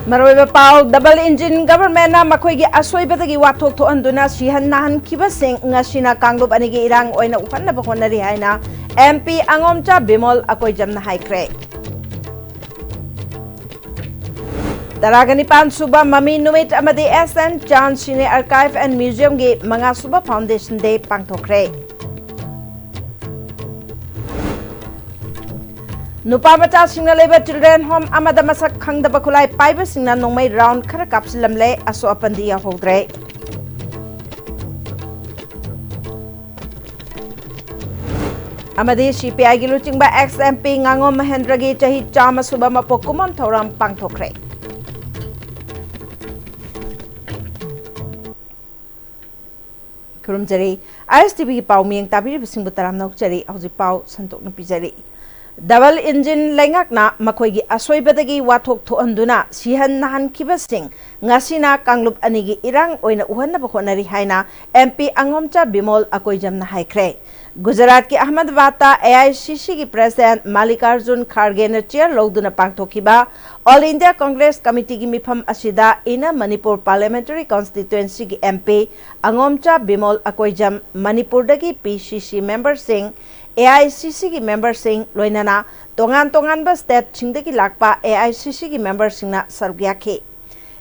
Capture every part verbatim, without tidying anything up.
ꯃꯔꯨꯑꯣꯏꯕ ꯄꯥꯎ꯫ Double engine governmentꯅ ꯃꯈꯣꯏꯒꯤ ꯑꯁꯣꯏꯕꯗꯒꯤ ꯋꯥꯊꯣꯛ ꯊꯣꯛꯍꯟꯗꯨꯅ ꯁꯤꯍꯟ ꯅꯥꯍꯟꯈꯤꯕꯁꯤꯡ ꯉꯁꯤꯅ ꯀꯥꯡꯂꯨꯞ ꯑꯅꯤꯒꯤ ꯏꯔꯥꯡ ꯑꯣꯏꯅ ꯎꯍꯟꯅꯕ ꯍꯣꯠꯅꯔꯤ ꯍꯥꯏꯅ MP ꯑꯉꯣꯝꯆꯥ ꯕꯤꯃꯣꯜ ꯑꯀꯣꯏꯖꯝꯅ ꯍꯥꯏꯈ꯭ꯔꯦ꯫ ꯇꯔꯥꯒ ꯅꯤꯄꯥꯟ ꯁꯨꯕ ꯃꯃꯤ ꯅꯨꯃꯤꯠ ꯑꯃꯗꯤ S N Chand Cine Archive and Museumꯒꯤ ꯃꯉꯥ ꯁꯨꯕ Foundation Day ꯄꯥꯡꯊꯣꯛꯈ꯭ꯔꯦ꯫ ꯅꯨꯄꯥ ꯃꯆꯥꯁꯤꯡꯅ ꯂꯩꯕ children home ꯑꯃꯗ ꯃꯁꯛ ꯈꯪꯗꯕ ꯈꯨꯠꯂꯥꯏ ꯄꯥꯏꯕꯁꯤꯡꯅ ꯅꯣꯡꯃꯩ round ꯈꯔ ꯀꯥꯞꯁꯤꯜꯂꯝꯂꯦ꯫ ꯑꯁꯣꯛ ꯑꯄꯟꯗꯤ ꯌꯥꯎꯍꯧꯗ꯭ꯔꯦ꯫ ꯑꯃꯗꯤ CPIꯒꯤ ꯂꯨꯆꯤꯡꯕ ex MP ꯉꯥꯉꯣꯝ ꯃꯍꯦꯟꯗ꯭ꯔꯒꯤ ꯆꯍꯤ ꯆꯥꯝꯃ ꯁꯨꯕ ꯃꯄꯣꯛ ꯀꯨꯝꯑꯣꯟ ꯊꯧꯔꯝ ꯄꯥꯡꯊꯣꯛꯈ꯭ꯔꯦ꯫ ꯈꯨꯔꯨꯝꯖꯔꯤ꯫ ISTVꯒꯤ ꯄꯥꯎ ꯃꯤꯌꯦꯡ ꯇꯥꯕꯤꯔꯤꯕꯁꯤꯡꯕꯨ ꯇꯔꯥꯝꯅ ꯑꯣꯛꯆꯔꯤ꯫ ꯍꯧꯖꯤꯛ ꯄꯥꯎ ꯁꯟꯗꯣꯛꯅ ꯄꯤꯖꯔꯤ꯫ Double engine ꯂꯩꯉꯥꯛꯅ ꯃꯈꯣꯏꯒꯤ ꯑꯁꯣꯏꯕꯗꯒꯤ ꯋꯥꯊꯣꯛ ꯊꯣꯛꯍꯟꯗꯨꯅ ꯁꯤꯍꯟ ꯅꯥꯍꯟꯈꯤꯕꯁꯤꯡ ꯉꯁꯤꯅ ꯀꯥꯡꯂꯨꯞ ꯑꯅꯤꯒꯤ ꯏꯔꯥꯡ ꯑꯣꯏꯅ ꯎꯍꯟꯅꯕ ꯍꯣꯠꯅꯔꯤ ꯍꯥꯏꯅ MP ꯑꯉꯣꯝꯆꯥ ꯕꯤꯃꯣꯜ ꯑꯀꯣꯏꯖꯝꯅ ꯍꯥꯏꯈ꯭ꯔꯦ꯫ ꯒꯨꯖꯔꯥꯠꯀꯤ ꯑꯍꯃꯗꯕꯥꯗꯇ AICCꯒꯤ president ꯃꯥꯂꯤꯀꯥꯔꯖꯨꯟ ꯈꯥꯔꯒꯦꯅ chair ꯂꯧꯗꯨꯅ ꯄꯥꯡꯊꯣꯛꯈꯤꯕ All India Congress Committeeꯒꯤ ꯃꯤꯐꯝ ꯑꯁꯤꯗ Inner Manipur Parliamentary Constituencyꯒꯤ MP ꯑꯉꯣꯝꯆꯥ Bimol Akoijam, ꯃꯅꯤꯄꯨꯔꯗꯒꯤ PCC memberꯁꯤꯡ, AICCꯒꯤ memberꯁꯤꯡ, ꯂꯣꯏꯅꯅ ꯇꯣꯉꯥꯟ ꯇꯣꯉꯥꯟꯕ stateꯁꯤꯡꯗꯒꯤ ꯂꯥꯛꯄ AICCꯒꯤ memberꯁꯤꯡꯅ ꯁꯔꯨꯛ ꯌꯥꯈꯤ꯫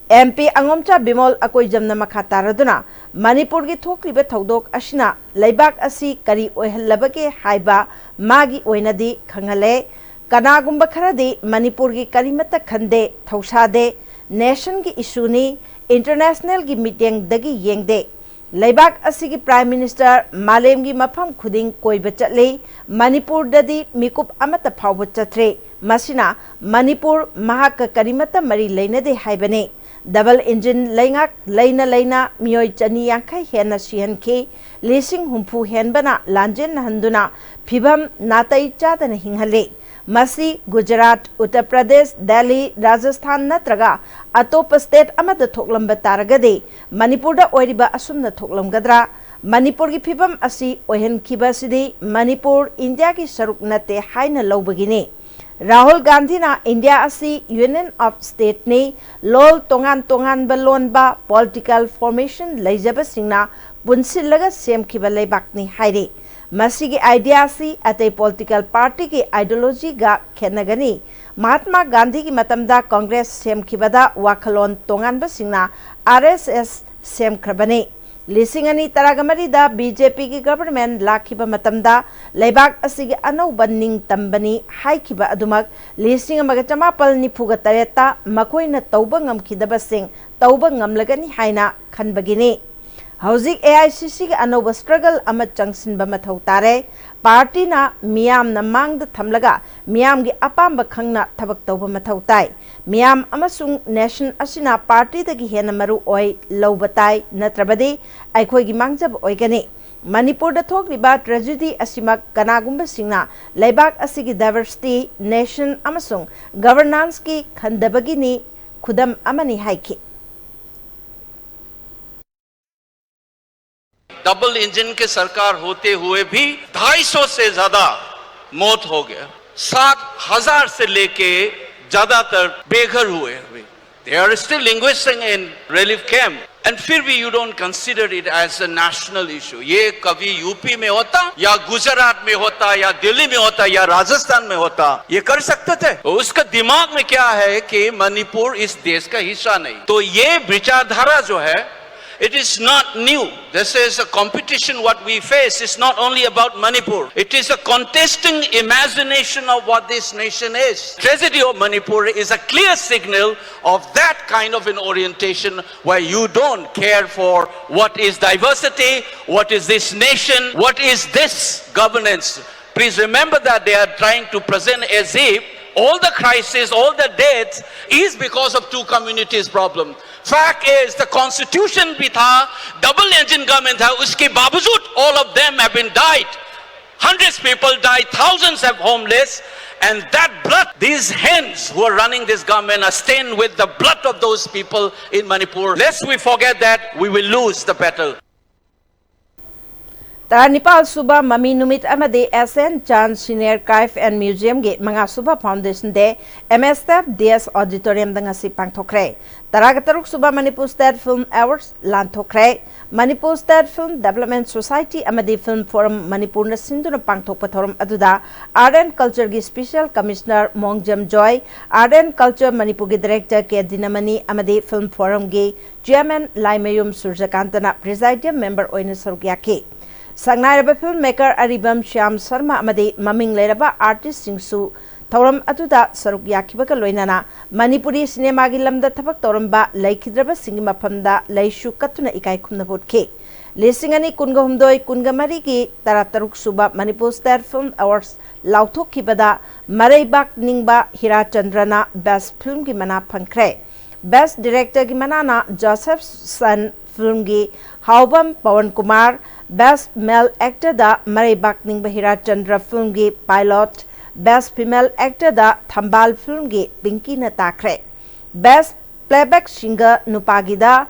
MP ꯑꯉꯣꯝꯆꯥ ꯕꯤꯃꯣꯜ ꯑꯀꯣꯏꯖꯝꯅ ꯃꯈꯥ ꯇꯥꯔꯗꯨꯅ ꯃꯅꯤꯄꯨꯔꯒꯤ ꯊꯣꯛꯂꯤꯕ ꯊꯧꯗꯣꯛ ꯑꯁꯤꯅ ꯂꯩꯕꯥꯛ ꯑꯁꯤ ꯀꯔꯤ ꯑꯣꯏꯍꯜꯂꯕꯒꯦ ꯍꯥꯏꯕ ꯃꯥꯒꯤ ꯑꯣꯏꯅꯗꯤ ꯈꯪꯍꯜꯂꯦ꯫ ꯀꯅꯥꯒꯨꯝꯕ ꯈꯔꯗꯤ ꯃꯅꯤꯄꯨꯔꯒꯤ ꯀꯔꯤꯃꯠꯇ ꯈꯟꯗꯦ, ꯊꯧꯁꯥꯗꯦ, nationꯒꯤ issueꯅꯤ, internationalꯒꯤ ꯃꯤꯠꯌꯦꯡꯗꯒꯤ ꯌꯦꯡꯗꯦ꯫ ꯂꯩꯕꯥꯛ ꯑꯁꯤꯒꯤ Prime Minister ꯃꯥꯂꯦꯝꯒꯤ ꯃꯐꯝ ꯈꯨꯗꯤꯡ ꯀꯣꯏꯕ ꯆꯠꯂꯤ, ꯃꯅꯤꯄꯨꯔꯗꯗꯤ ꯃꯤꯀꯨꯞ ꯑꯃꯠꯇ ꯐꯥꯎꯕ ꯆꯠꯇ꯭ꯔꯤ꯫ ꯃꯁꯤꯅ ꯃꯅꯤꯄꯨꯔ ꯃꯍꯥꯛꯀ ꯀꯔꯤꯃꯠꯇ ꯃꯔꯤ ꯂꯩꯅꯗꯦ ꯍꯥꯏꯕꯅꯤ꯫ Double engine ꯂꯩꯉꯥꯛ ꯂꯩꯅ ꯂꯩꯅ ꯃꯤꯑꯣꯏ ꯆꯅꯤ ꯌꯥꯡꯈꯩ ꯍꯦꯟꯅ ꯁꯤꯍꯟꯈꯤ, ꯂꯤꯁꯤꯡ ꯍꯨꯝꯐꯨ ꯍꯦꯟꯕꯅ ꯂꯥꯟꯖꯦꯟꯅꯍꯟꯗꯨꯅ ꯐꯤꯚꯝ ꯅꯥꯇꯩ ꯆꯥꯗꯅ ꯍꯤꯡꯍꯜꯂꯤ꯫ ꯃꯁꯤ ꯒꯨꯖꯔꯥꯠ, ꯎꯠꯇꯔ ꯄ꯭ꯔꯗꯦꯁ, ꯗꯦꯜꯂꯤ, ꯔꯥꯖꯁꯊꯥꯟ ꯅꯠꯇ꯭ꯔꯒ ꯑꯇꯣꯞꯄ state ꯑꯃꯗ ꯊꯣꯛꯂꯝꯕ ꯇꯥꯔꯒꯗꯤ ꯃꯅꯤꯄꯨꯔꯗ ꯑꯣꯏꯔꯤꯕ ꯑꯁꯨꯝꯅ ꯊꯣꯛꯂꯝꯒꯗ꯭ꯔꯥ? ꯃꯅꯤꯄꯨꯔꯒꯤ ꯐꯤꯚꯝ ꯑꯁꯤ ꯑꯣꯏꯍꯟꯈꯤꯕ ꯑꯁꯤꯗꯤ ꯃꯅꯤꯄꯨꯔ ꯏꯟꯗꯤꯌꯥꯒꯤ ꯁꯔꯨꯛ ꯅꯠꯇꯦ ꯍꯥꯏꯅ ꯂꯧꯕꯒꯤꯅꯤ꯫ ꯔꯥꯍꯨꯜ ꯒꯥꯟꯙꯤꯅ ꯏꯟꯗꯤꯌꯥ ꯑꯁꯤ Union of Stateꯅꯤ, ꯂꯣꯜ ꯇꯣꯉꯥꯟ ꯇꯣꯉꯥꯟꯕ ꯂꯣꯟꯕ political formation ꯂꯩꯖꯕꯁꯤꯡꯅ ꯄꯨꯟꯁꯤꯜꯂꯒ ꯁꯦꯝꯈꯤꯕ ꯂꯩꯕꯥꯛꯅꯤ ꯍꯥꯏꯔꯤ꯫ ꯃꯁꯤꯒꯤ idea ꯑꯁꯤ ꯑꯇꯩ political partyꯒꯤ ideologyꯒ ꯈꯦꯠꯅꯒꯅꯤ꯫ ꯃꯍꯥꯠꯃꯥ ꯒꯥꯟꯙꯤꯒꯤ ꯃꯇꯝꯗ Congress ꯁꯦꯝꯈꯤꯕꯗ ꯋꯥꯈꯜꯂꯣꯟ ꯇꯣꯉꯥꯟꯕꯁꯤꯡꯅ R S S ꯁꯦꯝꯈ꯭ꯔꯕꯅꯤ꯫ ꯂꯤꯁꯤꯡ ꯑꯅꯤ ꯇꯔꯥꯃꯔꯤꯗ BJPꯒꯤ government ꯂꯥꯛꯈꯤꯕ ꯃꯇꯝꯗ ꯂꯩꯕꯥꯛ ꯑꯁꯤꯒꯤ ꯑꯅꯧꯕ ꯅꯤꯡꯇꯝꯕꯅꯤ ꯍꯥꯏꯈꯤꯕ ꯑꯗꯨꯃꯛ ꯂꯤꯁꯤꯡ ꯑꯃꯒ ꯆꯃꯥꯄꯜ ꯅꯤꯐꯨꯒ ꯇꯔꯦꯠꯇ ꯃꯈꯣꯏꯅ ꯇꯧꯕ ꯉꯝꯈꯤꯗꯕꯁꯤꯡ ꯇꯧꯕ ꯉꯝꯂꯒꯅꯤ ꯍꯥꯏꯅ ꯈꯟꯕꯒꯤꯅꯤ꯫ ꯍꯧꯖꯤꯛ AICCꯒꯤ ꯑꯅꯧꯕ struggle ꯑꯃ ꯆꯪꯁꯤꯟꯕ ꯃꯊꯧ ꯇꯥꯔꯦ꯫ Partyꯅ ꯃꯤꯌꯥꯝꯅ ꯃꯥꯡꯗ ꯊꯝꯂꯒ ꯃꯤꯌꯥꯝꯒꯤ ꯑꯄꯥꯝꯕ ꯈꯪꯅ ꯊꯕꯛ ꯇꯧꯕ ꯃꯊꯧ ꯇꯥꯏ꯫ ꯃꯤꯌꯥꯝ ꯑꯃꯁꯨꯡ nation ꯑꯁꯤꯅ partyꯗꯒꯤ ꯍꯦꯟꯅ ꯃꯔꯨ ꯑꯣꯏ ꯂꯧꯕ ꯇꯥꯏ, ꯅꯠꯇ꯭ꯔꯕꯗꯤ ꯑꯩꯈꯣꯏꯒꯤ ꯃꯥꯡꯖꯕ ꯑꯣꯏꯒꯅꯤ꯫ ꯃꯅꯤꯄꯨꯔꯗ ꯊꯣꯛꯂꯤꯕ tragedy ꯑꯁꯤꯃꯛ ꯀꯅꯥꯒꯨꯝꯕꯁꯤꯡꯅ ꯂꯩꯕꯥꯛ ꯑꯁꯤꯒꯤ diversity, nation ꯑꯃꯁꯨꯡ governanceꯀꯤ ꯈꯟꯗꯕꯒꯤꯅꯤ, ꯈꯨꯗꯝ ꯑꯃꯅꯤ ꯍꯥꯏꯈꯤ꯫ डबल इंजन के सरकार होते हुए भी ढाई सौ से ज्यादा मौत हो गया, सात हजार से लेके ज्यादातर बेघर हुए। अभी they are still languishing in relief camp, and फिर भी you don't consider it as a national issue। ये कभी यूपी में होता या गुजरात में होता या दिल्ली में होता या राजस्थान में होता, ये कर सकते थे? उसका दिमाग में क्या है कि मणिपुर इस देश का हिस्सा नहीं। तो ये विचारधारा जो है, it is not new। This is a competition what we face. It's not only about Manipur. It is a contesting imagination of what this nation is। Tragedy of Manipur is a clear signal of that kind of an orientation where you don't care for what is diversity, what is this nation, what is this governance। Please remember that they are trying to present as if all the crisis, all the deaths is because of two communities problem। Fact is, the constitution भी था, double engine government था, उसके बावजूद all of them have been died। Hundreds people died, thousands have homeless, and that blood, these hands who are running this government are stained with the blood of those people in Manipur। Lest we forget that, we will lose the battle। ꯇꯔꯥꯅꯤꯄꯥꯜ ꯁꯨꯕ ꯃꯃꯤ ꯅꯨꯃꯤꯠ ꯑꯃꯗꯤ S N Chand Senior Archive and Museum ꯒꯤ ꯃꯉꯥ ꯁꯨꯕ Foundation Day M S F D S Auditorium ꯗ ꯉꯁꯤ ꯄꯥꯡꯊꯣꯛꯈ꯭ꯔꯦ꯫ ꯇꯔꯥꯒ ꯇꯔꯨꯛ ꯁꯨꯕ Manipur State Film Awards ꯂꯥꯟꯊꯣꯛꯈ꯭ꯔꯦ꯫ Manipur State Film Development Society ꯑꯃꯗꯤ Film Forum ꯃꯅꯤꯄꯨꯔꯅ ꯁꯤꯟꯗꯨꯅ ꯄꯥꯡꯊꯣꯛꯄ ꯊꯧꯔꯝ ꯑꯗꯨꯗ Art and Culture ꯒꯤ Special Commissioner ꯃꯣꯡꯖꯝ joy, Art and Culture ꯃꯅꯤꯄꯨꯔꯒꯤ Director ꯀꯦ ꯗꯤꯅꯃꯅꯤ ꯑꯃꯗꯤ Film Forum ꯒꯤ Chairman ꯂꯥꯏꯃꯌꯨꯝ ꯁꯨꯔꯖꯀꯥꯟꯇꯅ Presidium Member ꯑꯣꯏꯅ ꯁꯔꯨꯛ ꯌꯥꯈꯤ꯫ ꯁꯛꯅꯥꯏꯔꯕ film maker ꯑꯔꯤꯕꯝ ꯁ꯭ꯌꯥꯝ ꯁꯔꯃ ꯑꯃꯗꯤ ꯃꯃꯤꯡ ꯂꯩꯔꯕ artist ꯁꯤꯡꯁꯨ ꯊꯧꯔꯝ ꯑꯗꯨꯗ ꯁꯔꯨꯛ ꯌꯥꯈꯤꯕꯒ ꯂꯣꯏꯅꯅ ꯃꯅꯤꯄꯨꯔꯤ ꯁꯤꯅꯦꯃꯥꯒꯤ ꯂꯝꯗ ꯊꯕꯛ ꯇꯧꯔꯝꯕ ꯂꯩꯈꯤꯗ꯭ꯔꯕꯁꯤꯡꯒꯤ ꯃꯐꯝꯗ ꯂꯩꯁꯨ ꯀꯠꯇꯨꯅ ꯏꯀꯥꯏ ꯈꯨꯝꯅꯕ ꯎꯠꯈꯤ꯫ ꯂꯤꯁꯤꯡ ꯑꯅꯤ ꯀꯨꯟꯒ ꯍꯨꯝꯗꯣꯏ ꯀꯨꯟꯒ ꯃꯔꯤꯒꯤ ꯇꯔꯥꯇꯔꯨꯛ ꯁꯨꯕ Manipur State Film Awards ꯂꯥꯎꯊꯣꯛꯈꯤꯕꯗ ꯃꯔꯩꯕꯥꯛ ꯅꯤꯡꯕ ꯍꯤꯔꯥꯆꯟꯗ꯭ꯔꯅ Best Film ꯒꯤ ꯃꯅꯥ ꯐꯪꯈ꯭ꯔꯦ꯫ Best Director ꯒꯤ ꯃꯅꯥꯅ Joseph Son Film ꯒꯤ ꯍꯥꯎꯕꯝ Pawan Kumar, Best Male Actor ꯗ ꯃꯔꯩꯕꯥꯛ ꯅꯤꯡꯕ ꯍꯤꯔꯥꯆꯟꯗ꯭ꯔ Film ꯒꯤ Pilot, Best Female Actor ꯗ ꯊꯝꯕꯥꯜ Film ꯒꯤ ꯄꯤꯡꯀꯤꯅ ꯇꯥꯈ꯭ꯔꯦ꯫ Best Playback Singer ꯅꯨꯄꯥꯒꯤꯗ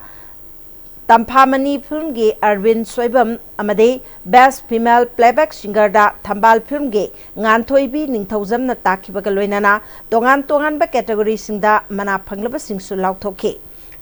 ꯇꯝꯐꯥꯃꯅꯤ Film ꯒꯤ ꯑꯔꯕꯤꯟ ꯁꯣꯏꯕꯝ ꯑꯃꯗꯤ Best Female Playback Singer ꯗ ꯊꯝꯕꯥꯜ Film ꯒꯤ ꯉꯥꯟꯊꯣꯏꯕꯤ ꯅꯤꯡꯊꯧꯖꯝꯅ ꯇꯥꯈꯤꯕꯒ ꯂꯣꯏꯅꯅ ꯇꯣꯉꯥꯟ ꯇꯣꯉꯥꯟꯕ category ꯁꯤꯡꯗ ꯃꯅꯥ ꯐꯪꯂꯕꯁꯤꯡꯁꯨ ꯂꯥꯎꯊꯣꯛꯈꯤ꯫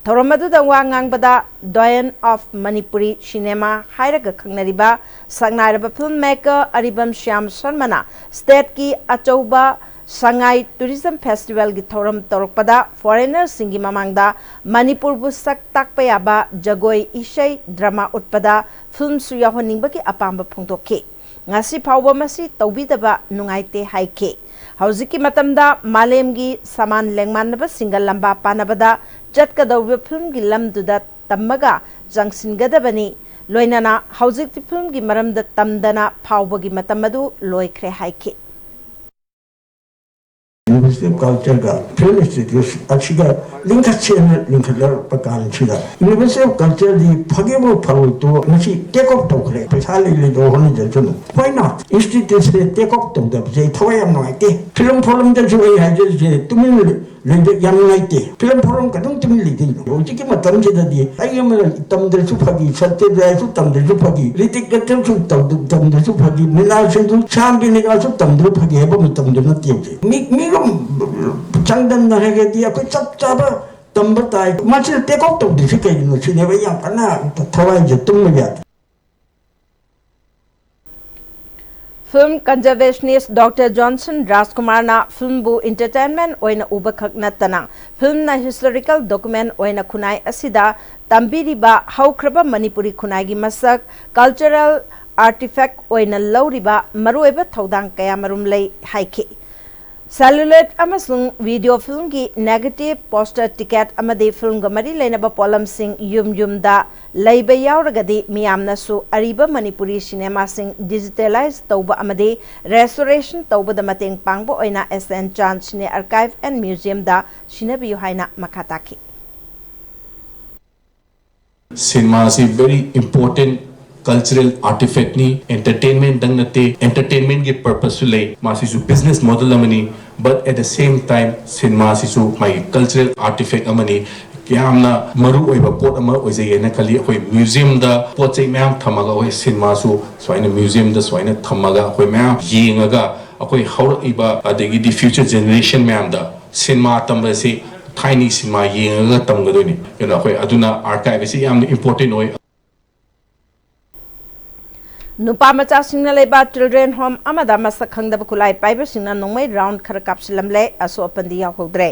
ꯊꯧꯔꯝ ꯑꯗꯨꯗ ꯋꯥ ꯉꯥꯡꯕꯗ Doyen of Manipuri Cinema ꯍꯥꯏꯔꯒ ꯈꯪꯅꯔꯤꯕ ꯁꯛꯅꯥꯏꯔꯕ film maker ꯑꯔꯤꯕꯝ ꯁ꯭ꯌꯥꯝ ꯁꯔꯃꯅ state ꯀꯤ ꯑꯆꯧꯕ ꯁꯉꯥꯏ Tourism Festival ꯒꯤ ꯊꯧꯔꯝ ꯇꯧꯔꯛꯄꯗ foreigner ꯁꯤꯡꯒꯤ ꯃꯃꯥꯡꯗ ꯃꯅꯤꯄꯨꯔꯕꯨ ꯁꯛ ꯇꯥꯛꯄ ꯌꯥꯕ ꯖꯒꯣꯏ, ꯏꯁꯩ, drama ꯎꯠꯄꯗ film ꯁꯨ ꯌꯥꯎꯍꯟꯅꯤꯡꯕꯒꯤ ꯑꯄꯥꯝꯕ ꯐꯣꯡꯗꯣꯛꯈꯤ꯫ ꯉꯁꯤ ꯐꯥꯎꯕ ꯃꯁꯤ ꯇꯧꯕꯤꯗꯕ ꯅꯨꯡꯉꯥꯏꯇꯦ ꯍꯥꯏꯈꯤ꯫ ꯍꯧꯖꯤꯛꯀꯤ ꯃꯇꯝꯗ ꯃꯥꯂꯦꯝꯒꯤ ꯁꯃꯥꯟ ꯂꯦꯡꯃꯥꯟꯅꯕꯁꯤꯡꯒ ꯂꯝꯕꯥ ꯄꯥꯅꯕꯗ ꯆꯠꯀꯗꯧꯔꯤꯕ film ꯒꯤ ꯂꯝꯗꯨꯗ ꯇꯝꯃꯒ ꯆꯪꯁꯤꯟꯒꯗꯕꯅꯤ꯫ ꯂꯣꯏꯅꯅ ꯍꯧꯖꯤꯛꯇꯤ film ꯒꯤ ꯃꯔꯝꯗ ꯇꯝꯗꯅ ꯐꯥꯎꯕꯒꯤ ꯃꯇꯝ ꯑꯗꯨ ꯂꯣꯏꯈ꯭ꯔꯦ ꯍꯥꯏꯈꯤ꯫ University of Culture ꯒ Film Institute ꯑꯁꯤꯒ ꯂꯤꯡꯈꯠꯁꯦꯅ ꯂꯤꯡꯈꯠꯂꯛꯄ ꯀꯥꯟꯁꯤꯗ University of Culture ꯗꯤ ꯐꯒꯦꯕꯨ ꯐꯔꯣꯏꯗꯣ ꯉꯁꯤ take off ꯇꯧꯈ꯭ꯔꯦ꯫ ꯄꯩꯁꯥ ꯂꯩ ꯂꯩꯗꯣ ꯍꯣꯠꯅꯖꯁꯅꯨ꯫ Why not? Institute say take off ꯇꯧꯗꯕꯁꯦ ꯑꯩ ꯊꯋꯥꯏ ꯌꯥꯝ ꯅꯨꯡꯉꯥꯏꯇꯦ꯫ Film Forum ꯗꯁꯨ ꯑꯩ ꯍꯥꯏꯖꯔꯤꯁꯦ ꯇꯨꯃꯤꯟꯅ ꯂꯩꯕ ꯌꯥꯝ ꯅꯨꯡꯉꯥꯏꯇꯦ꯫ ꯐꯤꯂꯝ ꯐꯣꯔꯝ ꯀꯩꯅꯣꯝꯇꯪ ꯂꯩꯗꯣꯏꯅꯣ? ꯍꯧꯖꯤꯛꯀꯤ ꯃꯇꯝꯁꯤꯗꯗꯤ ꯑꯩ ꯑꯃꯅ ꯇꯝꯗ꯭ꯔꯁꯨ ꯐꯒꯤ, ꯁꯇ꯭ꯌꯖꯤꯠ ꯔꯥꯏꯁꯨ ꯇꯝꯗ꯭ꯔꯁꯨ ꯐꯒꯤ, ꯔꯤꯇꯤꯛ ꯔꯣꯁꯟꯁꯨ ꯇꯧꯗ-, ꯇꯝꯗ꯭ꯔꯁꯨ ꯐꯒꯤ, ꯃꯤꯅꯥꯜ ꯁꯤꯡꯗꯨ, ꯁ꯭ꯌꯥꯝ ꯕꯦꯅꯦꯒꯥꯁꯨ ꯇꯝꯗ꯭ꯔꯁꯨ ꯐꯒꯤ ꯍꯥꯏꯕ ꯃꯇꯝꯗꯨ ꯅꯠꯇꯦ ꯍꯧꯖꯤꯛ꯫ ꯃꯤ, ꯃꯤꯒꯨꯝ ꯆꯥꯡꯗꯝꯅꯔꯒꯗꯤ ꯑꯩꯈꯣꯏ ꯆꯞ ꯆꯥꯕ ꯇꯝꯕ ꯇꯥꯏ꯫ ꯃꯁꯤꯗ ꯇꯦꯛ ꯑꯥꯎꯠ ꯇꯧꯗ꯭ꯔꯤꯁꯤ ꯀꯩꯒꯤꯅꯣ ꯁꯤꯅꯦꯕ ꯑꯩ ꯌꯥꯝ ꯀꯟꯅ ꯊꯋꯥꯏꯁꯦ ꯇꯨꯝꯕ ꯌꯥꯗꯦ꯫ ꯐꯤꯜꯝ ꯀꯟꯖꯔꯕꯦꯁꯅꯤꯁ ꯗꯣꯛꯇꯔ ꯖꯣꯟꯁꯟ ꯔꯥꯖꯀꯨꯃꯥꯔꯅ ꯐꯤꯜꯝꯕꯨ ꯏꯟꯇꯔꯇꯦꯟꯃꯦꯟ ꯑꯣꯏꯅ ꯎꯕꯈꯛ ꯅꯠꯇꯅ ꯐꯤꯜꯝꯅ ꯍꯤꯁꯇꯣꯔꯤꯀꯦꯜ ꯗꯣꯀꯨꯃꯦꯟ ꯑꯣꯏꯅ ꯈꯨꯟꯅꯥꯏ ꯑꯁꯤꯗ ꯇꯝꯕꯤꯔꯤꯕ ꯍꯧꯈ꯭ꯔꯕ ꯃꯅꯤꯄꯨꯔꯤ ꯈꯨꯟꯅꯥꯏꯒꯤ ꯃꯁꯛ, ꯀꯜꯆꯔꯦꯜ ꯑꯥꯔꯇꯤꯐꯦꯛ ꯑꯣꯏꯅ ꯂꯧꯔꯤꯕ ꯃꯔꯨꯑꯣꯏꯕ ꯊꯧꯗꯥꯡ ꯀꯌꯥꯃꯔꯨꯝ ꯂꯩ ꯍꯥꯏꯈꯤ꯫ ꯁꯦꯂꯨꯂꯣꯏꯗ ꯑꯃꯁꯨꯡ ꯚꯤꯗꯤꯑꯣ ꯐꯤꯜꯝꯒꯤ ꯅꯦꯒꯦꯇꯤꯚ, ꯄꯣꯁꯇꯔ, ꯇꯤꯀꯦꯠ ꯑꯃꯗꯤ ꯐꯤꯜꯝꯒ ꯃꯔꯤ ꯂꯩꯅꯕ ꯄꯣꯠꯂꯝꯁꯤꯡ ꯌꯨꯝ ꯌꯨꯝꯗ ꯂꯩꯕ ꯌꯥꯎꯔꯒꯗꯤ ꯃꯤꯌꯥꯝꯅꯁꯨ ꯑꯔꯤꯕ ꯃꯅꯤꯄꯨꯔꯤ ꯁꯤꯅꯦꯃꯥꯁꯤꯡ ꯗꯤꯖꯤꯇꯦꯂꯥꯏꯖ ꯇꯧꯕ ꯑꯃꯗꯤ ꯔꯦꯁꯇꯣꯔꯦꯁꯟ ꯇꯧꯕꯗ ꯃꯇꯦꯡ ꯄꯥꯡꯕ ꯑꯣꯏꯅ S N Chand Cine Archive and Museumꯗ ꯁꯤꯟꯅꯕꯤꯌꯨ ꯍꯥꯏꯅ ꯃꯈꯥ ꯇꯥꯈꯤ꯫ ꯁꯤꯅꯦꯃꯥ ꯑꯁꯤ very important cultural artifactꯅꯤ꯫ Entertainmentꯗꯪ ꯅꯠꯇꯦ, entertainmentꯀꯤ purposeꯁꯨ ꯂꯩ꯫ ꯃꯥꯁꯤꯁꯨ business model ꯑꯃꯅꯤ, but at the same time ꯁꯤꯅꯦꯃꯥꯁꯤꯁꯨ ꯃꯥꯒꯤ cultural artifact ꯑꯃꯅꯤ꯫ ꯌꯥꯝꯅ ꯃꯔꯨ ꯑꯣꯏꯕ ꯄꯣꯠ ꯑꯃ ꯑꯣꯏꯖꯩꯌꯦꯅ ꯈꯜꯂꯤ꯫ ꯑꯩꯈꯣꯏ museumꯗ ꯄꯣꯠ ꯆꯩ ꯃꯌꯥꯝ ꯊꯝꯃꯒ ꯑꯩꯈꯣꯏ ꯁꯤꯅꯦꯃꯥꯁꯨ ꯁꯨꯃꯥꯏꯅ museumꯗ ꯁꯨꯃꯥꯏꯅ ꯊꯝꯃꯒ ꯑꯩꯈꯣꯏ ꯃꯌꯥꯝ ꯌꯦꯡꯉꯒ ꯑꯩꯈꯣꯏ ꯍꯧꯔꯛꯏꯕ ꯑꯗꯒꯤꯗꯤ future generation ꯃꯌꯥꯝꯗ ꯁꯤꯅꯦꯃꯥ ꯇꯝꯕꯁꯤ ꯊꯥꯏꯅꯒꯤ ꯁꯤꯅꯦꯃꯥ ꯌꯦꯡꯉꯒ ꯇꯝꯒꯗꯣꯏꯅꯤ꯫ ꯀꯩꯅꯣ ꯑꯩꯈꯣꯏ ꯑꯗꯨꯅ archive ꯑꯁꯤ ꯌꯥꯝꯅ important ꯑꯣꯏ꯫ ꯅꯨꯄꯥ ꯃꯆꯥꯁꯤꯡꯅ ꯂꯩꯕ ꯆꯤꯜꯗ꯭ꯔꯦꯟ ꯍꯣꯝ ꯑꯃꯗ ꯃꯁꯛ ꯈꯪꯗꯕ ꯈꯨꯠꯂꯥꯏ ꯄꯥꯏꯕꯁꯤꯡꯅ ꯅꯣꯡꯃꯩ ꯔꯥꯎꯟ ꯈꯔ ꯀꯥꯞꯁꯤꯜꯂꯝꯂꯦ꯫ ꯑꯁꯣꯛ ꯑꯄꯟꯗꯤ ꯌꯥꯎꯍꯧꯗ꯭ꯔꯦ꯫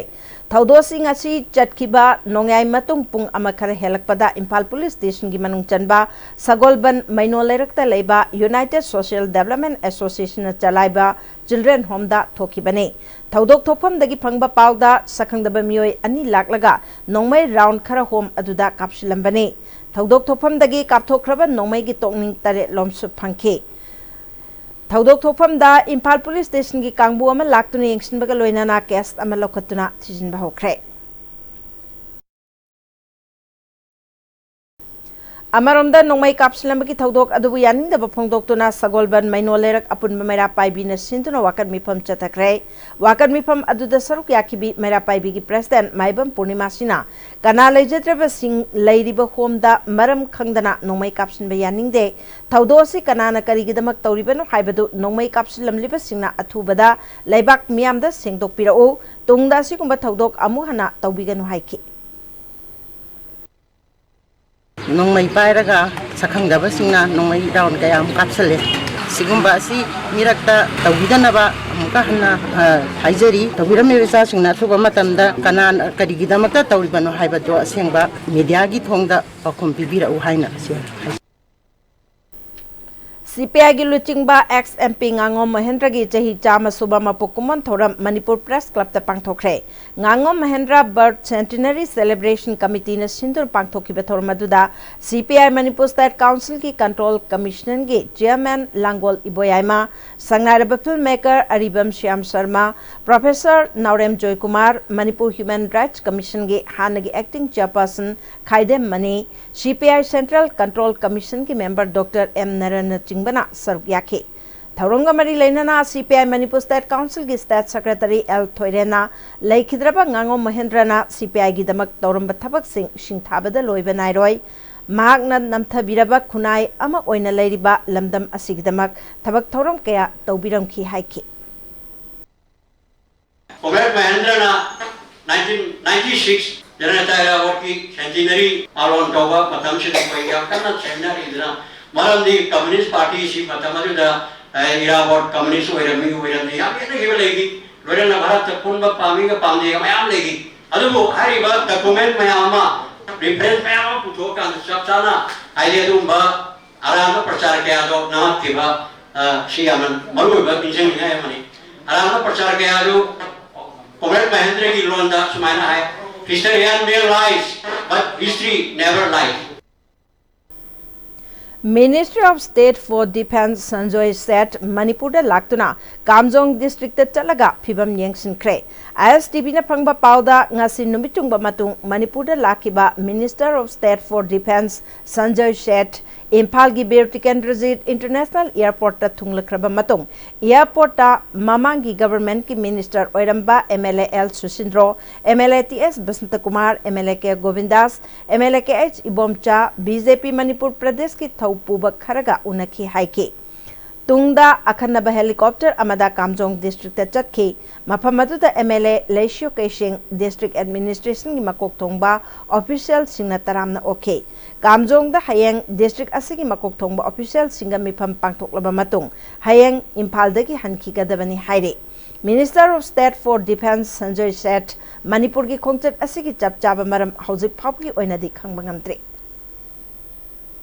ꯊꯧꯗꯣꯛꯁꯤꯡ ꯑꯁꯤ ꯆꯠꯈꯤꯕ ꯅꯣꯡꯌꯥꯏ ꯃꯇꯨꯡ ꯄꯨꯡ ꯑꯃ ꯈꯔ ꯍꯦꯜꯂꯛꯄꯗ ꯏꯝꯐꯥꯜ ꯄꯨꯂꯤꯁ ꯁ꯭ꯇꯦꯁꯟꯒꯤ ꯃꯅꯨꯡ ꯆꯟꯕ ꯁꯒꯣꯜꯕꯟ ꯃꯩꯅꯣ ꯂꯩꯔꯛꯇ ꯂꯩꯕ ꯌꯨꯅꯥꯏꯇꯦꯗ ꯁꯣꯁꯤꯌꯦꯜ ꯗꯦꯕꯂꯞꯃꯦꯟ ꯑꯦꯁꯣꯁꯤꯌꯦꯁꯟꯅ ꯆꯂꯥꯏꯕ ꯆꯤꯜꯗ꯭ꯔꯦꯟ ꯍꯣꯝꯗ ꯊꯣꯛꯈꯤꯕꯅꯤ꯫ ꯊꯧꯗꯣꯛ ꯊꯣꯛꯐꯝꯗꯒꯤ ꯐꯪꯕ ꯄꯥꯎꯗ ꯁꯛꯈꯪꯗꯕ ꯃꯤꯑꯣꯏ ꯑꯅꯤ ꯂꯥꯛꯂꯒ ꯅꯣꯡꯃꯩ ꯔꯥꯎꯟ ꯈꯔ ꯍꯣꯝ ꯑꯗꯨꯗ ꯀꯥꯞꯁꯤꯜꯂꯝꯕꯅꯤ꯫ ꯊꯧꯗꯣꯛ ꯊꯣꯛꯐꯝꯗꯒꯤ ꯀꯥꯞꯊꯣꯛꯈ꯭ꯔꯕ ꯅꯣꯡꯃꯩꯒꯤ ꯇꯣꯛꯅꯤꯡ ꯇꯔꯦꯠꯂꯣꯝꯁꯨ ꯐꯪꯈꯤ꯫ ꯊꯧꯗꯣꯛ ꯊꯣꯛꯐꯝꯗ ꯏꯝꯐꯥꯜ ꯄꯨꯂꯤꯁ ꯁ꯭ꯇꯦꯁꯟꯒꯤ ꯀꯥꯡꯕꯨ ꯑꯃ ꯂꯥꯛꯇꯨꯅ ꯌꯦꯡꯁꯤꯟꯕꯒ ꯂꯣꯏꯅꯅ ꯀꯦꯁ ꯑꯃ ꯂꯧꯈꯠꯇꯨꯅ ꯊꯤꯖꯤꯟꯕ ꯍꯧꯈ꯭ꯔꯦ꯫ ꯑꯃꯔꯣꯝꯗ, ꯅꯣꯡꯃꯩ ꯀꯥꯞꯁꯤꯜꯂꯝꯕꯒꯤ ꯊꯧꯗꯣꯛ ꯑꯗꯨꯕꯨ ꯌꯥꯅꯤꯡꯗꯕ ꯐꯣꯡꯗꯣꯛꯇꯨꯅ ꯁꯒꯣꯜꯕꯟ ꯃꯩꯅꯣ ꯂꯩꯔꯛ ꯑꯄꯨꯟꯕ ꯃꯩꯔꯥ ꯄꯥꯏꯕꯤꯅ ꯁꯤꯟꯗꯨꯅ ꯋꯥꯀꯠ ꯃꯤꯐꯝ ꯆꯠꯊꯈ꯭ꯔꯦ꯫ ꯋꯥꯀꯠ ꯃꯤꯐꯝ ꯑꯗꯨꯗ ꯁꯔꯨꯛ ꯌꯥꯈꯤꯕꯤ ꯃꯩꯔꯥ ꯄꯥꯏꯕꯤꯒꯤ ꯄ꯭ꯔꯦꯁꯤꯗꯦꯟꯠ ꯃꯥꯏꯕꯝ ꯄꯨꯔꯅꯤꯃꯥꯁꯤꯅ, ꯀꯅꯥ ꯂꯩꯖꯗ꯭ꯔꯕꯁꯤꯡ ꯂꯩꯔꯤꯕ ꯍꯣꯝꯗ ꯃꯔꯝ ꯈꯪꯗꯅ ꯅꯣꯡꯃꯩ ꯀꯥꯞꯁꯤꯟꯕ ꯌꯥꯅꯤꯡꯗꯦ꯫ ꯊꯧꯗꯣꯛ ꯑꯁꯤ ꯀꯅꯥꯅ ꯀꯔꯤꯒꯤꯗꯃꯛ ꯇꯧꯔꯤꯕꯅꯣ ꯍꯥꯏꯕꯗꯨ ꯅꯣꯡꯃꯩ ꯀꯥꯞꯁꯤꯜꯂꯝꯂꯤꯕꯁꯤꯡꯅ ꯑꯊꯨꯕꯗ ꯂꯩꯕꯥꯛ ꯃꯤꯌꯥꯝꯗ ꯁꯦꯡꯗꯣꯛꯄꯤꯔꯛꯎ꯫ ꯇꯨꯡꯗ ꯑꯁꯤꯒꯨꯝꯕ ꯊꯧꯗꯣꯛ ꯑꯃꯨꯛ ꯍꯟꯅ ꯇꯧꯕꯤꯒꯅꯨ ꯍꯥꯏꯈꯤ꯫ ꯅꯣꯡꯃꯩ ꯄꯥꯏꯔꯒ ꯁꯛꯈꯪꯗꯕꯁꯤꯡꯅ ꯅꯣꯡꯃꯩ ꯔꯥꯎꯟ ꯀꯌꯥ ꯑꯃ ꯀꯥꯞꯁꯜꯂꯦ꯫ ꯁꯤꯒꯨꯝꯕ ꯑꯁꯤ ꯃꯤꯔꯛꯇ ꯇꯧꯕꯤꯗꯅꯕ ꯑꯃꯨꯛꯀ ꯍꯟꯅ, ꯑ, ꯍꯥꯏꯖꯔꯤ꯫ ꯇꯧꯕꯤꯔꯝꯂꯤꯕ ꯏꯆꯥꯁꯤꯡꯅ ꯑꯊꯨꯕ ꯃꯇꯝꯗ ꯀꯅꯥꯅ ꯀꯔꯤꯒꯤꯗꯃꯛꯇ ꯇꯧꯔꯤꯕꯅꯣ ꯍꯥꯏꯕꯗꯨ ꯑꯁꯦꯡꯕ ꯃꯤꯗꯤꯌꯥꯒꯤ ꯊꯣꯡꯗ ꯄꯥꯎꯈꯨꯝ ꯄꯤꯕꯤꯔꯛꯎ ꯍꯥꯏꯅ ꯑꯁꯤ ꯍꯥꯏꯖꯔꯤ꯫ ꯁꯤ ꯄꯤ ꯑꯥꯏꯒꯤ ꯂꯨꯆꯤꯡꯕ ex M P ꯉꯥꯉꯣꯝ ꯃꯍꯦꯟꯗ꯭ꯔꯒꯤ ꯆꯍꯤ ꯆꯥꯝꯃ ꯁꯨꯕ ꯃꯄꯣꯛ ꯀꯨꯝꯑꯣꯟ ꯊꯧꯔꯝ ꯃꯅꯤꯄꯨꯔ ꯄ꯭ꯔꯦꯁ ꯀ꯭ꯂꯕꯇ ꯄꯥꯡꯊꯣꯛꯈ꯭ꯔꯦ꯫ ꯉꯥꯉꯣꯝ ꯃꯍꯦꯟꯗ꯭ꯔ Birth Centenary Celebration Committeeꯅ ꯁꯤꯟꯗꯨꯅ ꯄꯥꯡꯊꯣꯛꯈꯤꯕ ꯊꯧꯔꯝ ꯑꯗꯨꯗ ꯁꯤ P I Manipur State Councilꯒꯤ Control Commissionꯒꯤ Chairman Langol Iboyaima, ꯁꯪꯅꯥꯏꯔꯕ film maker Aribam Shyam Sharma, Professor Naorem Joykumar, Manipur Human Rights Commissionꯒꯤ ꯍꯥꯟꯅꯒꯤ Acting Chairperson ꯈꯥꯏꯗꯦꯝ ꯃꯅꯤ, ꯁꯤ ꯄꯤ ꯑꯥꯏ Central Control Commissionꯒꯤ member Doctor M ꯅꯔꯟꯅꯆꯤꯡꯕꯅ ꯁꯔꯨꯛ ꯌꯥꯈꯤ꯫ ꯊꯧꯔꯝꯒ ꯃꯔꯤ ꯂꯩꯅꯅ C P I Manipur State Councilꯒꯤ State Secretary ꯑꯦꯜ ꯊꯣꯏꯔꯦꯟꯅ ꯂꯩꯈꯤꯗ꯭ꯔꯕ ꯉꯥꯉꯣꯝ ꯃꯍꯦꯟꯗ꯭ꯔꯅ ꯁꯤ ꯄꯤ ꯑꯥꯏꯒꯤꯗꯃꯛ ꯇꯧꯔꯝꯕ ꯊꯕꯛꯁꯤꯡ ꯁꯤꯡꯊꯥꯕꯗ ꯂꯣꯏꯕ ꯅꯥꯏꯔꯣꯏ꯫ ꯃꯍꯥꯛꯅ ꯅꯝꯊꯕꯤꯔꯕ ꯈꯨꯟꯅꯥꯏ ꯑꯃ ꯑꯣꯏꯅ ꯂꯩꯔꯤꯕ ꯂꯝꯗꯝ ꯑꯁꯤꯒꯤꯗꯃꯛ ꯊꯕꯛ ꯊꯧꯔꯝ ꯀꯌꯥ ꯇꯧꯕꯤꯔꯝꯈꯤ ꯍꯥꯏꯈꯤ꯫ ꯀꯣꯝꯔꯦꯗ ꯃꯍꯦꯟꯗ꯭ꯔꯅ nineteen ninety six Janata ꯏꯔꯥꯕꯣꯠꯀꯤ centenary ꯄꯥꯂꯣꯟ ꯇꯧꯕ ꯃꯇꯝꯁꯤꯗ ꯑꯩꯈꯣꯏ ꯌꯥꯝ ꯀꯟꯅ ꯁꯦꯝꯅꯔꯤꯗꯅ, ꯃꯔꯝꯗꯤ Communist Party ꯑꯁꯤ ꯃꯇꯝ ꯑꯗꯨꯗ, ꯑꯦ, ꯏꯔꯥꯕꯣꯠ communist ꯑꯣꯏꯔꯝꯃꯤ ꯑꯣꯏꯔꯝꯗꯦ ꯌꯥꯝ ꯌꯦꯠꯅꯈꯤꯕ ꯂꯩꯈꯤ꯫ ꯂꯣꯏꯅꯅ ꯚꯥꯔꯠꯇ ꯄꯨꯟꯕ ꯄꯥꯝꯃꯤꯒ ꯄꯥꯝꯗꯦꯒ ꯃꯌꯥꯝ ꯂꯩꯈꯤ꯫ ꯑꯗꯨꯕꯨ ꯍꯥꯏꯔꯤꯕ document ꯃꯌꯥꯝ ꯑꯃ, reference ꯃꯌꯥꯝ ꯑꯃ ꯄꯨꯊꯣꯛꯑꯀꯥꯟꯗ ꯆꯞ ꯆꯥꯅ ꯍꯥꯏꯗꯤ ꯑꯗꯨꯒꯨꯝꯕ ꯑꯔꯥꯟꯕ ꯄ꯭ꯔꯆꯥꯔ ꯀꯌꯥꯗꯣ ꯅꯝꯃꯛꯈꯤꯕ, ꯑ, ꯁꯤ ꯌꯥꯝꯅ ꯃꯔꯨꯑꯣꯏꯕ ꯅꯤꯡꯁꯤꯡꯅꯤꯡꯉꯥꯏ ꯑꯃꯅꯤ꯫ ꯑꯔꯥꯟꯕ ꯄ꯭ꯔꯆꯥꯔ ꯀꯌꯥꯗꯨ ꯀꯣꯝꯔꯦꯗ ꯃꯍꯦꯟꯗ꯭ꯔꯒꯤ ꯂꯣꯟꯗ ꯁꯨꯃꯥꯏꯅ ꯍꯥꯏ, "Historian may lies, but history never lies." Minister of State for Defence Sanjoy Seth ꯃꯅꯤꯄꯨꯔꯗ ꯂꯥꯛꯇꯨꯅ ꯀꯥꯝꯖꯣꯡ district ꯇ ꯆꯠꯂꯒ ꯐꯤꯕꯝ ꯌꯦꯡꯁꯤꯟꯈ꯭ꯔꯦ꯫ ISTV ꯅ ꯐꯪꯕ ꯄꯥꯎꯗ ꯉꯁꯤ ꯅꯨꯃꯤꯠ ꯌꯨꯡꯕ ꯃꯇꯨꯡ ꯃꯅꯤꯄꯨꯔꯗ ꯂꯥꯛꯈꯤꯕ Minister of State for Defence Sanjoy Seth ꯏꯝꯐꯥꯜꯒꯤ ꯕꯤꯔ ꯇꯤꯀꯦꯟꯗ꯭ꯔꯖꯤꯠ International Airport ꯇ ꯊꯨꯡꯂꯈ꯭ꯔꯕ ꯃꯇꯨꯡ airport ꯇ ꯃꯃꯥꯡꯒꯤ government ꯀꯤ minister ꯑꯣꯏꯔꯝꯕ MLA L ꯁꯨꯁꯤꯟꯗ꯭ꯔꯣ, MLA T S ꯕꯁꯟꯇꯀꯨꯃꯥꯔ, MLA K ꯒꯣꯕꯤꯟꯗꯥꯁ, MLA K H Ibomcha, BJP Manipur ꯄ꯭ꯔꯗꯦꯁꯀꯤ ꯊꯧꯄꯨꯕ ꯈꯔꯒ ꯎꯅꯈꯤ ꯍꯥꯏꯈꯤ꯫ ꯇꯨꯡꯗ ꯑꯈꯟꯅꯕ helicopter ꯑꯃꯗ ꯀꯥꯝꯖꯣꯡ district ꯇ ꯆꯠꯈꯤ꯫ ꯃꯐꯝ ꯑꯗꯨꯗ MLA ꯂꯩꯁ꯭ꯌꯨ ꯀꯩꯁꯦꯡ, district administration ꯒꯤ ꯃꯀꯣꯛ ꯊꯣꯡꯕ official ꯁꯤꯡꯅ ꯇꯔꯥꯝꯅ ꯑꯣꯛꯈꯤ꯫ ꯀꯥꯝꯖꯣꯡꯗ ꯍꯌꯦꯡ district ꯑꯁꯤꯒꯤ ꯃꯀꯣꯛ ꯊꯣꯡꯕ official ꯁꯤꯡꯒ ꯃꯤꯐꯝ ꯄꯥꯡꯊꯣꯛꯂꯕ ꯃꯇꯨꯡ ꯍꯌꯦꯡ ꯏꯝꯐꯥꯜꯗꯒꯤ ꯍꯟꯈꯤꯒꯗꯕꯅꯤ ꯍꯥꯏꯔꯤ꯫ Minister of State for Defence Sanjoy Seth ꯃꯅꯤꯄꯨꯔꯒꯤ ꯈꯣꯡꯆꯠ ꯑꯁꯤꯒꯤ ꯆꯞ ꯆꯥꯕ ꯃꯔꯝ ꯍꯧꯖꯤꯛ ꯐꯥꯎꯕꯒꯤ ꯑꯣꯏꯅꯗꯤ ꯈꯪꯕ ꯉꯝꯗ꯭ꯔꯤ꯫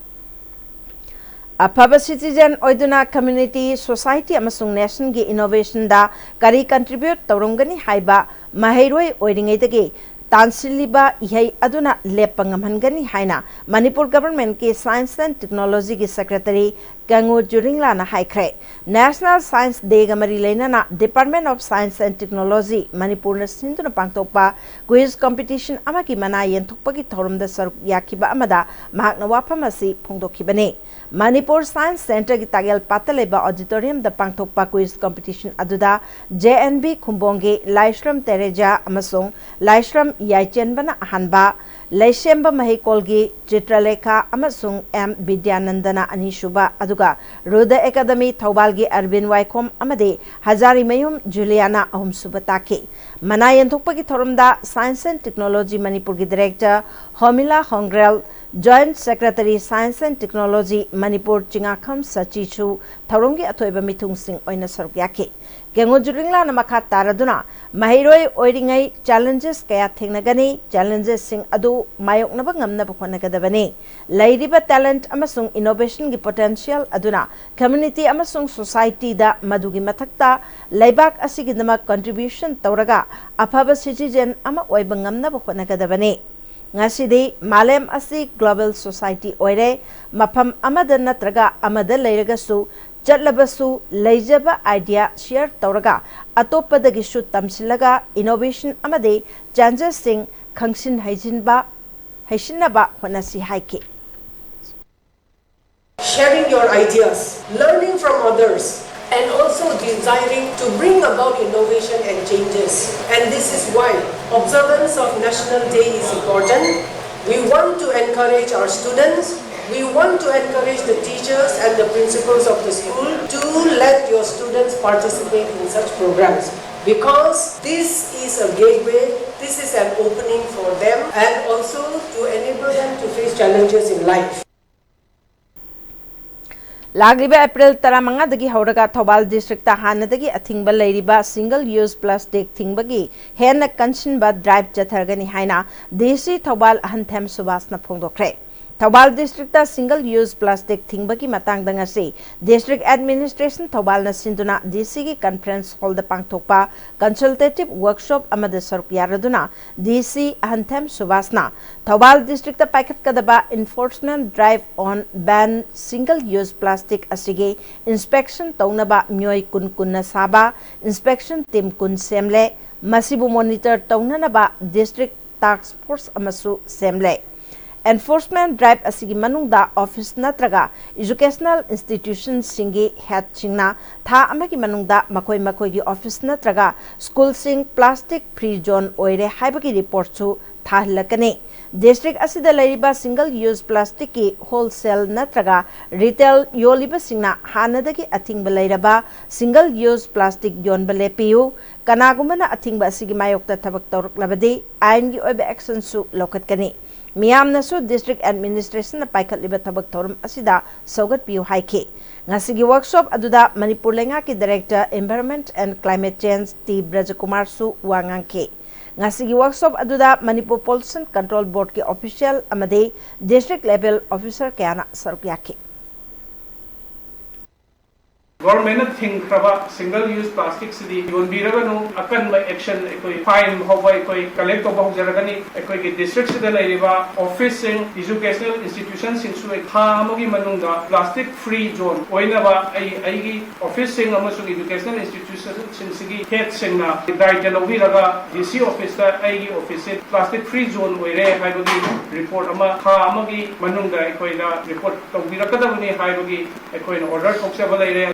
ꯑꯐꯕ citizen ꯑꯣꯏꯗꯨꯅ community, society ꯑꯃꯁꯨꯡ nation ꯒꯤ innovation ꯗ ꯀꯔꯤ contribute ꯇꯧꯔꯝꯒꯅꯤ ꯍꯥꯏꯕ ꯃꯍꯩꯔꯣꯏ ꯑꯣꯏꯔꯤꯉꯩꯗꯒꯤ ꯇꯥꯟꯁꯤꯜꯂꯤꯕ ꯏꯍꯩ ꯑꯗꯨꯅ ꯂꯦꯞꯄ ꯉꯝꯍꯟꯒꯅꯤ ꯍꯥꯏꯅ ꯃꯅꯤꯄꯨꯔ government ꯀꯤ Science and Technology ꯒꯤ secretary ꯀꯦꯉꯨ ꯖꯨꯔꯤꯡꯂꯥꯅ ꯍꯥꯏꯈ꯭ꯔꯦ꯫ National Science Day ꯒ ꯃꯔꯤ ꯂꯩꯅꯅ Department of Science and Technology ꯃꯅꯤꯄꯨꯔꯅ ꯁꯤꯟꯗꯨꯅ ꯄꯥꯡꯊꯣꯛꯄ quiz competition ꯑꯃꯒꯤ ꯃꯅꯥ ꯌꯦꯟꯊꯣꯛꯄꯒꯤ ꯊꯧꯔꯝꯗ ꯁꯔꯨꯛ ꯌꯥꯈꯤꯕ ꯑꯃꯗ ꯃꯍꯥꯛꯅ ꯋꯥꯐꯝ ꯑꯁꯤ ꯐꯣꯡꯗꯣꯛꯈꯤꯕꯅꯤ꯫ ꯃꯅꯤꯄꯨꯔ Science Centre ꯒꯤ ꯇꯥꯒꯦꯜ ꯄꯥꯠꯇ ꯂꯩꯕ auditorium ꯗ ꯄꯥꯡꯊꯣꯛꯄ quiz competition ꯑꯗꯨꯗ J N B ꯈꯨꯝꯕꯣꯡꯒꯤ ꯂꯥꯏꯁ꯭ꯔꯝ ꯇꯦꯔꯦꯖꯥ ꯑꯃꯁꯨꯡ ꯂꯥꯏꯁ꯭ꯔꯝ ꯌꯥꯏꯆꯦꯟꯕꯅ ꯑꯍꯥꯟꯕ, ꯂꯩꯁꯦꯝꯕ ꯃꯍꯩꯀꯣꯜꯒꯤ ꯆꯤꯇ꯭ꯔꯂꯦꯈꯥ ꯑꯃꯁꯨꯡ M ꯕꯤꯗ꯭ꯌꯥꯅꯟꯗꯅ ꯑꯅꯤꯁꯨꯕ, ꯑꯗꯨꯒ ꯔꯨꯗ Academy ꯊꯧꯕꯥꯜꯒꯤ ꯑꯔꯕꯤꯟ ꯋꯥꯏꯈꯣꯝ ꯑꯃꯗꯤ ꯍꯖꯥꯔꯤꯃꯌꯨꯝ ꯖꯨꯂꯤꯌꯥꯅ ꯑꯍꯨꯝꯁꯨꯕ ꯇꯥꯈꯤ꯫ ꯃꯅꯥ ꯌꯦꯟꯊꯣꯛꯄꯒꯤ ꯊꯧꯔꯝꯗ Science and Technology ꯃꯅꯤꯄꯨꯔꯒꯤ director ꯍꯣꯃꯤꯂꯥ ꯍꯣꯡꯒ꯭ꯔꯦꯜ, Joint Secretary Science and Technology Manipur ꯆꯤꯉꯥꯈꯝ ꯁꯆꯤꯁꯨ ꯊꯧꯔꯝꯒꯤ ꯑꯊꯣꯏꯕ ꯃꯤꯊꯨꯡꯁꯤꯡ ꯑꯣꯏꯅ ꯁꯔꯨꯛ ꯌꯥꯈꯤ꯫ ꯀꯦꯉꯨ ꯖꯨꯔꯤꯡꯂꯥꯅ ꯃꯈꯥ ꯇꯥꯔꯗꯨꯅ ꯃꯍꯩꯔꯣꯏ ꯑꯣꯏꯔꯤꯉꯩ challenges ꯀꯌꯥ ꯊꯦꯡꯅꯒꯅꯤ, challenges ꯁꯤꯡ ꯑꯗꯨ ꯃꯥꯌꯣꯛꯅꯕ ꯉꯝꯅꯕ ꯍꯣꯠꯅꯒꯗꯕꯅꯤ꯫ ꯂꯩꯔꯤꯕ talent ꯑꯃꯁꯨꯡ innovation ꯒꯤ potential ꯑꯗꯨꯅ community ꯑꯃꯁꯨꯡ society ꯗ ꯃꯗꯨꯒꯤ ꯃꯊꯛꯇ ꯂꯩꯕꯥꯛ ꯑꯁꯤꯒꯤꯗꯃꯛ contribution ꯇꯧꯔꯒ ꯑꯐꯕ citizen ꯑꯃ ꯑꯣꯏꯕ ꯉꯝꯅꯕ ꯍꯣꯠꯅꯒꯗꯕꯅꯤ꯫ ꯉꯁꯤꯗꯤ ꯃꯥꯂꯦꯝ ꯑꯁꯤ global society ꯑꯣꯏꯔꯦ꯫ ꯃꯐꯝ ꯑꯃꯗ ꯅꯠꯇ꯭ꯔꯒ ꯑꯃꯗ ꯂꯩꯔꯒꯁꯨ, ꯆꯠꯂꯕꯁꯨ, ꯂꯩꯖꯕ idea share ꯇꯧꯔꯒ ꯑꯇꯣꯞꯄꯗꯒꯤꯁꯨ ꯇꯝꯁꯤꯜꯂꯒ innovation ꯑꯃꯗꯤ changesꯁꯤꯡ ꯈꯪꯁꯤꯟ ꯍꯩꯖꯤꯟꯕ, ꯍꯩꯁꯤꯟꯅꯕ ꯍꯣꯠꯅꯁꯤ ꯍꯥꯏꯈꯤ꯫ Sharing your ideas, learning from others, and also desiring to bring about innovation and changes. And this is why observance of National Day is important. We want to encourage our students, we want to encourage the teachers and the principals of the school to let your students participate in such programs, because this is a gateway, this is an opening for them, and also to enable them to face challenges in life. ꯂꯥꯛꯂꯤꯕ April ꯇꯔꯥꯃꯉꯥꯗꯒꯤ ꯍꯧꯔꯒ ꯊꯧꯕꯥꯜ districtꯇ ꯍꯥꯟꯅꯗꯒꯤ ꯑꯊꯤꯡꯕ ꯂꯩꯔꯤꯕ single use plastic ꯊꯤꯡꯕꯒꯤ ꯍꯦꯟꯅ ꯀꯟꯁꯤꯟꯕ drive ꯆꯠꯊꯒꯅꯤ ꯍꯥꯏꯅ DC Thoubal ꯑꯍꯟꯊꯦꯝ ꯁꯨꯕꯥꯁꯅ ꯐꯣꯡꯗꯣꯛꯈ꯭ꯔꯦ꯫ Thoubal districtꯇ single use plastic ꯊꯤꯡꯕꯒꯤ ꯃꯇꯥꯡꯗ ꯉꯁꯤ district administration ꯊꯧꯕꯥꯜꯅ ꯁꯤꯟꯗꯨꯅ DCꯒꯤ conference hallꯗ ꯄꯥꯡꯊꯣꯛꯄ consultative workshop ꯑꯃꯗ ꯁꯔꯨꯛ ꯌꯥꯔꯗꯨꯅ DC ꯑꯍꯟꯊꯦꯝ ꯁꯨꯕꯥꯁꯅ Thoubal districtꯇ ꯄꯥꯏꯈꯠꯀꯗꯕ enforcement drive on ban single use plastic ꯑꯁꯤꯒꯤ inspection ꯇꯧꯅꯕ ꯃꯤꯑꯣꯏ ꯀꯨꯟ ꯀꯨꯟꯅ ꯁꯥꯕ inspection team ꯀꯨꯟ ꯁꯦꯝꯂꯦ꯫ ꯃꯁꯤꯕꯨ monitor ꯇꯧꯅꯅꯕ district task force ꯑꯃꯁꯨ ꯁꯦꯝꯂꯦ꯫ Enforcement drive ꯑꯁꯤꯒꯤ ꯃꯅꯨꯡꯗ office ꯅꯠꯇ꯭ꯔꯒ educational institutionꯁꯤꯡꯒꯤ headꯁꯤꯡꯅ ꯊꯥ ꯑꯃꯒꯤ ꯃꯅꯨꯡꯗ ꯃꯈꯣꯏ ꯃꯈꯣꯏꯒꯤ office ꯅꯠꯇ꯭ꯔꯒ schoolꯁꯤꯡ plastic free zone ꯑꯣꯏꯔꯦ ꯍꯥꯏꯕꯒꯤ reportꯁꯨ ꯊꯥꯍꯜꯂꯛꯀꯅꯤ꯫ District ꯑꯁꯤꯗ ꯂꯩꯔꯤꯕ single use plasticꯀꯤ wholesale ꯅꯠꯇ꯭ꯔꯒ retail ꯌꯣꯜꯂꯤꯕꯁꯤꯡꯅ ꯍꯥꯟꯅꯗꯒꯤ ꯑꯊꯤꯡꯕ ꯂꯩꯔꯕ single use plastic ꯌꯣꯟꯕ ꯂꯦꯞꯄꯤꯌꯨ꯫ ꯀꯅꯥꯒꯨꯝꯕꯅ ꯑꯊꯤꯡꯕ ꯑꯁꯤꯒꯤ ꯃꯥꯌꯣꯛꯇ ꯊꯕꯛ ꯇꯧꯔꯛꯂꯕꯗꯤ ꯑꯥꯏꯟꯒꯤ ꯑꯣꯏꯕ actionꯁꯨ ꯂꯧꯈꯠꯀꯅꯤ꯫ ꯃꯤꯌꯥꯝꯅꯁꯨ district administrationꯅ ꯄꯥꯏꯈꯠꯂꯤꯕ ꯊꯕꯛ ꯊꯧꯔꯝ ꯑꯁꯤꯗ ꯁꯧꯒꯠꯄꯤꯌꯨ ꯍꯥꯏꯈꯤ꯫ ꯉꯁꯤꯒꯤ workshop ꯑꯗꯨꯗ ꯃꯅꯤꯄꯨꯔ ꯂꯩꯉꯥꯛꯀꯤ Director Environment and Climate Change T ꯕ꯭ꯔꯖꯀꯨꯃꯥꯔꯁꯨ ꯋꯥ ꯉꯥꯡꯈꯤ꯫ ꯉꯁꯤꯒꯤ workshop ꯑꯗꯨꯗ ꯃꯅꯤꯄꯨꯔ Pollution Control Boardꯀꯤ official ꯑꯃꯗꯤ district level officer ꯀꯌꯥꯅ ꯁꯔꯨꯛ ꯌꯥꯈꯤ꯫ Government ꯅ ꯊꯤꯡꯈ꯭ꯔꯕ single use plastic ꯁꯤꯗꯤ ꯌꯣꯟꯕꯤꯔꯒꯅꯨ, ꯑꯀꯟꯕ action ꯑꯩꯈꯣꯏ fine ꯐꯥꯎꯕ ꯑꯩꯈꯣꯏ collect ꯇꯧꯕ ꯍꯧꯖꯔꯒꯅꯤ꯫ ꯑꯩꯈꯣꯏꯒꯤ district ꯁꯤꯗ ꯂꯩꯔꯤꯕ office ꯁꯤꯡ, educational institution ꯁꯤꯡꯁꯨ ꯊꯥ ꯑꯃꯒꯤ ꯃꯅꯨꯡꯗ plastic free zone ꯑꯣꯏꯅꯕ ꯑꯩ ꯑꯩꯒꯤ office ꯁꯤꯡ ꯑꯃꯁꯨꯡ educational institution ꯁꯤꯡꯁꯤꯒꯤ head ꯁꯤꯡꯅ ꯗꯥꯏꯇ ꯂꯧꯕꯤꯔꯒ D C office ꯇ ꯑꯩꯒꯤ office ꯁꯤ plastic free zone ꯑꯣꯏꯔꯦ ꯍꯥꯏꯕꯒꯤ report ꯑꯃ ꯊꯥ ꯑꯃꯒꯤ ꯃꯅꯨꯡꯗ ꯑꯩꯈꯣꯏꯅ report ꯇꯧꯕꯤꯔꯛꯀꯗꯕꯅꯤ ꯍꯥꯏꯕꯒꯤ ꯑꯩꯈꯣꯏꯅ order ꯊꯣꯛꯆꯕ ꯂꯩꯔꯦ꯫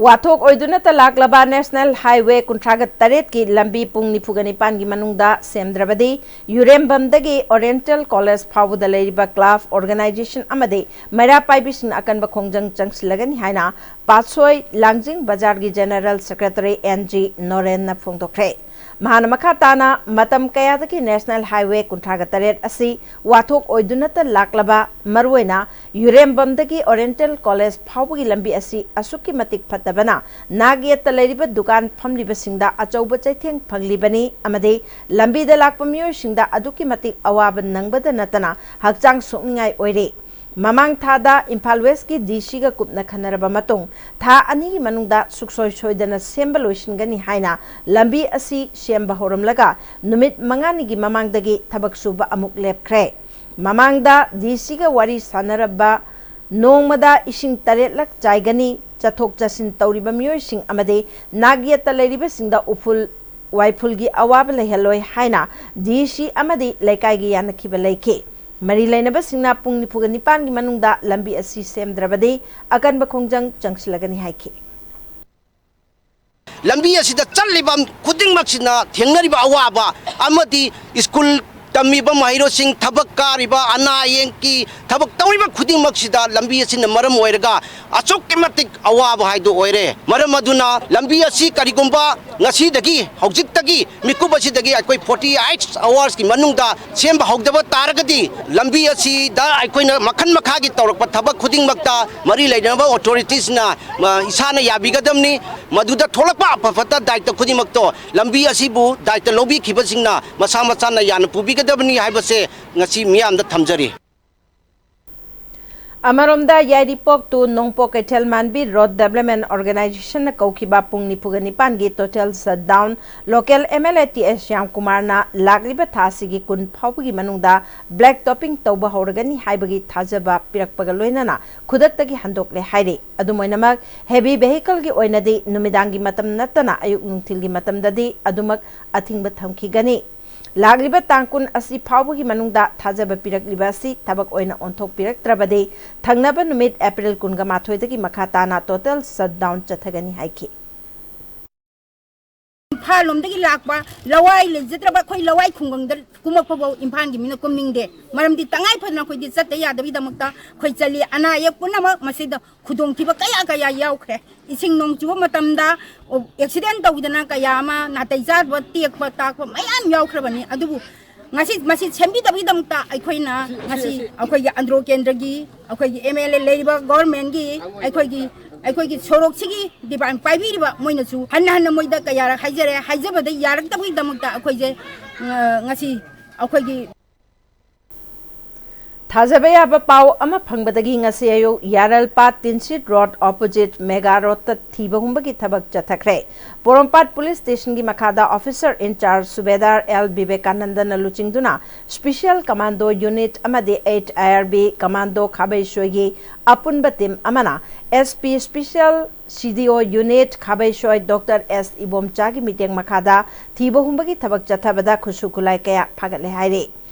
ꯋꯥꯊꯣꯛ ꯑꯣꯏꯗꯨꯅꯇ ꯂꯥꯛꯂꯕ National Highway ꯀꯨꯟꯊ꯭ꯔꯥꯒ ꯇꯔꯦꯠꯀꯤ ꯂꯝꯕꯤ ꯄꯨꯡ ꯅꯤꯐꯨꯒ ꯅꯤꯄꯥꯟꯒꯤ ꯃꯅꯨꯡꯗ ꯁꯦꯝꯗ꯭ꯔꯕꯗꯤ ꯌꯨꯔꯦꯝꯕꯝꯗꯒꯤ Oriental College ꯐꯥꯎꯕꯗ ꯂꯩꯔꯤꯕ club, organization ꯑꯃꯗꯤ ꯃꯩꯔꯥ ꯄꯥꯏꯕꯤꯁꯤꯡꯅ ꯑꯀꯟꯕ ꯈꯣꯡꯖꯪ ꯆꯪꯁꯤꯜꯂꯒꯅꯤ ꯍꯥꯏꯅ ꯄꯥꯠꯁꯣꯏ ꯂꯥꯡꯖꯤꯡ ꯕꯖꯥꯔꯒꯤ General Secretary N G ꯅꯣꯔꯦꯟꯅ ꯐꯣꯡꯗꯣꯛꯈ꯭ꯔꯦ꯫ ꯃꯍꯥꯛꯅ ꯃꯈꯥ ꯇꯥꯅ ꯃꯇꯝ ꯀꯌꯥꯗꯒꯤ National Highway ꯀꯨꯟꯊ꯭ꯔꯥꯒ ꯇꯔꯦꯠ ꯑꯁꯤ ꯋꯥꯊꯣꯛ ꯑꯣꯏꯗꯨꯅꯇ ꯂꯥꯛꯂꯕ, ꯃꯔꯨꯑꯣꯏꯅ ꯌꯨꯔꯦꯝꯕꯝꯗꯒꯤ Oriental College ꯐꯥꯎꯕꯒꯤ ꯂꯝꯕꯤ ꯑꯁꯤ ꯑꯁꯨꯛꯀꯤ ꯃꯇꯤꯛ ꯐꯠꯇꯕꯅ ꯅꯥꯛ ꯌꯦꯠꯇ ꯂꯩꯔꯤꯕ ꯗꯨꯀꯥꯟ ꯐꯝꯂꯤꯕꯁꯤꯡꯗ ꯑꯆꯧꯕ ꯆꯩꯊꯦꯡ ꯐꯪꯂꯤꯕꯅꯤ ꯑꯃꯗꯤ ꯂꯝꯕꯤꯗ ꯂꯥꯛꯄ ꯃꯤꯑꯣꯏꯁꯤꯡꯗ ꯑꯗꯨꯛꯀꯤ ꯃꯇꯤꯛ ꯑꯋꯥꯕ ꯅꯪꯕꯗ ꯅꯠꯇꯅ ꯍꯛꯆꯥꯡ ꯁꯣꯛꯅꯤꯡꯉꯥꯏ ꯑꯣꯏꯔꯦ꯫ ꯃꯃꯥꯡ ꯊꯥꯗ ꯏꯝꯐꯥꯜ West ꯀꯤ D C ꯒ ꯀꯨꯞꯅ ꯈꯟꯅꯔꯕ ꯃꯇꯨꯡ ꯊꯥ ꯑꯅꯤꯒꯤ ꯃꯅꯨꯡꯗ ꯁꯨꯛꯁꯣꯏ ꯁꯣꯏꯗꯅ ꯁꯦꯝꯕ ꯂꯣꯏꯁꯤꯟꯒꯅꯤ ꯍꯥꯏꯅ ꯂꯝꯕꯤ ꯑꯁꯤ ꯁꯦꯝꯕ ꯍꯧꯔꯝꯂꯒ ꯅꯨꯃꯤꯠ ꯃꯉꯥꯅꯤꯒꯤ ꯃꯃꯥꯡꯗꯒꯤ ꯊꯕꯛ ꯁꯨꯕ ꯑꯃꯨꯛ ꯂꯦꯞꯈ꯭ꯔꯦ꯫ ꯃꯃꯥꯡꯗ D C ꯒ ꯋꯥꯔꯤ ꯁꯥꯟꯅꯔꯕ ꯅꯣꯡꯃꯗ ꯏꯁꯤꯡ ꯇꯔꯦꯠꯂꯛ ꯆꯥꯏꯒꯅꯤ, ꯆꯠꯊꯣꯛ ꯆꯠꯁꯤꯟ ꯇꯧꯔꯤꯕ ꯃꯤꯑꯣꯏꯁꯤꯡ ꯑꯃꯗꯤ ꯅꯥꯛ ꯌꯦꯠꯇ ꯂꯩꯔꯤꯕꯁꯤꯡꯗ ꯎꯐꯨꯜ ꯋꯥꯏꯐꯨꯜꯒꯤ ꯑꯋꯥꯕ ꯂꯩꯍꯜꯂꯣꯏ ꯍꯥꯏꯅ D C ꯑꯃꯗꯤ ꯂꯩꯀꯥꯏꯒꯤ ꯌꯥꯅꯈꯤꯕ ꯂꯩꯈꯤ꯫ ꯃꯔꯤ ꯂꯩꯅꯕꯁꯤꯡꯅ ꯄꯨꯡ ꯅꯤꯐꯨꯒ ꯅꯤꯄꯥꯟꯒꯤ ꯃꯅꯨꯡꯗ ꯂꯝꯕꯤ ꯑꯁꯤ ꯁꯦꯝꯗ꯭ꯔꯕꯗꯤ ꯑꯀꯟꯕ ꯈꯣꯡꯖꯪ ꯆꯪꯁꯤꯜꯂꯒꯅꯤ ꯍꯥꯏꯈꯤ꯫ ꯂꯝꯕꯤ ꯑꯁꯤꯗ ꯆꯠꯂꯤꯕ ꯈꯨꯗꯤꯡꯃꯛꯁꯤꯅ ꯊꯦꯡꯅꯔꯤꯕ ꯑꯋꯥꯕ ꯑꯃꯗꯤ ꯁ꯭ꯀꯨꯜ ꯇꯝꯃꯤꯕ ꯃꯍꯩꯔꯣꯏꯁꯤꯡ, ꯊꯕꯛ ꯀꯥꯔꯤꯕ, ꯑꯅꯥ ꯑꯌꯦꯛꯀꯤ ꯊꯕꯛ ꯇꯧꯔꯤꯕ ꯈꯨꯗꯤꯡꯃꯛꯁꯤꯗ ꯂꯝꯕꯤ ꯑꯁꯤꯅ ꯃꯔꯝ ꯑꯣꯏꯔꯒ ꯑꯁꯨꯛꯀꯤ ꯃꯇꯤꯛ ꯑꯋꯥꯕ ꯍꯥꯏꯗꯨ ꯑꯣꯏꯔꯦ꯫ ꯃꯔꯝ ꯑꯗꯨꯅ ꯂꯝꯕꯤ ꯑꯁꯤ ꯀꯔꯤꯒꯨꯝꯕ ꯉꯁꯤꯗꯒꯤ, ꯍꯧꯖꯤꯛꯇꯒꯤ, ꯃꯤꯀꯨꯞ ꯑꯁꯤꯗꯒꯤ ꯑꯩꯈꯣꯏ forty eight hours ꯀꯤ ꯃꯅꯨꯡꯗ ꯁꯦꯝꯕ ꯍꯧꯗꯕ ꯇꯥꯔꯒꯗꯤ ꯂꯝꯕꯤ ꯑꯁꯤꯗ ꯑꯩꯈꯣꯏꯅ ꯃꯈꯜ ꯃꯈꯥꯒꯤ ꯇꯧꯔꯛꯄ ꯊꯕꯛ ꯈꯨꯗꯤꯡꯃꯛꯇ ꯃꯔꯤ ꯂꯩꯅꯕ authorities ꯅ, ꯑ, ꯏꯁꯥꯅ ꯌꯥꯕꯤꯒꯗꯕꯅꯤ꯫ ꯃꯗꯨꯗ ꯊꯣꯛꯂꯛꯄ ꯑꯐ ꯐꯠꯇ ꯗꯥꯏꯇ ꯈꯨꯗꯤꯡꯃꯛꯇꯣ ꯂꯝꯕꯤ ꯑꯁꯤꯕꯨ ꯗꯥꯏꯇ ꯂꯧꯕꯤꯈꯤꯕꯁꯤꯡꯅ ꯃꯁꯥ ꯃꯁꯥꯅ ꯌꯥꯅ ꯄꯨꯕꯤꯒꯗꯕꯅꯤ ꯍꯥꯏꯕꯁꯦ ꯉꯁꯤ ꯃꯤꯌꯥꯝꯗ ꯊꯝꯖꯔꯤ꯫ ꯑꯃꯔꯣꯝꯗ, ꯌꯥꯏꯔꯤꯄꯣꯛ to ꯅꯣꯡꯄꯣꯛ ꯀꯩꯊꯦꯜ ꯃꯥꯟꯕꯤ ꯔꯣꯗ ꯗꯦꯕꯂꯞꯃꯦꯟ ꯑꯣꯔꯒꯅꯥꯏꯖꯦꯁꯟꯅ ꯀꯧꯈꯤꯕ ꯄꯨꯡ ꯅꯤꯐꯨꯒ ꯅꯤꯄꯥꯟꯒꯤ total shutdown local M L A T S ꯁ꯭ꯌꯥꯝꯀꯨꯃꯥꯔꯅ ꯂꯥꯛꯂꯤꯕ ꯊꯥ ꯑꯁꯤꯒꯤ ꯀꯨꯟ ꯐꯥꯎꯕꯒꯤ ꯃꯅꯨꯡꯗ ꯕ꯭ꯂꯦꯛ ꯇꯣꯄꯤꯡ ꯇꯧꯕ ꯍꯧꯔꯒꯅꯤ ꯍꯥꯏꯕꯒꯤ ꯊꯥꯖꯕ ꯄꯤꯔꯛꯄꯒ ꯂꯣꯏꯅꯅ ꯈꯨꯗꯛꯇꯒꯤ ꯍꯟꯗꯣꯛꯂꯦ ꯍꯥꯏꯔꯤ꯫ ꯑꯗꯨꯝ ꯑꯣꯏꯅꯃꯛ, ꯍꯦꯚꯤ ꯚꯦꯍꯤꯀꯜꯒꯤ ꯑꯣꯏꯅꯗꯤ ꯅꯨꯃꯤꯗꯥꯡꯒꯤ ꯃꯇꯝ ꯅꯠꯇꯅ ꯑꯌꯨꯛ ꯅꯨꯡꯊꯤꯜꯒꯤ ꯃꯇꯝꯗꯗꯤ ꯑꯗꯨꯃꯛ ꯑꯊꯤꯡꯕ ꯊꯝꯈꯤꯒꯅꯤ꯫ ꯂꯥꯛꯂꯤꯕ ꯇꯥꯡ ꯀꯨꯟ ꯑꯁꯤ ꯐꯥꯎꯕꯒꯤ ꯃꯅꯨꯡꯗ ꯊꯥꯖꯕ ꯄꯤꯔꯛꯂꯤꯕ ꯑꯁꯤ ꯊꯕꯛ ꯑꯣꯏꯅ ꯑꯣꯟꯊꯣꯛꯄꯤꯔꯛꯇ꯭ꯔꯕꯗꯤ, ꯊꯪꯅꯕ ꯅꯨꯃꯤꯠ ꯑꯦꯄ꯭ꯔꯤꯜ ꯀꯨꯟꯒ ꯃꯥꯊꯣꯏꯗꯒꯤ ꯃꯈꯥ ꯇꯥꯅ ꯇꯣꯇꯦꯜ ꯁꯠꯗꯥꯎꯟ ꯆꯠꯊꯒꯅꯤ ꯍꯥꯏꯈꯤ꯫ ꯏꯝꯐꯥꯜ ꯂꯣꯝꯗꯒꯤ ꯂꯥꯛꯄ ꯂꯋꯥꯏ ꯂꯩꯖꯗ꯭ꯔꯕ ꯑꯩꯈꯣꯏ ꯂꯋꯥꯏ ꯈꯨꯡꯒꯪꯗ ꯀꯨꯝꯃꯛꯄꯐꯥꯎ ꯏꯝꯐꯥꯜꯒꯤ ꯃꯤꯅ ꯀꯨꯝꯅꯤꯡꯗꯦ꯫ ꯃꯔꯝꯗꯤ ꯇꯉꯥꯏ ꯐꯗꯅ ꯑꯩꯈꯣꯏꯗꯤ ꯆꯠꯇ ꯌꯥꯗꯕꯒꯤꯗꯃꯛꯇ ꯑꯩꯈꯣꯏ ꯆꯠꯂꯤ꯫ ꯑꯅꯥ ꯑꯌꯦꯛ ꯄꯨꯝꯅꯃꯛ ꯃꯁꯤꯗ ꯈꯨꯗꯣꯡꯊꯤꯕ ꯀꯌꯥ ꯀꯌꯥ ꯌꯥꯎꯈ꯭ꯔꯦ꯫ ꯏꯁꯤꯡ ꯅꯣꯡ ꯆꯨꯕ ꯃꯇꯝꯗ ꯑꯦꯛꯁꯤꯗꯦꯟ ꯇꯧꯗꯅ ꯀꯌꯥ ꯑꯃ ꯅꯥꯇꯩ ꯆꯥꯗꯕ ꯇꯦꯛꯄ ꯇꯥꯛꯄ ꯃꯌꯥꯝ ꯌꯥꯎꯈ꯭ꯔꯕꯅꯤ꯫ ꯑꯗꯨꯕꯨ ꯉꯁꯤ ꯃꯁꯤ ꯁꯦꯝꯕꯤꯗꯕꯒꯤꯗꯃꯛꯇ ꯑꯩꯈꯣꯏꯅ ꯉꯁꯤ ꯑꯩꯈꯣꯏꯒꯤ ꯑꯟꯗ꯭ꯔꯣ ꯀꯦꯟꯗ꯭ꯔꯒꯤ ꯑꯩꯈꯣꯏꯒꯤ ꯑꯦꯝ ꯑꯦꯜ ꯑꯦ ꯂꯩꯔꯤꯕ ꯒꯣꯔꯃꯦꯟꯒꯤ ꯑꯩꯈꯣꯏꯒꯤ ꯑꯩꯈꯣꯏꯒꯤ ꯁꯣꯔꯣꯛꯁꯤꯒꯤ ꯗꯤꯄꯥꯔꯠꯃꯦꯟ ꯄꯥꯏꯕꯤꯔꯤꯕ ꯃꯣꯏꯅꯁꯨ ꯍꯟꯅ ꯍꯟꯅ ꯃꯣꯏꯗ ꯀꯌꯥꯔꯛ ꯍꯥꯏꯖꯔꯦ꯫ ꯍꯥꯏꯖꯕꯗ ꯌꯥꯔꯛꯇꯕꯒꯤꯗꯃꯛꯇ ꯑꯩꯈꯣꯏꯁꯦ, ꯑ, ꯉꯁꯤ ꯑꯩꯈꯣꯏꯒꯤ ꯊꯥꯖꯕ ꯌꯥꯕ ꯄꯥꯎ ꯑꯃ ꯐꯪꯕꯗꯒꯤ ꯉꯁꯤ ꯑꯌꯨꯛ ꯌꯥꯔꯜꯄꯥꯠ ꯇꯤꯟꯁꯤꯠ ꯔꯣꯗ ꯑꯣꯄꯣꯖꯤꯠ ꯃꯦꯒꯥ ꯔꯣꯗꯇ ꯊꯤꯕ ꯍꯨꯝꯕꯒꯤ ꯊꯕꯛ ꯆꯠꯊꯈ꯭ꯔꯦ꯫ ꯄꯣꯔꯣꯝꯄꯥꯠ ꯄꯨꯂꯤꯁ ꯁ꯭ꯇꯦꯁꯟꯒꯤ ꯃꯈꯥꯗ ꯑꯣꯐꯤꯁꯔ ꯏꯟꯆꯥꯔꯖ ꯁꯨꯕꯦꯗꯥꯔ ꯑꯦꯜ ꯕꯤꯕꯦꯀꯥꯅꯟꯗꯅ ꯂꯨꯆꯤꯡꯗꯨꯅ ꯁ꯭ꯄꯤꯁꯤꯌꯦꯜ ꯀꯃꯥꯟꯗꯣ ꯌꯨꯅꯤꯠ ꯑꯃꯗꯤ ꯑꯩꯠ ꯑꯥꯏ ꯑꯥꯔ ꯕꯤ ꯀꯃꯥꯟꯗꯣ ꯈꯥꯕꯩꯁꯣꯏꯒꯤ ꯑꯄꯨꯟꯕ ꯇꯤꯝ ꯑꯃꯅ ꯑꯦꯁ ꯄꯤ ꯁ꯭ꯄꯤꯁꯤꯌꯦꯜ ꯁꯤ ꯗꯤ ꯑꯣ ꯌꯨꯅꯤꯠ ꯈꯥꯕꯩꯁꯣꯏ ꯗꯣꯛꯇꯔ ꯑꯦꯁ ꯏꯕꯣꯝꯆꯥꯒꯤ ꯃꯤꯠꯌꯦꯡ ꯃꯈꯥꯗ ꯊꯤꯕ ꯍꯨꯝꯕꯒꯤ ꯊꯕꯛ ꯆꯠꯊꯕꯗ ꯈꯨꯠꯁꯨ ꯈꯨꯠꯂꯥꯏ ꯀꯌꯥ ꯐꯥꯒꯠꯂꯦ ꯍꯥꯏꯔꯤ꯫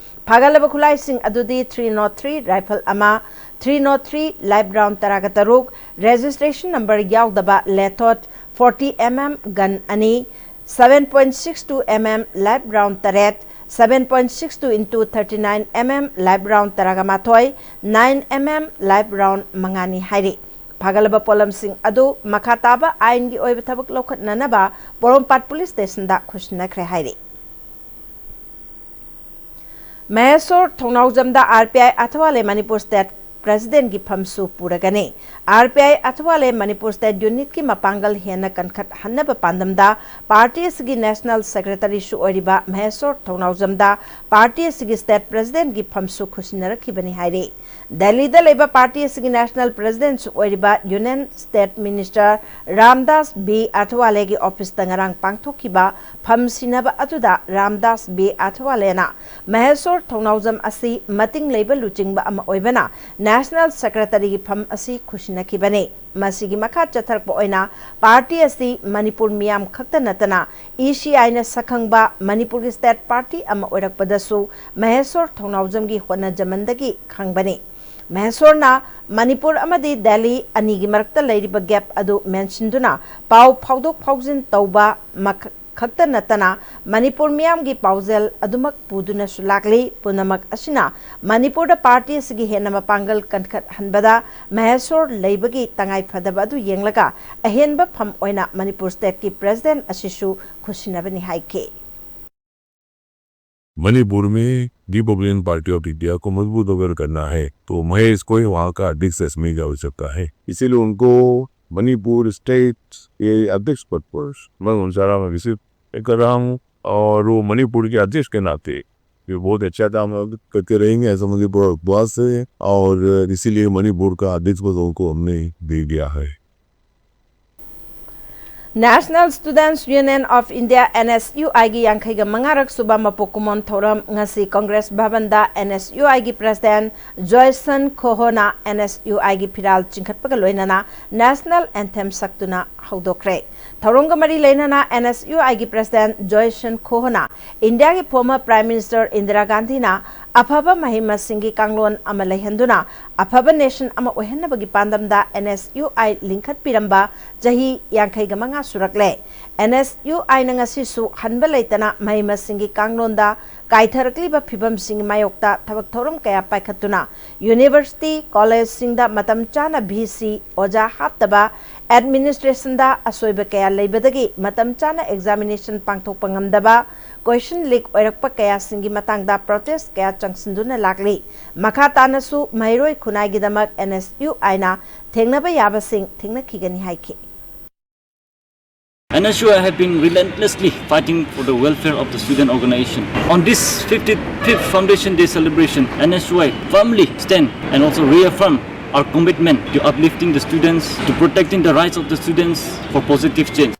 ꯐꯥꯒꯠꯂꯕ ꯈꯨꯠꯂꯥꯏꯁꯤꯡ ꯑꯗꯨꯗꯤ ꯊ꯭ꯔꯤ ꯅꯣꯠ ꯊ꯭ꯔꯤ ꯔꯥꯏꯐꯜ ꯑꯃ, three not three live round ꯇꯔꯥꯒ ꯇꯔꯨꯛ, ꯔꯦꯖꯤꯁꯇ꯭ꯔꯦꯁꯟ ꯅꯝꯕꯔ ꯌꯥꯎꯗꯕ ꯂꯦꯊꯣꯠ ꯐꯣꯔꯇꯤ ꯑꯦꯝ ꯑꯦꯝ ꯒꯟ ꯑꯅꯤ, seven point six two M M live round ꯇꯔꯦꯠ, seven point six two into thirty nine M M live round ꯇꯔꯥꯒ ꯃꯥꯊꯣꯏ, nine M M live round ꯃꯉꯥꯅꯤ ꯍꯥꯏꯔꯤ꯫ ꯐꯥꯒꯠꯂꯕ ꯄꯣꯠꯂꯝꯁꯤꯡ ꯑꯗꯨ ꯃꯈꯥ ꯇꯥꯕ ꯑꯥꯏꯟꯒꯤ ꯑꯣꯏꯕ ꯊꯕꯛ ꯂꯧꯈꯠꯅꯅꯕ ꯄꯣꯔꯣꯝꯄꯥꯠ ꯄꯨꯂꯤꯁ ꯁ꯭ꯇꯦꯁꯟꯗ ꯈꯨꯠꯁꯤꯟꯅꯈ꯭ꯔꯦ ꯍꯥꯏꯔꯤ꯫ ꯃꯍꯦꯁꯣꯔ ꯊꯣꯡꯅꯥꯎꯖꯝꯗ ꯑꯥꯔ ꯄꯤ ꯑꯥꯏ ꯑꯊꯋꯥꯂꯦ ꯃꯅꯤꯄꯨꯔ ꯁ꯭ꯇꯦꯠ ꯄ꯭ꯔꯦꯁꯤꯗꯦꯟꯒꯤ ꯐꯝꯁꯨ ꯄꯨꯔꯒꯅꯤ꯫ ꯑꯥꯔ ꯄꯤ ꯑꯥꯏ ꯑꯊꯋꯥꯂꯦ ꯃꯅꯤꯄꯨꯔ ꯁ꯭ꯇꯦꯠ ꯌꯨꯅꯤꯠꯀꯤ ꯃꯄꯥꯡꯒꯜ ꯍꯦꯟꯅ ꯀꯟꯈꯠꯍꯟꯅꯕ ꯄꯥꯟꯗꯝꯗ ꯄꯥꯔꯇꯤ ꯑꯁꯤꯒꯤ ꯅꯦꯁꯅꯦꯜ ꯁꯦꯀ꯭ꯔꯦꯇꯔꯤꯁꯨ ꯑꯣꯏꯔꯤꯕ ꯃꯍꯦꯁꯣꯔ ꯊꯧꯅꯥꯎꯖꯝꯗ ꯄꯥꯔꯇꯤ ꯑꯁꯤꯒꯤ ꯁ꯭ꯇꯦꯠ ꯄ꯭ꯔꯦꯁꯤꯗꯦꯟꯒꯤ ꯐꯝꯁꯨ ꯈꯨꯠꯁꯤꯟꯅꯔꯛꯈꯤꯕꯅꯤ ꯍꯥꯏꯔꯤ꯫ ꯗꯦꯜꯂꯤꯗ ꯂꯩꯕ ꯄꯥꯔꯇꯤ ꯑꯁꯤꯒꯤ ꯅꯦꯁꯅꯦꯜ ꯄ꯭ꯔꯦꯁꯤꯗꯦꯟꯁꯨ ꯑꯣꯏꯔꯤꯕ union state minister Ramdas B ꯑꯊꯋꯥꯂꯦꯒꯤ ꯑꯣꯐꯤꯁꯇ ꯉꯔꯥꯡ ꯄꯥꯡꯊꯣꯛꯈꯤꯕ ꯐꯝ ꯁꯤꯟꯅꯕ ꯑꯗꯨꯗ ꯔꯥꯝꯗꯥꯁ ꯕꯤ ꯑꯊꯋꯥꯂꯦꯅ ꯃꯍꯦꯁꯣꯔ ꯊꯧꯅꯥꯎꯖꯝ ꯑꯁꯤ ꯃꯇꯤꯡ ꯂꯩꯕ ꯂꯨꯆꯤꯡꯕ ꯑꯃ ꯑꯣꯏꯕꯅ ꯅꯦꯁꯅꯦꯜ ꯁꯦꯀ꯭ꯔꯦꯇꯔꯤꯒꯤ ꯐꯝ ꯑꯁꯤ ꯈꯨꯠꯁꯤꯟꯅꯈꯤꯕꯅꯤ꯫ ꯃꯁꯤꯒꯤ ꯃꯈꯥ ꯆꯠꯊꯔꯛꯄ ꯑꯣꯏꯅ ꯄꯥꯔꯇꯤ ꯑꯁꯤ ꯃꯅꯤꯄꯨꯔ ꯃꯤꯌꯥꯝ ꯈꯛꯇ ꯅꯠꯇꯅ ꯏ ꯁꯤ ꯑꯥꯏꯅ ꯁꯛꯈꯪꯕ ꯃꯅꯤꯄꯨꯔꯒꯤ ꯁ꯭ꯇꯦꯠ ꯄꯥꯔꯇꯤ ꯑꯃ ꯑꯣꯏꯔꯛꯄꯗꯁꯨ ꯃꯍꯦꯁꯣꯔ ꯊꯧꯅꯥꯎꯖꯝꯒꯤ ꯍꯣꯠꯅꯖꯃꯟꯗꯒꯤ ꯈꯪꯕꯅꯤ꯫ ꯃꯍꯦꯁꯣꯔꯅ ꯃꯅꯤꯄꯨꯔ ꯑꯃꯗꯤ ꯗꯦꯜꯂꯤ ꯑꯅꯤꯒꯤ ꯃꯔꯛꯇ ꯂꯩꯔꯤꯕ ꯒꯦꯞ ꯑꯗꯨ ꯃꯦꯟꯁꯤꯟꯗꯨꯅ ꯄꯥꯎ ꯐꯥꯎꯗꯣꯛ ꯐꯥꯎꯖꯤꯟ ꯇꯧꯕ ꯃꯈ-, ꯈꯛꯇ ꯅꯠꯇꯅ ꯃꯅꯤꯄꯨꯔ ꯃꯤꯌꯥꯝꯒꯤ ꯄꯥꯎꯖꯦꯜ ꯑꯗꯨꯃꯛ ꯄꯨꯗꯨꯅꯁꯨ ꯂꯥꯛꯂꯤ꯫ ꯄꯨꯝꯅꯃꯛ ꯑꯁꯤꯅ ꯃꯅꯤꯄꯨꯔꯗ ꯄꯥꯔꯇꯤ ꯑꯁꯤꯒꯤ ꯍꯦꯟꯅ ꯃꯄꯥꯡꯒꯜ ꯀꯟꯈꯠꯍꯟꯕꯗ ꯃꯍꯦꯁꯣꯔ ꯂꯩꯕꯒꯤ ꯇꯉꯥꯏ ꯐꯗꯕ ꯑꯗꯨ ꯌꯦꯡꯂꯒ ꯑꯍꯦꯟꯕ ꯐꯝ ꯑꯣꯏꯅ ꯃꯅꯤꯄꯨꯔ ꯁ꯭ꯇꯦꯠꯀꯤ ꯄ꯭ꯔꯦꯁꯤꯗꯦꯟ ꯑꯁꯤꯁꯨ ꯈꯨꯠꯁꯤꯟꯅꯕꯅꯤ ꯍꯥꯏꯈꯤ꯫ मणिपुर में रिपब्लिकन पार्टी ऑफ इंडिया को मजबूत अगर करना है तो महेश को ही वहाँ का अध्यक्ष रचने की आवश्यकता है। इसीलिए उनको मणिपुर स्टेट के अध्यक्ष पद पर मैं उनचारा में विजिट कर रहा हूँ और वो मणिपुर के अध्यक्ष के नाते ये बहुत अच्छा काम करके रहेंगे, ऐसा मुझे पूरा विश्वास है। और इसीलिए मणिपुर का अध्यक्ष पद उनको हमने दे दिया है। National Students Union of India, N S U I ꯒꯤ ꯌꯥꯡꯈꯩꯒ ꯃꯉꯥꯔꯛ ꯁꯨꯕ ꯃꯄꯣꯛ ꯀꯨꯝꯑꯣꯟ ꯊꯧꯔꯝ ꯉꯁꯤ ꯀꯪꯒ꯭ꯔꯦꯁ ꯚꯕꯟꯗ N S U I ꯒꯤ ꯄ꯭ꯔꯦꯁꯤꯗꯦꯟ ꯖꯣꯏꯁꯟ ꯈꯣꯍꯣꯅ N S U I ꯒꯤ ꯐꯤꯔꯥꯜ ꯆꯤꯡꯈꯠꯄꯒ ꯂꯣꯏꯅꯅ ꯅꯦꯁꯅꯦꯜ ꯑꯦꯟꯊꯦꯝ ꯁꯛꯇꯨꯅ ꯍꯧꯗꯣꯛꯈ꯭ꯔꯦ꯫ ꯊꯧꯔꯝꯒ ꯃꯔꯤ ꯂꯩꯅꯅ N S U I ꯒꯤ ꯄ꯭ꯔꯦꯁꯤꯗꯦꯟ ꯖꯣꯏꯁꯟ ꯈꯣꯍꯣꯅ ꯏꯟꯗꯤꯌꯥꯒꯤ ꯐꯣꯔꯃꯔ ꯄ꯭ꯔꯥꯏꯝ ꯃꯤꯅꯤꯁꯇꯔ ꯏꯟꯗꯤꯔꯥ ꯒꯥꯟꯙꯤꯅ ꯑꯐꯕ ꯃꯍꯩ ꯃꯁꯤꯡꯒꯤ ꯀꯥꯡꯂꯣꯟ ꯑꯃ ꯂꯩꯍꯟꯗꯨꯅ ꯑꯐꯕ ꯅꯦꯁꯟ ꯑꯃ ꯑꯣꯏꯍꯟꯅꯕꯒꯤ ꯄꯥꯟꯗꯝꯗ N S U I ꯂꯤꯡꯈꯠꯄꯤꯔꯝꯕ ꯆꯍꯤ ꯌꯥꯡꯈꯩꯒ ꯃꯉꯥ ꯁꯨꯔꯛꯂꯦ꯫ N S U I ꯅ ꯉꯁꯤꯁꯨ ꯍꯟꯕ ꯂꯩꯇꯅ ꯃꯍꯩ ꯃꯁꯤꯡꯒꯤ ꯀꯥꯡꯂꯣꯟꯗ ꯀꯥꯏꯊꯔꯛꯂꯤꯕ ꯐꯤꯚꯝꯁꯤꯡꯒꯤ ꯃꯥꯌꯣꯛꯇ ꯊꯕꯛ ꯊꯧꯔꯝ ꯀꯌꯥ ꯄꯥꯏꯈꯠꯇꯨꯅ ꯌꯨꯅꯤꯚꯔꯁꯤꯇꯤ, ꯀꯣꯂꯦꯖꯁꯤꯡꯗ ꯃꯇꯝ ꯆꯥꯅ ꯚꯤ ꯁꯤ ꯑꯣꯖꯥ ꯍꯥꯞꯇꯕ, ꯑꯦꯗꯃꯤꯅꯤꯁꯇ꯭ꯔꯦꯁꯟꯗ ꯑꯁꯣꯏꯕ ꯀꯌꯥ ꯂꯩꯕꯗꯒꯤ ꯃꯇꯝ ꯆꯥꯅ ꯑꯦꯛꯖꯥꯃꯤꯅꯦꯁꯟ ꯄꯥꯡꯊꯣꯛꯄ ꯉꯝꯗꯕ, Question leak ꯑꯣꯏꯔꯛꯄ ꯀꯌꯥꯁꯤꯡꯒꯤ ꯃꯇꯥꯡꯗ protest ꯀꯌꯥ ꯆꯪꯁꯤꯟꯗꯨꯅ ꯂꯥꯛꯂꯤ꯫ ꯃꯈꯥ ꯇꯥꯅꯁꯨ ꯃꯍꯩꯔꯣꯏ ꯈꯨꯟꯅꯥꯏꯒꯤꯗꯃꯛ N S U Iꯅ ꯊꯦꯡꯅꯕ ꯌꯥꯕꯁꯤꯡ ꯊꯦꯡꯅꯈꯤꯒꯅꯤ ꯍꯥꯏꯈꯤ꯫ N S U I have been relentlessly fighting for the welfare of the student organization. On this fifty-fifth Foundation Day celebration, N S U I firmly stand and also reaffirm our commitment to uplifting the students, to protecting the rights of the students for positive change.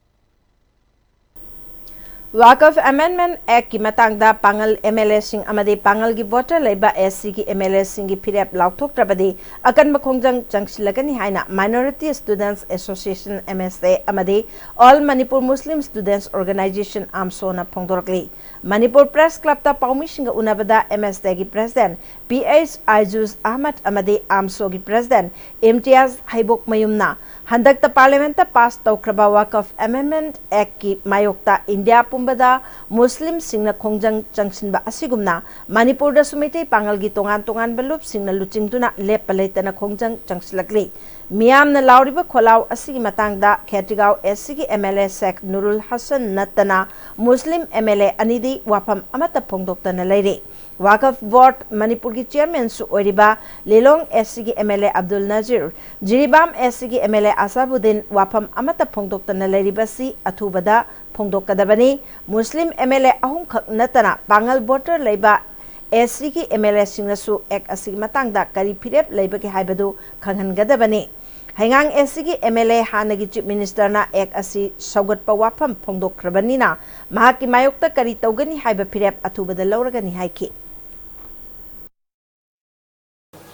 Waqf Amendment Actꯀꯤ ꯃꯇꯥꯡꯗ ꯄꯥꯡꯒꯜ MLAꯁꯤꯡ ꯑꯃꯗꯤ ꯄꯥꯡꯒꯜꯒꯤ voter ꯂꯩꯕ SCꯒꯤ MLAꯁꯤꯡꯒꯤ ꯐꯤꯔꯦꯞ ꯂꯥꯎꯊꯣꯛꯇ꯭ꯔꯕꯗꯤ ꯑꯀꯟꯕ ꯈꯣꯡꯖꯪ ꯆꯪꯁꯤꯜꯂꯒꯅꯤ ꯍꯥꯏꯅ Minority Students Association, MSA, ꯑꯃꯗꯤ All Manipur Muslim Students Organisation, AMSOꯅ ꯐꯣꯡꯗꯣꯔꯛꯂꯤ꯫ Manipur Press Clubꯇ ꯄꯥꯎꯃꯤꯁꯤꯡꯒ ꯎꯅꯕꯗ MSAꯒꯤ President Ph Aijuz Ahmad ꯑꯃꯗꯤ AMSOꯒꯤ President ꯏꯝꯇꯤꯌꯥꯖ ꯍꯩꯕꯣꯛꯃꯌꯨꯝꯅ ꯍꯟꯗꯛꯇ Parliamentꯇ pass ꯇꯧꯈ꯭ꯔꯕ Waqf Amendment Actꯀꯤ ꯃꯥꯌꯣꯛꯇ ꯏꯟꯗꯤꯌꯥ ꯄꯨꯝꯕꯗ ꯃꯨꯁꯂꯤꯝꯁꯤꯡꯅ ꯈꯣꯡꯖꯪ ꯆꯪꯁꯤꯟꯕ ꯑꯁꯤꯒꯨꯝꯅ ꯃꯅꯤꯄꯨꯔꯗꯁꯨ ꯃꯩꯇꯩ ꯄꯥꯉꯜꯒꯤ ꯇꯣꯉꯥꯟ ꯇꯣꯉꯥꯟꯕ ꯂꯨꯞꯁꯤꯡꯅ ꯂꯨꯆꯤꯡꯗꯨꯅ ꯂꯦꯞꯄ ꯂꯩꯇꯅ ꯈꯣꯡꯖꯪ ꯆꯪꯁꯤꯜꯂꯛꯂꯤ꯫ ꯃꯤꯌꯥꯝꯅ ꯂꯥꯎꯔꯤꯕ ꯈꯣꯜꯂꯥꯎ ꯑꯁꯤꯒꯤ ꯃꯇꯥꯡꯗ ꯈꯦꯇ꯭ꯔꯤꯒꯥꯎ SCꯒꯤ MLA Sheikh Nurul Hassan ꯅꯠꯇꯅ ꯃꯨꯁꯂꯤꯝ MLA ꯑꯅꯤꯗꯤ ꯋꯥꯐꯝ ꯑꯃꯠꯇ ꯐꯣꯡꯗꯣꯛꯇꯅ ꯂꯩꯔꯤ꯫ Waqf Board ꯃꯅꯤꯄꯨꯔꯒꯤ Chairmanꯁꯨ ꯑꯣꯏꯔꯤꯕ ꯂꯤꯂꯣꯡ SCꯒꯤ MLA Abdul Nazir, Jiribam SCꯒꯤ MLA Asabuddin ꯋꯥꯐꯝ ꯑꯃꯠꯇ ꯐꯣꯡꯗꯣꯛꯇꯅ ꯂꯩꯔꯤꯕꯁꯤ ꯑꯊꯨꯕꯗ ꯐꯣꯡꯗꯣꯛꯀꯗꯕꯅꯤ꯫ ꯃꯨꯁꯂꯤꯝ MLA ꯑꯍꯨꯝꯈꯛ ꯅꯠꯇꯅ ꯄꯥꯉꯜ voter ꯂꯩꯕ SCꯒꯤ MLAꯁꯤꯡꯅꯁꯨ Act ꯑꯁꯤꯒꯤ ꯃꯇꯥꯡꯗ ꯀꯔꯤ ꯐꯤꯔꯦꯞ ꯂꯩꯕꯒꯦ ꯍꯥꯏꯕꯗꯨ ꯈꯪꯍꯟꯒꯗꯕꯅꯤ꯫ ꯍꯩꯉꯥꯡ SCꯒꯤ MLA ꯍꯥꯟꯅꯒꯤ Chief Ministerꯅ Act ꯑꯁꯤ ꯁꯧꯒꯠꯄ ꯋꯥꯐꯝ ꯐꯣꯡꯗꯣꯛꯈ꯭ꯔꯕꯅꯤꯅ ꯃꯍꯥꯛꯀꯤ ꯃꯥꯌꯣꯛꯇ ꯀꯔꯤ ꯇꯧꯒꯅꯤ ꯍꯥꯏꯕ ꯐꯤꯔꯦꯞ ꯑꯊꯨꯕꯗ ꯂꯧꯔꯒꯅꯤ ꯍꯥꯏꯈꯤ꯫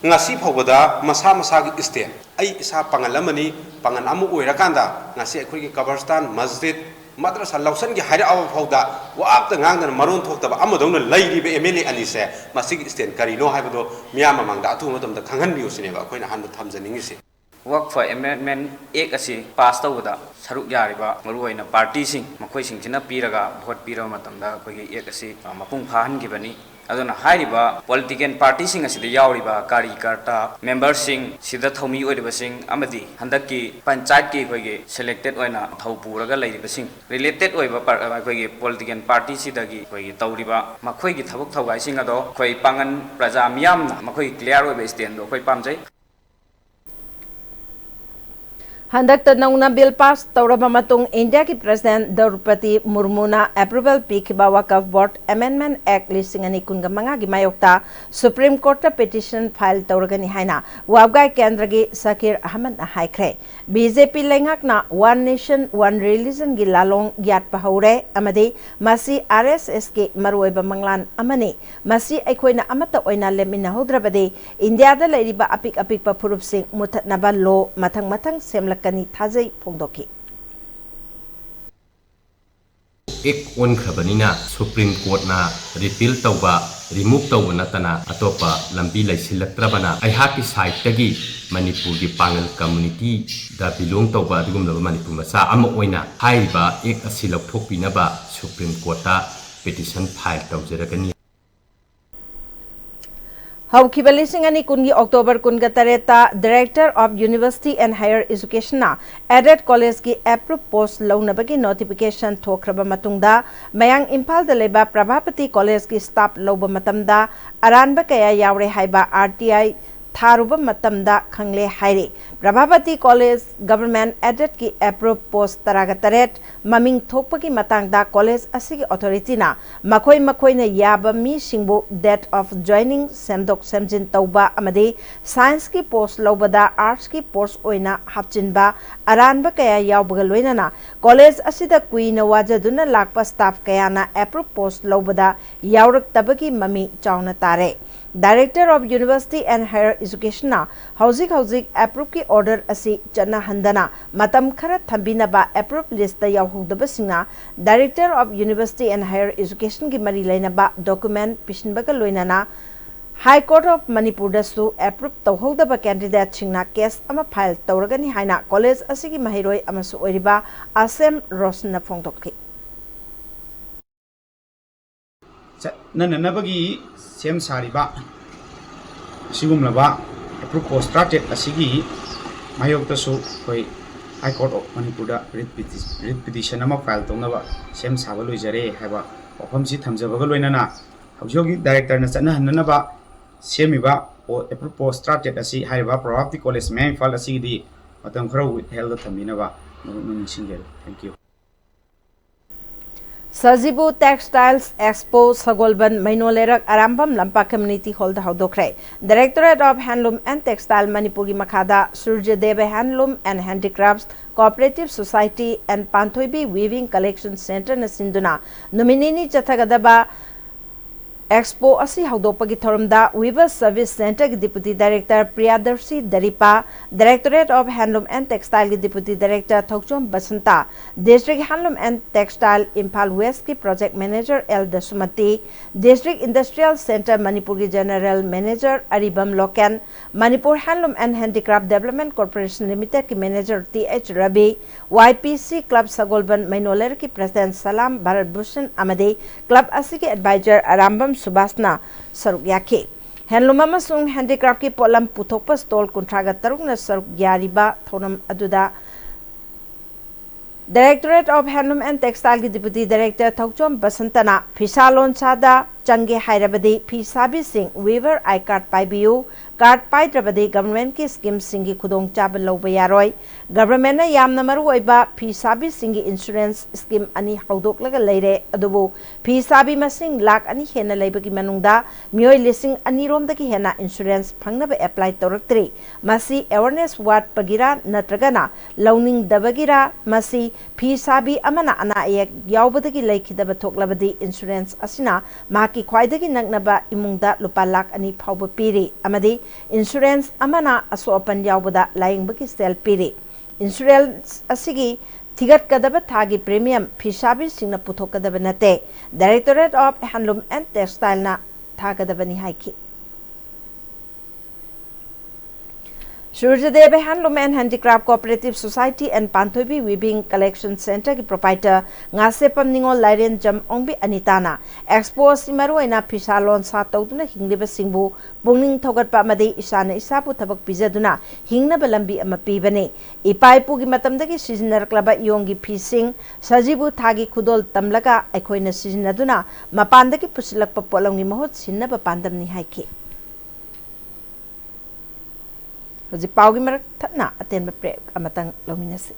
ꯉꯁꯤ ꯐꯥꯎꯕꯗ ꯃꯁꯥ ꯃꯁꯥꯒꯤ state, ꯑꯩ ꯏꯁꯥ ꯄꯥꯉꯜ ꯑꯃꯅꯤ, ꯄꯥꯉꯜ ꯑꯃ ꯑꯣꯏꯔꯀꯥꯟꯗ ꯉꯁꯤ ꯑꯩꯈꯣꯏꯒꯤ ꯀꯕꯔꯁꯇꯥꯟ, ꯃꯁꯖꯤꯗ, ꯃꯗ꯭ꯔꯁꯥ ꯂꯧꯁꯟꯒꯦ ꯍꯥꯏꯔꯛꯑꯕ ꯐꯥꯎꯗ ꯋꯥ ꯑꯝꯇ ꯉꯥꯡꯗꯅ ꯃꯔꯣꯟ ꯊꯣꯛꯇꯕ ꯑꯃꯗꯧꯅ ꯂꯩꯔꯤꯕ MLA ꯑꯅꯤꯁꯦ ꯃꯁꯤꯒꯤ stand ꯀꯔꯤꯅꯣ ꯍꯥꯏꯕꯗꯣ ꯃꯤꯌꯥꯝ ꯃꯃꯥꯡꯗ ꯑꯊꯨꯕ ꯃꯇꯝꯗ ꯈꯪꯍꯟꯕꯤꯌꯨ ꯁꯤꯅꯦꯕ ꯑꯩꯈꯣꯏꯅ ꯑꯍꯥꯟꯕ ꯊꯝꯖꯅꯤꯡꯉꯤꯁꯦ꯫ Waqf Amendment Act ꯑꯁꯤ pass ꯇꯧꯕꯗ ꯁꯔꯨꯛ ꯌꯥꯔꯤꯕ ꯃꯔꯨꯑꯣꯏꯅ partyꯁꯤꯡ, ꯃꯈꯣꯏꯁꯤꯡꯁꯤꯅ ꯄꯤꯔꯒ vote ꯄꯤꯔꯕ ꯃꯇꯝꯗ ꯑꯩꯈꯣꯏꯒꯤ Act ꯑꯁꯤ ꯃꯄꯨꯡ ꯐꯥꯍꯟꯈꯤꯕꯅꯤ꯫ ꯑꯗꯨꯅ ꯍꯥꯏꯔꯤꯕ ꯄꯣꯂꯤꯇꯤꯀꯦꯜ ꯄꯥꯔꯇꯤꯁꯤꯡ ꯑꯁꯤꯗ ꯌꯥꯎꯔꯤꯕ ꯀꯥꯔꯤꯀꯔꯇꯥ, ꯃꯦꯝꯕꯔꯁꯤꯡ, ꯁꯤꯗ ꯊꯧꯃꯤ ꯑꯣꯏꯔꯤꯕꯁꯤꯡ ꯑꯃꯗꯤ ꯍꯟꯗꯛꯀꯤ ꯄꯟꯆꯥꯌꯠꯀꯤ ꯑꯩꯈꯣꯏꯒꯤ ꯁꯦꯂꯦꯛꯇꯦꯠ ꯑꯣꯏꯅ ꯊꯧ ꯄꯨꯔꯒ ꯂꯩꯔꯤꯕꯁꯤꯡ, ꯔꯤꯂꯦꯇꯦꯠ ꯑꯣꯏꯕ ꯄꯥꯔ-, ꯑꯩꯈꯣꯏꯒꯤ ꯄꯣꯂꯤꯇꯤꯀꯦꯜ ꯄꯥꯔꯇꯤꯁꯤꯗꯒꯤ ꯑꯩꯈꯣꯏꯒꯤ ꯇꯧꯔꯤꯕ ꯃꯈꯣꯏꯒꯤ ꯊꯕꯛ ꯊꯧꯒꯥꯏꯁꯤꯡ ꯑꯗꯣ ꯑꯩꯈꯣꯏ ꯄꯥꯡꯒꯜ ꯄ꯭ꯔꯖꯥ ꯃꯤꯌꯥꯝꯅ ꯃꯈꯣꯏꯒꯤ ꯀ꯭ꯂꯤꯌꯥꯔ ꯑꯣꯏꯕ ꯁ꯭ꯇꯦꯟꯗꯣ ꯑꯩꯈꯣꯏ ꯄꯥꯝꯖꯩ꯫ ꯍꯟꯗꯛꯇ ꯅꯧꯅ ꯕꯤꯜ ꯄꯥꯁ ꯇꯧꯔꯕ ꯃꯇꯨꯡ ꯏꯟꯗꯤꯌꯥꯒꯤ ꯄ꯭ꯔꯦꯁꯤꯗꯦꯟꯠ ꯗ꯭ꯔꯧꯄꯗꯤ ꯃꯨꯔꯃꯨꯅ ꯑꯦꯄ꯭ꯔꯨꯚꯦꯜ ꯄꯤꯈꯤꯕ ꯋꯥꯀꯐ ꯕꯣꯔꯗ ꯑꯦꯃꯦꯟꯗꯃꯦꯟꯠ ꯑꯦꯛꯠ ꯂꯤꯁꯤꯡ ꯑꯅꯤ ꯀꯨꯟꯒ ꯃꯉꯥꯒꯤ ꯃꯥꯌꯣꯛꯇ ꯁꯨꯄ꯭ꯔꯤꯝ ꯀꯣꯔꯠꯇ ꯄꯤꯇꯤꯁꯟ ꯐꯥꯏꯜ ꯇꯧꯔꯒꯅꯤ ꯍꯥꯏꯅ ꯋꯥꯕꯒꯥꯏ ꯀꯦꯟꯗ꯭ꯔꯒꯤ ꯁꯀꯤꯔ ꯑꯍꯃꯗꯅ ꯍꯥꯏꯈ꯭ꯔꯦ꯫ ꯕꯤ ꯖꯦ ꯄꯤ ꯂꯩꯉꯥꯛꯅ One Nation One Religion ꯒꯤ ꯂꯥꯂꯣꯡ ꯌꯥꯠꯄ ꯍꯧꯔꯦ ꯑꯃꯗꯤ ꯃꯁꯤ ꯑꯥꯔ ꯑꯦꯁ ꯑꯦꯁꯀꯤ ꯃꯔꯨꯑꯣꯏꯕ ꯃꯪꯂꯥꯟ ꯑꯃꯅꯤ꯫ ꯃꯁꯤ ꯑꯩꯈꯣꯏꯅ ꯑꯃꯠꯇ ꯑꯣꯏꯅ ꯂꯦꯞꯃꯤꯟꯅꯍꯧꯗ꯭ꯔꯕꯗꯤ ꯏꯟꯗꯤꯌꯥꯗ ꯂꯩꯔꯤꯕ ꯑꯄꯤꯛ ꯑꯄꯤꯛꯄ ꯐꯨꯔꯨꯞꯁꯤꯡ ꯃꯨꯠꯊꯠꯅꯕ ꯂꯣ ꯃꯊꯪ ꯃꯊꯪ ꯁꯦꯝꯂꯛꯀꯅꯤ ꯊꯥꯖꯩ ꯐꯣꯡꯗꯣꯛꯈꯤ꯫ ꯑꯦꯛ ꯑꯣꯟꯈ꯭ꯔꯕꯅꯤꯅ ꯁꯨꯄ꯭ꯔꯤꯝ ꯀꯣꯔꯠꯅ ꯔꯤꯄꯤꯜ ꯇꯧꯕ, ꯔꯤꯃꯨꯚ ꯇꯧꯕ ꯅꯠꯇꯅ ꯑꯇꯣꯞꯄ ꯂꯝꯕꯤ ꯂꯩꯁꯤꯜꯂꯛꯇ꯭ꯔꯕꯅ ꯑꯩꯍꯥꯛꯀꯤ ꯁꯥꯏꯠꯇꯒꯤ ꯃꯅꯤꯄꯨꯔꯒꯤ ꯄꯥꯡꯒꯜ ꯀꯝꯃꯨꯅꯤꯇꯤꯗ ꯕꯤꯂꯣꯡ ꯇꯧꯕ ꯑꯗꯨꯒꯨꯝꯂꯕ ꯃꯅꯤꯄꯨꯔ ꯃꯆꯥ ꯑꯃ ꯑꯣꯏꯅ ꯍꯥꯏꯔꯤꯕ ꯑꯦꯛ ꯑꯁꯤ ꯂꯧꯊꯣꯛꯄꯤꯅꯕ ꯁꯨꯄ꯭ꯔꯤꯝ ꯀꯣꯔꯠꯇ ꯄꯤꯇꯤꯁꯟ ꯐꯥꯏꯜ ꯇꯧꯖꯔꯒꯅꯤ꯫ ꯍꯧꯈꯤꯕ ꯂꯤꯁꯤꯡ ꯑꯅꯤ ꯀꯨꯟꯒꯤ ꯑꯣꯛꯇꯣꯕꯔ ꯀꯨꯟꯒ ꯇꯔꯦꯠꯇ Director of University and Higher Educationꯅ Aided Collegeꯀꯤ ꯑꯦꯄ꯭ꯔꯨꯞ ꯄꯣꯁ ꯂꯧꯅꯕꯒꯤ ꯅꯣꯇꯤꯐꯤꯀꯦꯁꯟ ꯊꯣꯛꯈ꯭ꯔꯕ ꯃꯇꯨꯡꯗ ꯃꯌꯥꯡ ꯏꯝꯐꯥꯜꯗ ꯂꯩꯕ ꯄ꯭ꯔꯚꯥꯄꯇꯤ ꯀꯣꯂꯦꯖꯀꯤ ꯁ꯭ꯇꯥꯐ ꯂꯧꯕ ꯃꯇꯝꯗ ꯑꯔꯥꯟꯕ ꯀꯌꯥ ꯌꯥꯎꯔꯦ ꯍꯥꯏꯕ ꯑꯥꯔ ꯇꯤ ꯑꯥꯏ ꯊꯥꯔꯨꯕ ꯃꯇꯝꯗ ꯈꯪꯂꯦ ꯍꯥꯏꯔꯤ꯫ ꯄ꯭ꯔꯚꯥꯄꯇꯤ ꯀꯣꯂꯦꯖ ꯒꯚꯔꯟꯃꯦꯟꯠ ꯑꯦꯗꯦꯗꯀꯤ ꯑꯦꯄ꯭ꯔꯨꯞ ꯄꯣꯁ ꯇꯔꯥꯒ ꯇꯔꯦꯠ ꯃꯃꯤꯡ ꯊꯣꯛꯄꯒꯤ ꯃꯇꯥꯡꯗ ꯀꯣꯂꯦꯖ ꯑꯁꯤꯒꯤ ꯑꯣꯊꯣꯔꯤꯇꯤꯅ ꯃꯈꯣꯏ ꯃꯈꯣꯏꯅ ꯌꯥꯕ ꯃꯤꯁꯤꯡꯕꯨ date of joining ꯁꯦꯝꯗꯣꯛ ꯁꯦꯝꯖꯤꯟ ꯇꯧꯕ ꯑꯃꯗꯤ ꯁꯥꯏꯟꯁꯀꯤ ꯄꯣꯁ ꯂꯧꯕꯗ ꯑꯥꯔꯠꯁꯀꯤ ꯄꯣꯁ ꯑꯣꯏꯅ ꯍꯥꯞꯆꯤꯟꯕ ꯑꯔꯥꯟꯕ ꯀꯌꯥ ꯌꯥꯎꯕꯒ ꯂꯣꯏꯅꯅ ꯀꯣꯂꯦꯖ ꯑꯁꯤꯗ ꯀꯨꯏꯅ ꯋꯥꯖꯗꯨꯅ ꯂꯥꯛꯄ ꯁ꯭ꯇꯥꯐ ꯀꯌꯥꯅ ꯑꯦꯄ꯭ꯔꯨꯞ ꯄꯣꯁ ꯂꯧꯕꯗ ꯌꯥꯎꯔꯛꯇꯕꯒꯤ ꯃꯃꯤ ꯆꯥꯎꯅ ꯇꯥꯔꯦ꯫ Director of University and Higher Educationꯅ ꯍꯧꯖꯤꯛ ꯍꯧꯖꯤꯛ ꯑꯦꯄ꯭ꯔꯨꯞꯀꯤ ꯑꯣꯔꯗꯔ ꯑꯁꯤ ꯆꯠꯅꯍꯟꯗꯅ ꯃꯇꯝ ꯈꯔ ꯊꯝꯕꯤꯅꯕ ꯑꯦꯄ꯭ꯔꯨꯞ ꯂꯤꯁꯇ ꯌꯥꯎꯍꯧꯗꯕꯁꯤꯡꯅ Director of University and Higher Educationꯒꯤ ꯃꯔꯤ ꯂꯩꯅꯕ ꯗꯣꯀꯨꯃꯦꯟꯠ ꯄꯤꯁꯤꯟꯕꯒ ꯂꯣꯏꯅꯅ High Court of Manipurꯗꯁꯨ ꯑꯦꯄ꯭ꯔꯨꯞ ꯇꯧꯍꯧꯗꯕ ꯀꯦꯟꯗꯤꯗꯦꯠꯁꯤꯡꯅ ꯀꯦꯁ ꯑꯃ ꯐꯥꯏꯜ ꯇꯧꯔꯒꯅꯤ ꯍꯥꯏꯅ ꯀꯣꯂꯦꯖ ꯑꯁꯤꯒꯤ ꯃꯍꯩꯔꯣꯏ ꯑꯃꯁꯨ ꯑꯣꯏꯔꯤꯕ ꯑꯁꯦꯝ ꯔꯣꯁꯟꯅ ꯐꯣꯡꯗꯣꯛꯈꯤ꯫ ꯆꯠꯅꯅꯕꯒꯤ ꯁꯦꯝ ꯁꯥꯔꯤꯕ ꯑꯁꯤꯒꯨꯝꯂꯕ ꯑꯦꯄ꯭ꯔꯨꯞ ꯄꯣꯁ ꯇꯔꯥꯇꯔꯦꯠ ꯑꯁꯤꯒꯤ ꯃꯥꯌꯣꯛꯇꯁꯨ ꯑꯩꯈꯣꯏ High Court of ꯃꯅꯤꯄꯨꯔꯗ ꯔꯤꯠ ꯄꯤꯇꯤꯁꯟ ꯑꯃ ꯐꯥꯏꯜ ꯇꯧꯅꯕ ꯁꯦꯝ ꯁꯥꯕ ꯂꯣꯏꯖꯔꯦ ꯍꯥꯏꯕ ꯋꯥꯐꯝꯁꯤ ꯊꯝꯖꯕꯒ ꯂꯣꯏꯅꯅ, ꯍꯧꯖꯤꯛ ꯍꯧꯖꯤꯛ ꯗꯥꯏꯔꯦꯛꯇꯔꯅ ꯆꯠꯅꯍꯟꯅꯅꯕ ꯁꯦꯝꯃꯤꯕ ꯑꯦꯄ꯭ꯔꯨꯞ ꯄꯣꯁ ꯇꯔꯥꯇꯔꯦꯠ ꯑꯁꯤ ꯍꯥꯏꯔꯤꯕ ꯄ꯭ꯔꯚꯥꯕꯇꯤ ꯀꯣꯂꯦꯖ ꯃꯌꯥꯡ ꯏꯝꯐꯥꯜ ꯑꯁꯤꯒꯤꯗꯤ ꯃꯇꯝ ꯈꯔ ꯋꯤꯠꯍꯦꯜꯗ ꯊꯝꯕꯤꯅꯕ ꯅꯣꯛꯅ ꯅꯤꯡꯁꯤꯡꯖꯔꯤ꯫ Thank you. Sajibu Textiles Expo ꯁꯒꯣꯜꯕꯟ ꯃꯩꯅꯣ ꯂꯩꯔꯛ ꯑꯔꯥꯝꯕꯝ ꯂꯝꯄꯥꯛ Community Hall the ꯍꯧꯗꯣꯛꯈ꯭ꯔꯦ꯫ Directorate of Handloom and Textile ꯃꯅꯤꯄꯨꯔꯒꯤ ꯃꯈꯥꯗ ꯁꯨꯔꯖꯗꯦꯕ Handloom and Handicrafts Cooperative Society and Panthoibi Weaving Collection Centre ꯅ ꯁꯤꯟꯗꯨꯅ ꯅꯨꯃꯤꯠ ꯅꯤꯅꯤ ꯆꯠꯊꯒꯗꯕ ꯑꯦꯛꯁꯄꯣ ꯑꯁꯤ ꯍꯧꯗꯣꯛꯄꯒꯤ ꯊꯧꯔꯝꯗ Weavers Service Centre ꯒꯤ Deputy Director Priyadarshi Daripa, Directorate of Handloom and Textile ꯒꯤ Deputy Director Thouchom Basanta, District Handloom and Textile Imphal West ꯀꯤ Project Manager L Dasumati, District Industrial Centre ꯃꯅꯤꯄꯨꯔꯒꯤ General Manager Aribam Loken, Manipur Handloom and Handicraft Development Corporation Limited ꯀꯤ Manager T H Rabi, Y P C club ꯁꯒꯣꯜꯕꯟ ꯃꯩꯅꯣ ꯂꯩꯔꯛꯀꯤ President Salam Bharat Bhushan ꯑꯃꯗꯤ club ꯑꯁꯤꯒꯤ Advisor Arambam ꯁꯨꯕꯥꯁꯅ ꯁꯔꯨꯛ ꯌꯥꯈꯤ꯫ ꯍꯦꯟꯂꯨꯝ ꯑꯃꯁꯨꯡ ꯍꯦꯟꯗꯤꯀ꯭ꯔꯥꯐꯀꯤ ꯄꯣꯠꯂꯝ ꯄꯨꯊꯣꯛꯄ stall ꯀꯨꯟꯊ꯭ꯔꯥꯒ ꯇꯔꯨꯛꯅ ꯁꯔꯨꯛ ꯌꯥꯔꯤꯕ ꯊꯧꯔꯝ ꯑꯗꯨꯗ Directorate of Handloom and Textile ꯒꯤ Deputy Director ꯊꯧꯆꯣꯝ ꯕꯁꯟꯇꯅ ꯐꯤꯁꯥ ꯂꯣꯟꯁꯥꯗ ꯆꯪꯒꯦ ꯍꯥꯏꯔꯕꯗꯤ ꯐꯤ ꯁꯥꯕꯤꯁꯤꯡ Weaver I Card ꯄꯥꯏꯕꯤꯌꯨ, card ꯄꯥꯏꯗ꯭ꯔꯕꯗꯤ government ꯀꯤ scheme ꯁꯤꯡꯒꯤ ꯈꯨꯗꯣꯡꯆꯥꯕ ꯂꯧꯕ ꯌꯥꯔꯣꯏ꯫ Government ꯅ ꯌꯥꯝꯅ ꯃꯔꯨ ꯑꯣꯏꯕ ꯐꯤ ꯁꯥꯕꯤꯁꯤꯡꯒꯤ insurance scheme ꯑꯅꯤ ꯍꯧꯗꯣꯛꯂꯒ ꯂꯩꯔꯦ, ꯑꯗꯨꯕꯨ ꯐꯤ ꯁꯥꯕꯤ ꯃꯁꯤꯡ ꯂꯥꯈ ꯑꯅꯤ ꯍꯦꯟꯅ ꯂꯩꯕꯒꯤ ꯃꯅꯨꯡꯗ ꯃꯤꯑꯣꯏ ꯂꯤꯁꯤꯡ ꯑꯅꯤ ꯔꯣꯝꯗꯒꯤ ꯍꯦꯟꯅ insurance ꯐꯪꯅꯕ apply ꯇꯧꯔꯛꯇ꯭ꯔꯤ꯫ ꯃꯁꯤ awareness ꯋꯥꯠꯄꯒꯤꯔ ꯅꯠꯇ꯭ꯔꯒꯅ ꯂꯧꯅꯤꯡꯗꯕꯒꯤꯔ, ꯃꯁꯤ ꯐꯤ ꯁꯥꯕꯤ ꯑꯃꯅ ꯑꯅꯥ ꯑꯌꯦꯛ ꯌꯥꯎꯕꯗꯒꯤ ꯂꯩꯈꯤꯗꯕ ꯊꯣꯛꯂꯕꯗꯤ insurance ꯑꯁꯤꯅ ꯃꯍꯥꯛꯀꯤ ꯈ꯭ꯋꯥꯏꯗꯒꯤ ꯅꯛꯅꯕ ꯏꯃꯨꯡꯗ ꯂꯨꯄꯥ ꯂꯥꯈ ꯑꯅꯤ ꯐꯥꯎꯕ ꯄꯤꯔꯤ ꯑꯃꯗꯤ insurance ꯑꯃꯅ ꯑꯁꯣꯛ ꯑꯄꯟ ꯌꯥꯎꯕꯗ ꯂꯥꯌꯦꯡꯕꯒꯤ ꯁꯦꯜ ꯄꯤꯔꯤ꯫ Insurance ꯑꯁꯤꯒꯤ ꯊꯤꯒꯠꯀꯗꯕ ꯊꯥꯒꯤ premium ꯐꯤꯁꯥꯕꯤꯁꯤꯡꯅ ꯄꯨꯊꯣꯛꯀꯗꯕ ꯅꯠꯇꯦ, Directorate of Handloom and Textile ꯅ ꯊꯥꯒꯗꯕꯅꯤ ꯍꯥꯏꯈꯤ꯫ ꯁꯨꯔꯖꯗꯦꯕ Handloom and Handicraft Cooperative Society and Panthoibi Weaving Collection Centreꯒꯤ proprietor Ngasheppam ꯅꯤꯉꯣꯜ ꯂꯥꯏꯔꯦꯟꯖꯝ ꯑꯣꯡꯕꯤ ꯑꯅꯤꯇꯥꯅ expo ꯑꯁꯤ ꯃꯔꯨꯑꯣꯏꯅ ꯐꯤꯁꯥ ꯂꯣꯟꯁꯥ ꯇꯧꯗꯨꯅ ꯍꯤꯡꯂꯤꯕꯁꯤꯡꯕꯨ ꯄꯨꯛꯅꯤꯡ ꯊꯧꯒꯠꯄ ꯑꯃꯗꯤ ꯏꯁꯥꯅ ꯏꯁꯥꯕꯨ ꯊꯕꯛ ꯄꯤꯖꯗꯨꯅ ꯍꯤꯡꯅꯕ ꯂꯝꯕꯤ ꯑꯃ ꯄꯤꯕꯅꯤ꯫ ꯏꯄꯥ ꯏꯄꯨꯒꯤ ꯃꯇꯝꯗꯒꯤ ꯁꯤꯖꯤꯟꯅꯔꯛꯂꯕ ꯏꯌꯣꯡꯒꯤ ꯐꯤꯁꯤꯡ, ꯁꯖꯤꯕꯨ ꯊꯥꯒꯤ ꯈꯨꯗꯣꯜ ꯇꯝꯂꯒ ꯑꯩꯈꯣꯏꯅ ꯁꯤꯖꯤꯟꯅꯗꯨꯅ ꯃꯄꯥꯟꯗꯒꯤ ꯄꯨꯁꯤꯜꯂꯛꯄ ꯄꯣꯠꯂꯝꯒꯤ ꯃꯍꯨꯠ ꯁꯤꯟꯅꯕ ꯄꯥꯟꯗꯝꯅꯤ ꯍꯥꯏꯈꯤ꯫ ꯍꯧꯖꯤꯛ ꯄꯥꯎꯒꯤ ꯃꯔꯛ ꯊꯠꯅ ꯑꯇꯦꯟꯕ break ꯑꯃꯇꯪ ꯂꯧꯃꯤꯟꯅꯁꯤ꯫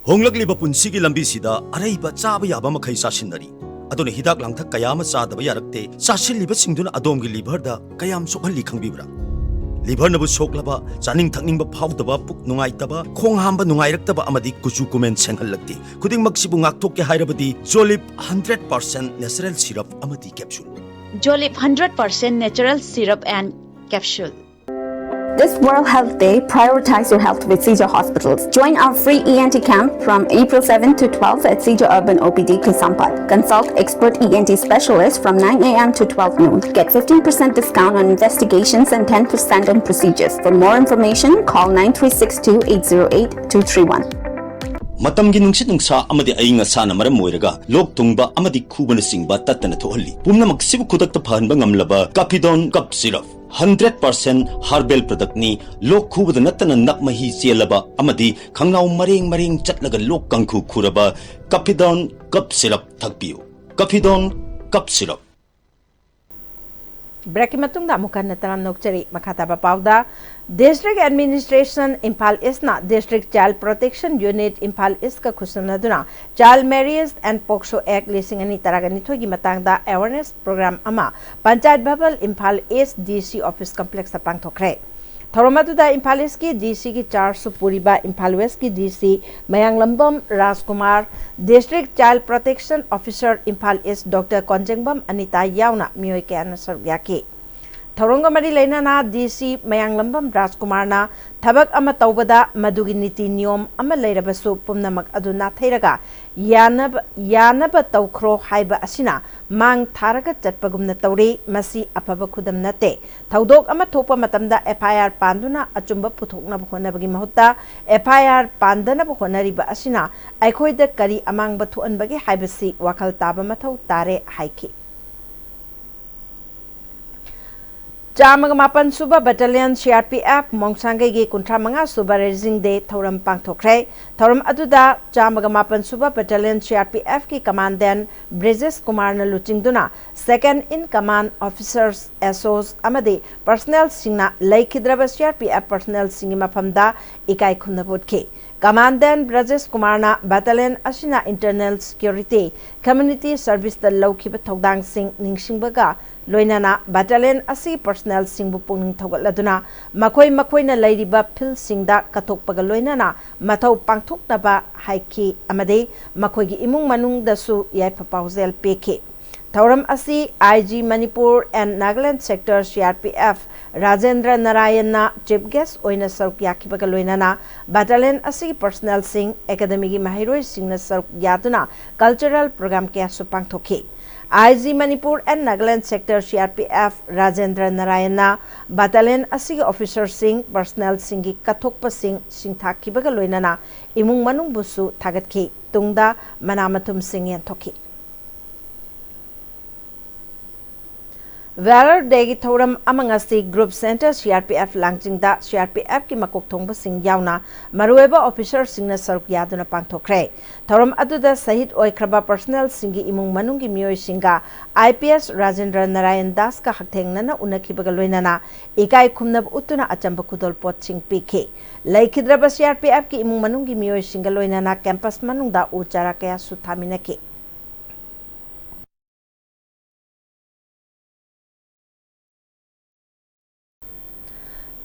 ꯍꯣꯡꯂꯛꯂꯤꯕ ꯄꯨꯟꯁꯤꯒꯤ ꯂꯝꯕꯤꯁꯤꯗ ꯑꯔꯩꯕ ꯆꯥꯕ ꯌꯥꯕ ꯃꯈꯩ ꯆꯥꯁꯤꯟꯅꯔꯤ꯫ ꯑꯗꯨꯅ ꯍꯤꯗꯥꯛ ꯂꯥꯡꯊꯛ ꯀꯌꯥ ꯑꯃ ꯆꯥꯗꯕ ꯌꯥꯔꯛꯇꯦ꯫ ꯆꯥꯁꯤꯜꯂꯤꯕꯁꯤꯡꯗꯨꯅ ꯑꯗꯣꯝꯒꯤ liverꯗ ꯀꯌꯥꯝ ꯁꯣꯛꯍꯜꯂꯤ ꯈꯪꯕꯤꯕ꯭ꯔꯥ? Liverꯅꯕꯨ ꯁꯣꯛꯂꯕ, ꯆꯥꯅꯤꯡ ꯊꯛꯅꯤꯡꯕ ꯐꯥꯎꯗꯕ, ꯄꯨꯛ ꯅꯨꯡꯉꯥꯏꯇꯕ, ꯈꯣꯡ ꯍꯥꯝꯕ ꯅꯨꯡꯉꯥꯏꯔꯛꯇꯕ ꯑꯃꯗꯤ ꯀꯨꯆꯨ ꯀꯨꯃꯦꯟ ꯁꯦꯡꯍꯜꯂꯛꯇꯦ꯫ ꯈꯨꯗꯤꯡꯃꯛꯁꯤꯕꯨ ꯉꯥꯛꯊꯣꯛꯀꯦ ꯍꯥꯏꯔꯕꯗꯤ Jolib hundred percent natural syrup ꯑꯃꯗꯤ capsule꯫ Jolib hundred percent natural syrup and capsule. This World Health Day, prioritize your health with Sija Hospitals. Join our free E N T camp from April seven to twelve at Sija Urban O P D Kaisampad. Consult expert E N T specialists from nine a m to twelve noon. Get fifteen percent discount on investigations and ten percent on procedures. For more information, call nine three six two eight zero eight two three one. ꯃꯇꯝꯒꯤ ꯅꯨꯡꯁꯤꯠ ꯅꯨꯡꯁꯥ ꯑꯃꯗꯤ ꯑꯏꯪ ꯑꯁꯥꯅ ꯃꯔꯝ ꯑꯣꯏꯔꯒ ꯂꯣꯛ ꯊꯨꯡꯕ ꯑꯃꯗꯤ ꯈꯨꯕꯅꯆꯤꯡꯕ ꯇꯠꯇꯅ ꯊꯣꯛꯍꯜꯂꯤ꯫ ꯄꯨꯝꯅꯃꯛꯁꯤꯕꯨ ꯈꯨꯗꯛꯇ ꯐꯍꯟꯕ ꯉꯝꯂꯕ Capidon Cough Syrup, hundred percent herbal productꯅꯤ꯫ ꯂꯣꯛ ꯈꯨꯕꯗ ꯅꯠꯇꯅ ꯅꯞ ꯃꯍꯤ ꯆꯦꯜꯂꯕ ꯑꯃꯗꯤ ꯈꯪꯅꯥꯎ ꯃꯔꯦꯡ ꯃꯔꯦꯡ ꯆꯠꯂꯒ ꯂꯣꯛ ꯀꯥꯡꯈꯨ ꯈꯨꯔꯕ Capidon Cough Syrup ꯊꯛꯄꯤꯌꯨ꯫ Capidon Cough Syrup꯫ Breakꯀꯤ ꯃꯇꯨꯡꯗ ꯑꯃꯨꯛ ꯍꯟꯅ ꯇꯔꯥꯝꯅ ꯑꯣꯛꯆꯔꯤ꯫ ꯃꯈꯥ ꯇꯥꯕ ꯄꯥꯎꯗ, District Administration Imphal Eastꯅ District Child Protection Unit Imphal Eastꯀ ꯈꯨꯠꯁꯝꯅꯗꯨꯅ Child Marriage and POCSO Act ꯂꯤꯁꯤꯡ ꯑꯅꯤ ꯇꯔꯥꯅꯤꯊꯣꯏꯒꯤ ꯃꯇꯥꯡꯗ awareness program ꯑꯃ Panchayat Bhavan Imphal East D C Office Complexꯇ ꯄꯥꯡꯊꯣꯛꯈ꯭ꯔꯦ꯫ ꯊꯧꯔꯝ ꯑꯗꯨꯗ ꯏꯝꯐꯥꯜ ꯏꯁꯀꯤ D Cꯒꯤ chargeꯁꯨ ꯄꯨꯔꯤꯕ ꯏꯝꯐꯥꯜ ꯋꯦꯁꯀꯤ D C ꯃꯌꯥꯡꯂꯝꯕꯝ ꯔꯥꯖꯀꯨꯃꯥꯔ, District Child Protection Officer Imphal ꯏꯁ Doctor ꯀꯣꯟꯖꯦꯡꯕꯝ ꯑꯅꯤꯇꯥ ꯌꯥꯎꯅ ꯃꯤꯑꯣꯏ ꯀꯌꯥꯅ ꯁꯔꯨꯛ ꯌꯥꯈꯤ꯫ ꯊꯧꯔꯝꯒ ꯃꯔꯤ ꯂꯩꯅꯅ ꯗꯤ ꯁꯤ ꯃꯌꯥꯡꯂꯝꯕꯝ ꯔꯥꯖꯀꯨꯃꯥꯔꯅ ꯊꯕꯛ ꯑꯃ ꯇꯧꯕꯗ ꯃꯗꯨꯒꯤ ꯅꯤꯇꯤ ꯅꯤꯌꯣꯝ ꯑꯃ ꯂꯩꯔꯕꯁꯨ ꯄꯨꯝꯅꯃꯛ ꯑꯗꯨ ꯅꯥꯊꯩꯔꯒ ꯌꯥꯅꯕ, ꯌꯥꯅꯕ ꯇꯧꯈ꯭ꯔꯣ ꯍꯥꯏꯕ ꯑꯁꯤꯅ ꯃꯥꯡ ꯊꯥꯔꯒ ꯆꯠꯄꯒꯨꯝꯅ ꯇꯧꯔꯤ꯫ ꯃꯁꯤ ꯑꯐꯕ ꯈꯨꯗꯝ ꯅꯠꯇꯦ꯫ ꯊꯧꯗꯣꯛ ꯑꯃ ꯊꯣꯛꯄ ꯃꯇꯝꯗ ꯑꯦꯐ ꯑꯥꯏ ꯑꯥꯔ ꯄꯥꯟꯗꯨꯅ ꯑꯆꯨꯝꯕ ꯄꯨꯊꯣꯛꯅꯕ ꯍꯣꯠꯅꯕꯒꯤ ꯃꯍꯨꯠꯇ ꯑꯦꯐ ꯑꯥꯏ ꯑꯥꯔ ꯄꯥꯟꯗꯅꯕ ꯍꯣꯠꯅꯔꯤꯕ ꯑꯁꯤꯅ ꯑꯩꯈꯣꯏꯗ ꯀꯔꯤ ꯑꯃꯥꯡꯕ ꯊꯣꯛꯍꯟꯕꯒꯦ ꯍꯥꯏꯕꯁꯤ ꯋꯥꯈꯜ ꯇꯥꯕ ꯃꯊꯧ ꯇꯥꯔꯦ ꯍꯥꯏꯈꯤ꯫ ꯆꯥꯝꯃꯒ ꯃꯥꯄꯟ ꯁꯨꯕ Battalion C R P F ꯃꯣꯡꯁꯥꯡꯒꯩꯒꯤ ꯀꯨꯟꯊ꯭ꯔꯥ ꯃꯉꯥ ꯁꯨꯕ Raising Day ꯊꯧꯔꯝ ꯄꯥꯡꯊꯣꯛꯈ꯭ꯔꯦ꯫ ꯊꯧꯔꯝ ꯑꯗꯨꯗ ꯆꯥꯝꯃꯒ ꯃꯥꯄꯟ ꯁꯨꯕ Battalion C R P F ꯀꯤ Commandant ꯕ꯭ꯔꯤꯖꯦꯁ ꯀꯨꯃꯥꯔꯅ ꯂꯨꯆꯤꯡꯗꯨꯅ Second in Command Officers, S Os ꯑꯃꯗꯤ personnel ꯁꯤꯡꯅ ꯂꯩꯈꯤꯗ꯭ꯔꯕ C R P F personnel ꯁꯤꯡꯒꯤ ꯃꯐꯝꯗ ꯏꯀꯥꯏ ꯈꯨꯝꯅꯕ ꯎꯠꯈꯤ꯫ Commandant ꯕ꯭ꯔꯖꯦꯁ ꯀꯨꯃꯥꯔꯅ battalion ꯑꯁꯤꯅ internal security, community service ꯇ ꯂꯧꯈꯤꯕ ꯊꯧꯗꯥꯡꯁꯤꯡ ꯅꯤꯡꯁꯤꯡꯕꯒ ꯂꯣꯏꯅꯅ battalion ꯑꯁꯤꯒꯤ personnel ꯁꯤꯡꯕꯨ ꯄꯨꯛꯅꯤꯡ ꯊꯧꯒꯠꯂꯗꯨꯅ ꯃꯈꯣꯏ ꯃꯈꯣꯏꯅ ꯂꯩꯔꯤꯕ field ꯁꯤꯡꯗ ꯀꯠꯊꯣꯛꯄꯒ ꯂꯣꯏꯅꯅ ꯃꯊꯧ ꯄꯥꯡꯊꯣꯛꯅꯕ ꯍꯥꯏꯈꯤ ꯑꯃꯗꯤ ꯃꯈꯣꯏꯒꯤ ꯏꯃꯨꯡ ꯃꯅꯨꯡꯗꯁꯨ ꯌꯥꯏꯐ ꯄꯥꯎꯖꯦꯜ ꯄꯤꯈꯤ꯫ ꯊꯧꯔꯝ ꯑꯁꯤ I G Manipur and Nagaland Sector C R P F Rajendra ꯅꯥꯔꯥꯌꯟꯅ chief guest ꯑꯣꯏꯅ ꯁꯔꯨꯛ ꯌꯥꯈꯤꯕꯒ ꯂꯣꯏꯅꯅ battalion ꯑꯁꯤꯒꯤ personnel ꯁꯤꯡ, academy ꯒꯤ ꯃꯍꯩꯔꯣꯏꯁꯤꯡꯅ ꯁꯔꯨꯛ ꯌꯥꯗꯨꯅ cultural program ꯀꯌꯥꯁꯨ ꯄꯥꯡꯊꯣꯛꯈꯤ꯫ I G Manipur and Nagaland Sector C R P F Rajendra ꯅꯥꯔꯥꯌꯟꯅ battalion ꯑꯁꯤꯒꯤ officer ꯁꯤꯡ, personnel ꯁꯤꯡꯒꯤ ꯀꯠꯊꯣꯛꯄꯁꯤꯡ ꯁꯤꯡꯊꯥꯈꯤꯕꯒ ꯂꯣꯏꯅꯅ ꯏꯃꯨꯡ ꯃꯅꯨꯡꯕꯨꯁꯨ ꯊꯥꯒꯠꯈꯤ꯫ ꯇꯨꯡꯗ ꯃꯅꯥ ꯃꯊꯨꯝꯁꯤꯡ ꯌꯦꯟꯊꯣꯛꯈꯤ꯫ Valor Day ꯒꯤ ꯊꯧꯔꯝ ꯑꯃ ꯉꯁꯤ Group Center C R P F ꯂꯥꯡꯖꯤꯡꯗ C R P F ꯀꯤ ꯃꯀꯣꯛ ꯊꯣꯡꯕꯁꯤꯡ ꯌꯥꯎꯅ ꯃꯔꯨꯑꯣꯏꯕ officer ꯁꯤꯡꯅ ꯁꯔꯨꯛ ꯌꯥꯗꯨꯅ ꯄꯥꯡꯊꯣꯛꯈ꯭ꯔꯦ꯫ ꯊꯧꯔꯝ ꯑꯗꯨꯗ ꯁꯍꯤꯗ ꯑꯣꯏꯈ꯭ꯔꯕ personnel ꯁꯤꯡꯒꯤ ꯏꯃꯨꯡ ꯃꯅꯨꯡꯒꯤ ꯃꯤꯑꯣꯏꯁꯤꯡꯒ I P S Rajendra Narayan ꯗꯥꯁꯀ ꯍꯛꯊꯦꯡꯅꯅ ꯎꯅꯈꯤꯕꯒ ꯂꯣꯏꯅꯅ ꯏꯀꯥꯏ ꯈꯨꯝꯅꯕ ꯎꯠꯇꯨꯅ ꯑꯆꯝꯕ ꯈꯨꯗꯣꯜꯄꯣꯠꯁꯤꯡ ꯄꯤꯈꯤ꯫ ꯂꯩꯈꯤꯗ꯭ꯔꯕ C R P F ꯀꯤ ꯏꯃꯨꯡ ꯃꯅꯨꯡꯒꯤ ꯃꯤꯑꯣꯏꯁꯤꯡꯒ ꯂꯣꯏꯅꯅ campus ꯃꯅꯨꯡꯗ ꯎ ꯆꯥꯔꯥ ꯀꯌꯥꯁꯨ ꯊꯥꯃꯤꯟꯅꯈꯤ꯫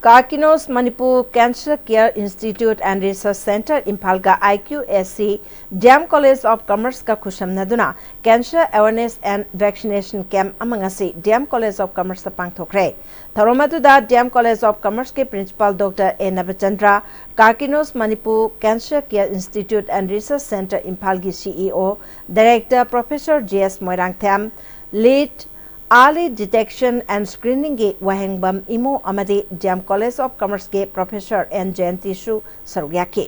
Karkinos Manipur Cancer Care Institute and Research Center ꯏꯝꯐꯥꯜꯒ I Q S C D M College of Commerce ꯀ ꯈꯨꯠꯁꯝꯅꯗꯨꯅ Cancer Awareness and Vaccination Camp ꯑꯃ ꯉꯁꯤ D M College of Commerce ꯇ ꯄꯥꯡꯊꯣꯛꯈ꯭ꯔꯦ꯫ ꯊꯧꯔꯝ ꯑꯗꯨꯗ D M College of Commerce ꯀꯤ Principal Doctor A Navachandra, Karkinos Manipur Cancer Care Institute and Research Center ꯏꯝꯐꯥꯜꯒꯤ C E O Director Professor G S Moirangthem, Lead Early Detection and Screening ꯒꯤ ꯋꯥꯍꯦꯡꯕꯝ ꯏꯃꯣ ꯑꯃꯗꯤ D M College of Commerce ꯀꯤ Professor N ꯖꯌꯟꯇꯤꯁꯨ ꯁꯔꯨꯛ ꯌꯥꯈꯤ꯫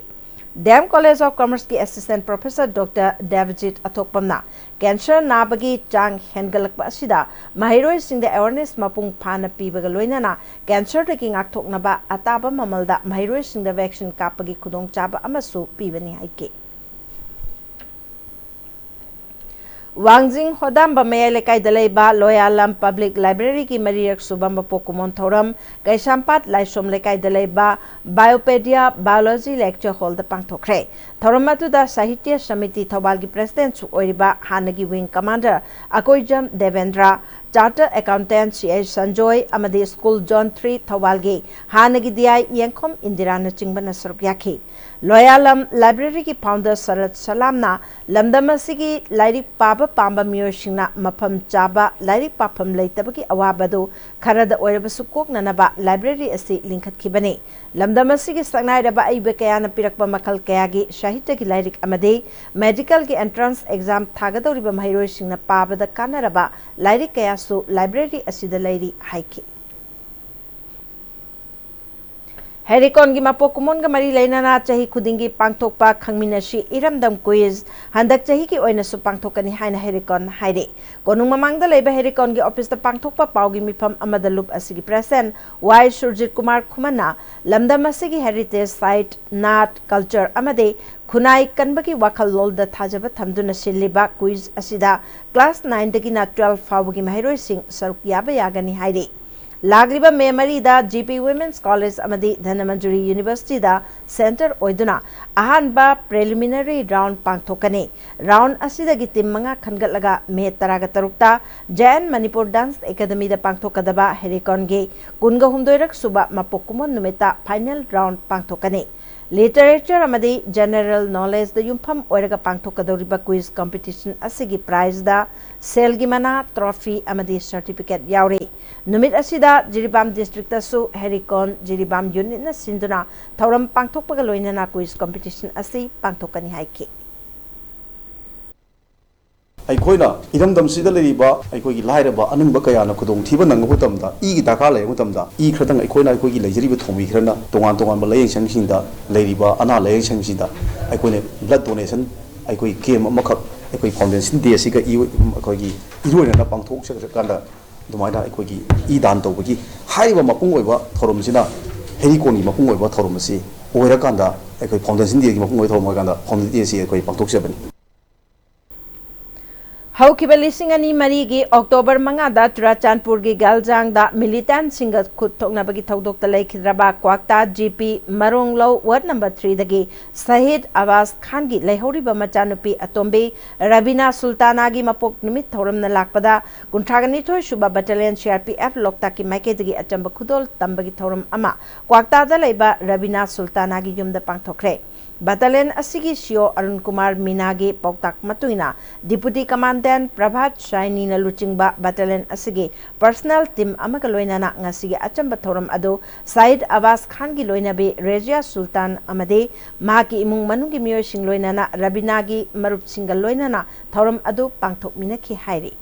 D M College of Commerce ꯀꯤ Assistant Professor Doctor ꯗꯦꯕꯖꯤꯠ ꯑꯊꯣꯛꯄꯝꯅ cancer ꯅꯥꯕꯒꯤ ꯆꯥꯡ ꯍꯦꯟꯒꯠꯂꯛꯄ ꯑꯁꯤꯗ ꯃꯍꯩꯔꯣꯏꯁꯤꯡꯗ awareness ꯃꯄꯨꯡ ꯐꯥꯅ ꯄꯤꯕꯒ ꯂꯣꯏꯅꯅ cancer ꯗꯒꯤ ꯉꯥꯛꯊꯣꯛꯅꯕ ꯑꯇꯥꯕ ꯃꯃꯜꯗ ꯃꯍꯩꯔꯣꯏꯁꯤꯡꯗ vaccine ꯀꯥꯞꯄꯒꯤ ꯈꯨꯗꯣꯡꯆꯥꯕ ꯑꯃꯁꯨ ꯄꯤꯕꯅꯤ ꯍꯥꯏꯈꯤ꯫ ꯋꯥꯡꯖꯤꯡ ꯍꯣꯗꯥꯝꯕ ꯃꯌꯥꯏ ꯂꯩꯀꯥꯏꯗ ꯂꯩꯕ ꯂꯣꯌꯥꯂꯝ Public Library ꯒꯤ ꯃꯔꯤꯔꯛ ꯁꯨꯕ ꯃꯄꯣꯛ ꯀꯨꯝꯑꯣꯟ ꯊꯧꯔꯝ ꯀꯩꯁꯥꯝꯄꯥꯠ ꯂꯥꯏꯁ꯭ꯔꯣꯝ ꯂꯩꯀꯥꯏꯗ ꯂꯩꯕ Biopedia Biology Lecture Hall ꯗ ꯄꯥꯡꯊꯣꯛꯈ꯭ꯔꯦ꯫ ꯊꯧꯔꯝ ꯑꯗꯨꯗ ꯁꯥꯍꯤꯇ꯭ꯌ ꯁꯃꯤꯇꯤ ꯊꯧꯕꯥꯜꯒꯤ President ꯁꯨ ꯑꯣꯏꯔꯤꯕ ꯍꯥꯟꯅꯒꯤ Wing Commander Akoijam Debendra, Chartered Accountant C I Sanjoy ꯑꯃꯗꯤ School Zone three ꯊꯧꯕꯥꯜꯒꯤ ꯍꯥꯟꯅꯒꯤ D I ꯌꯦꯡꯈꯣꯝ ꯏꯟꯗꯤꯔꯥꯅꯆꯤꯡꯕꯅ ꯁꯔꯨꯛ ꯌꯥꯈꯤ꯫ ꯂꯣꯌꯥꯂꯝ Library ꯒꯤ Founder ꯁꯔꯠ ꯁꯂꯥꯝꯅ ꯂꯝꯗꯝ ꯑꯁꯤꯒꯤ ꯂꯥꯏꯔꯤꯛ ꯄꯥꯕ ꯄꯥꯝꯕ ꯃꯤꯑꯣꯏꯁꯤꯡꯅ ꯃꯐꯝ ꯆꯥꯕ ꯂꯥꯏꯔꯤꯛ ꯄꯥꯐꯝ ꯂꯩꯇꯕꯒꯤ ꯑꯋꯥꯕꯗꯨ ꯈꯔꯗ ꯑꯣꯏꯔꯕꯁꯨ ꯀꯣꯛꯅꯅꯕ library ꯑꯁꯤ ꯂꯤꯡꯈꯠꯈꯤꯕꯅꯤ꯫ ꯂꯝꯗꯝ ꯑꯁꯤꯒꯤ ꯁꯛꯅꯥꯏꯔꯕ ꯑꯏꯕ ꯀꯌꯥꯅ ꯄꯤꯔꯛꯄ ꯃꯈꯜ ꯀꯌꯥꯒꯤ ꯁꯥꯍꯤꯇ꯭ꯌꯒꯤ ꯂꯥꯏꯔꯤꯛ ꯑꯃꯗꯤ medical ꯒꯤ entrance exam ꯊꯥꯒꯗꯧꯔꯤꯕ ꯃꯍꯩꯔꯣꯏꯁꯤꯡꯅ ꯄꯥꯕꯗ ꯀꯥꯟꯅꯔꯕ ꯂꯥꯏꯔꯤꯛ ꯀꯌꯥꯁꯨ library ꯑꯁꯤꯗ ꯂꯩꯔꯤ ꯍꯥꯏꯈꯤ꯫ ꯍꯦꯔꯤꯀꯣꯟꯒꯤ ꯃꯄꯣꯛ ꯀꯨꯝꯑꯣꯟꯒ ꯃꯔꯤ ꯂꯩꯅꯅ ꯆꯍꯤ ꯈꯨꯗꯤꯡꯒꯤ ꯄꯥꯡꯊꯣꯛꯄ ꯈꯪꯃꯤꯟꯅꯁꯤ ꯏꯔꯝꯗꯝ quiz ꯍꯟꯗꯛ ꯆꯍꯤꯒꯤ ꯑꯣꯏꯅꯁꯨ ꯄꯥꯡꯊꯣꯛꯀꯅꯤ ꯍꯥꯏꯅ ꯍꯦꯔꯤꯀꯣꯟꯅ ꯍꯥꯏꯔꯤ꯫ ꯀꯣꯅꯨꯡ ꯃꯃꯥꯡꯗ ꯂꯩꯕ ꯍꯦꯔꯤꯀꯣꯟꯒꯤ office ꯇ ꯄꯥꯡꯊꯣꯛꯄ ꯄꯥꯎꯒꯤ ꯃꯤꯐꯝ ꯑꯃꯗ ꯂꯨꯞ ꯑꯁꯤꯒꯤ President ꯋꯥꯏ ꯁꯨꯔꯖꯤꯠ ꯀꯨꯃꯥꯔ ꯈꯨꯃꯟꯅ ꯂꯝꯗꯝ ꯑꯁꯤꯒꯤ heritage site, ꯅꯥꯠ, culture ꯑꯃꯗꯤ ꯈꯨꯟꯅꯥꯏ ꯀꯟꯕꯒꯤ ꯋꯥꯈꯜꯂꯣꯟꯗ ꯊꯥꯖꯕ ꯊꯝꯗꯨꯅ ꯁꯤꯜꯂꯤꯕ quiz ꯑꯁꯤꯗ class nine ꯗꯒꯤꯅ twelve ꯐꯥꯎꯕꯒꯤ ꯃꯍꯩꯔꯣꯏꯁꯤꯡ ꯁꯔꯨꯛ ꯌꯥꯕ ꯌꯥꯒꯅꯤ ꯍꯥꯏꯔꯤ꯫ ꯂꯥꯛꯂꯤꯕ ꯃꯦ ꯃꯔꯤꯗ ꯖꯤ ꯄꯤ ꯋꯤꯃꯦꯟꯁ ꯀꯣꯂꯦꯖ ꯑꯃꯗꯤ ꯙꯅꯃꯟꯖꯨꯔꯤ ꯌꯨꯅꯤꯚꯔꯁꯤꯇꯤꯗ ꯁꯦꯟꯇꯔ ꯑꯣꯏꯗꯨꯅ ꯑꯍꯥꯟꯕ ꯄ꯭ꯔꯤꯂꯤꯃꯤꯅꯔꯤ ꯔꯥꯎꯟ ꯄꯥꯡꯊꯣꯛꯀꯅꯤ꯫ ꯔꯥꯎꯟ ꯑꯁꯤꯗꯒꯤ ꯇꯤꯝ ꯃꯉꯥ ꯈꯟꯒꯠꯂꯒ ꯃꯦ ꯇꯔꯥꯒ ꯇꯔꯨꯛꯇ ꯖꯦ ꯑꯦꯟ ꯃꯅꯤꯄꯨꯔ ꯗꯥꯟꯁ ꯑꯦꯀꯥꯗꯃꯤꯗ ꯄꯥꯡꯊꯣꯛꯀꯗꯕ ꯍꯦꯔꯤꯀꯣꯟꯒꯤ ꯀꯨꯟꯒ ꯍꯨꯝꯗꯣꯏꯔꯛ ꯁꯨꯕ ꯃꯄꯣꯛ ꯀꯨꯝꯑꯣꯟ ꯅꯨꯃꯤꯠꯇ ꯐꯥꯏꯅꯦꯜ ꯔꯥꯎꯟ ꯄꯥꯡꯊꯣꯛꯀꯅꯤ꯫ ꯂꯤꯇꯔꯦꯆꯔ ꯑꯃꯗꯤ ꯖꯦꯅꯦꯔꯦꯜ ꯅꯣꯂꯦꯖꯗ ꯌꯨꯝꯐꯝ ꯑꯣꯏꯔꯒ ꯄꯥꯡꯊꯣꯛꯀꯗꯧꯔꯤꯕ ꯀ꯭ꯋꯤꯖ ꯀꯝꯄꯤꯇꯤꯁꯟ ꯑꯁꯤꯒꯤ ꯄ꯭ꯔꯥꯏꯖꯗ ꯁꯦꯜꯒꯤ ꯃꯅꯥ, ꯇ꯭ꯔꯣꯐꯤ ꯑꯃꯗꯤ ꯁꯥꯔꯇꯤꯐꯤꯀꯦꯠ ꯌꯥꯎꯔꯤ꯫ ꯅꯨꯃꯤꯠ ꯑꯁꯤꯗ ꯖꯤꯔꯤꯕꯥꯝ ꯗꯤꯁꯇ꯭ꯔꯤꯛꯇꯁꯨ ꯍꯦꯔꯤꯀꯣꯟ ꯖꯤꯔꯤꯕꯥꯝ ꯌꯨꯅꯤꯠꯅ ꯁꯤꯟꯗꯨꯅ ꯊꯧꯔꯝ ꯄꯥꯡꯊꯣꯛꯄꯒ ꯂꯣꯏꯅꯅ ꯀ꯭ꯋꯤꯖ ꯀꯝꯄꯤꯇꯤꯁꯟ ꯑꯁꯤ ꯄꯥꯡꯊꯣꯛꯀꯅꯤ ꯍꯥꯏꯈꯤ꯫ ꯑꯩꯈꯣꯏꯅ ꯏꯔꯝꯗꯝꯁꯤꯗ ꯂꯩꯔꯤꯕ ꯑꯩꯈꯣꯏꯒꯤ ꯂꯥꯏꯔꯕ ꯑꯅꯪꯕ ꯀꯌꯥꯅ ꯈꯨꯗꯣꯡꯊꯤꯕ ꯅꯪꯕ ꯃꯇꯝꯗ, ꯏꯒꯤ ꯗꯔꯀꯥꯔ ꯂꯩꯕ ꯃꯇꯝꯗ, ꯏ ꯈꯔꯗꯪ ꯑꯩꯈꯣꯏꯅ ꯑꯩꯈꯣꯏꯒꯤ ꯂꯩꯖꯔꯤꯕ ꯊꯣꯡꯃꯤ ꯈꯔꯅ ꯇꯣꯉꯥꯟ ꯇꯣꯉꯥꯟꯕ ꯂꯥꯏꯌꯦꯡ ꯁꯪꯁꯤꯡꯗ ꯂꯩꯔꯤꯕ ꯑꯅꯥ ꯂꯥꯏꯌꯦꯡ ꯁꯪꯁꯤꯡꯗ ꯑꯩꯈꯣꯏꯅ ꯕ꯭ꯂꯗ ꯗꯣꯅꯦꯁꯟ, ꯑꯩꯈꯣꯏ ꯀꯦꯝ ꯑꯃꯈꯛ ꯑꯩꯈꯣꯏ ꯐꯥꯎꯟꯗꯦꯁꯟ ꯗꯦ ꯑꯁꯤꯒ ꯏ-, ꯑꯩꯈꯣꯏꯒꯤ ꯏꯔꯣꯏꯅꯅ ꯄꯥꯡꯊꯣꯛꯆꯔꯀꯥꯟꯗ ꯑꯗꯨꯃꯥꯏꯅ ꯑꯩꯈꯣꯏꯒꯤ ꯏ ꯗꯥꯟ ꯇꯧꯕꯒꯤ ꯍꯥꯏꯔꯤꯕ ꯃꯄꯨꯡ ꯑꯣꯏꯕ ꯊꯧꯔꯝꯁꯤꯅ ꯍꯦꯔꯤꯀꯣꯟꯒꯤ ꯃꯄꯨꯡ ꯑꯣꯏꯕ ꯊꯧꯔꯝ ꯑꯁꯤ ꯑꯣꯏꯔꯀꯥꯟꯗ, ꯑꯩꯈꯣꯏ ꯐꯥꯎꯟꯗꯦꯁꯟ ꯗꯦꯒꯤ ꯃꯄꯨꯡ ꯑꯣꯏꯕ ꯊꯧꯔꯝ ꯑꯣꯏꯔꯀꯥꯟꯗ ꯐꯥꯎꯟꯗꯦꯁꯟ ꯗꯦ ꯑꯁꯤ ꯑꯩꯈꯣꯏ ꯄꯥꯡꯊꯣꯛꯆꯕꯅꯤ꯫ ꯍꯧꯈꯤꯕ ꯂꯤꯁꯤꯡ ꯑꯅꯤ ꯃꯔꯤꯒꯤ ꯑꯣꯛꯇꯣꯕꯔ ꯃꯉꯥꯗ ꯆꯨꯔꯥꯆꯥꯟꯄꯨꯔꯒꯤ ꯒꯦꯜꯖꯥꯡꯗ ꯃꯤꯂꯤꯇꯦꯟꯠꯁꯤꯡꯒ ꯈꯨꯠ ꯊꯣꯛꯅꯕꯒꯤ ꯊꯧꯗꯣꯛꯇ ꯂꯩꯈꯤꯗ꯭ꯔꯕ ꯀ꯭ꯋꯥꯛꯇꯥ ꯖꯤ ꯄꯤ ꯃꯔꯣꯡꯂꯧ ꯋꯥꯔꯗ ꯅꯝꯕꯔ ꯊ꯭ꯔꯤꯗꯒꯤ ꯁꯍꯤꯗ ꯑꯕꯥꯁ ꯈꯥꯟꯒꯤ ꯂꯩꯍꯧꯔꯤꯕ ꯃꯆꯥꯅꯨꯄꯤ ꯑꯇꯣꯝꯕꯤ ꯔꯕꯤꯅꯥ ꯁꯨꯜꯇꯥꯅꯥꯒꯤ ꯃꯄꯣꯛ ꯅꯨꯃꯤꯠ ꯊꯧꯔꯝꯅ ꯂꯥꯛꯄꯗ ꯀꯨꯟꯊ꯭ꯔꯥꯒ ꯅꯤꯊꯣꯏ ꯁꯨꯕ battalion C R P F ꯂꯣꯛꯇꯥꯛꯀꯤ ꯃꯥꯏꯀꯩꯗꯒꯤ ꯑꯆꯝꯕ ꯈꯨꯗꯣꯜ ꯇꯝꯕꯒꯤ ꯊꯧꯔꯝ ꯑꯃ ꯀ꯭ꯋꯥꯛꯇꯥꯗ ꯂꯩꯕ ꯔꯕꯤꯅꯥ ꯁꯨꯜꯇꯥꯅꯥꯒꯤ ꯌꯨꯝꯗ ꯄꯥꯡꯊꯣꯛꯈ꯭ꯔꯦ꯫ ꯕꯠꯇꯥꯂꯤꯌꯟ ꯑꯁꯤꯒꯤ ꯁꯤ ꯑꯣ ꯑꯔꯨꯟ ꯀꯨꯃꯥꯔ ꯃꯤꯅꯥꯒꯤ ꯄꯥꯎꯇꯥꯛ ꯃꯇꯨꯡ ꯏꯟꯅ, ꯗꯤꯄꯨꯇꯤ ꯀꯃꯥꯟꯗꯦꯟꯠ ꯄ꯭ꯔꯚꯥꯠ ꯁꯥꯏꯅꯤꯅ ꯂꯨꯆꯤꯡꯕ ꯕꯠꯇꯥꯂꯤꯌꯟ ꯑꯁꯤꯒꯤ ꯄꯔꯁꯅꯦꯜ ꯇꯤꯝ ꯑꯃꯒ ꯂꯣꯏꯅꯅ ꯉꯁꯤꯒꯤ ꯑꯆꯝꯕ ꯊꯧꯔꯝ ꯑꯗꯨ ꯁꯌꯤꯗ ꯑꯕꯥꯁ ꯈꯥꯟꯒꯤ ꯂꯣꯏꯅꯕꯤ ꯔꯦꯖꯤꯌꯥ ꯁꯨꯜꯇꯥꯟ ꯑꯃꯗꯤ ꯃꯍꯥꯛꯀꯤ ꯏꯃꯨꯡ ꯃꯅꯨꯡꯒꯤ ꯃꯤꯑꯣꯏꯁꯤꯡ ꯂꯣꯏꯅꯅ ꯔꯕꯤꯅꯥꯒꯤ ꯃꯔꯨꯞꯁꯤꯡꯒ ꯂꯣꯏꯅꯅ ꯊꯧꯔꯝ ꯑꯗꯨ ꯄꯥꯡꯊꯣꯛꯃꯤꯟꯅꯈꯤ ꯍꯥꯏꯔꯤ꯫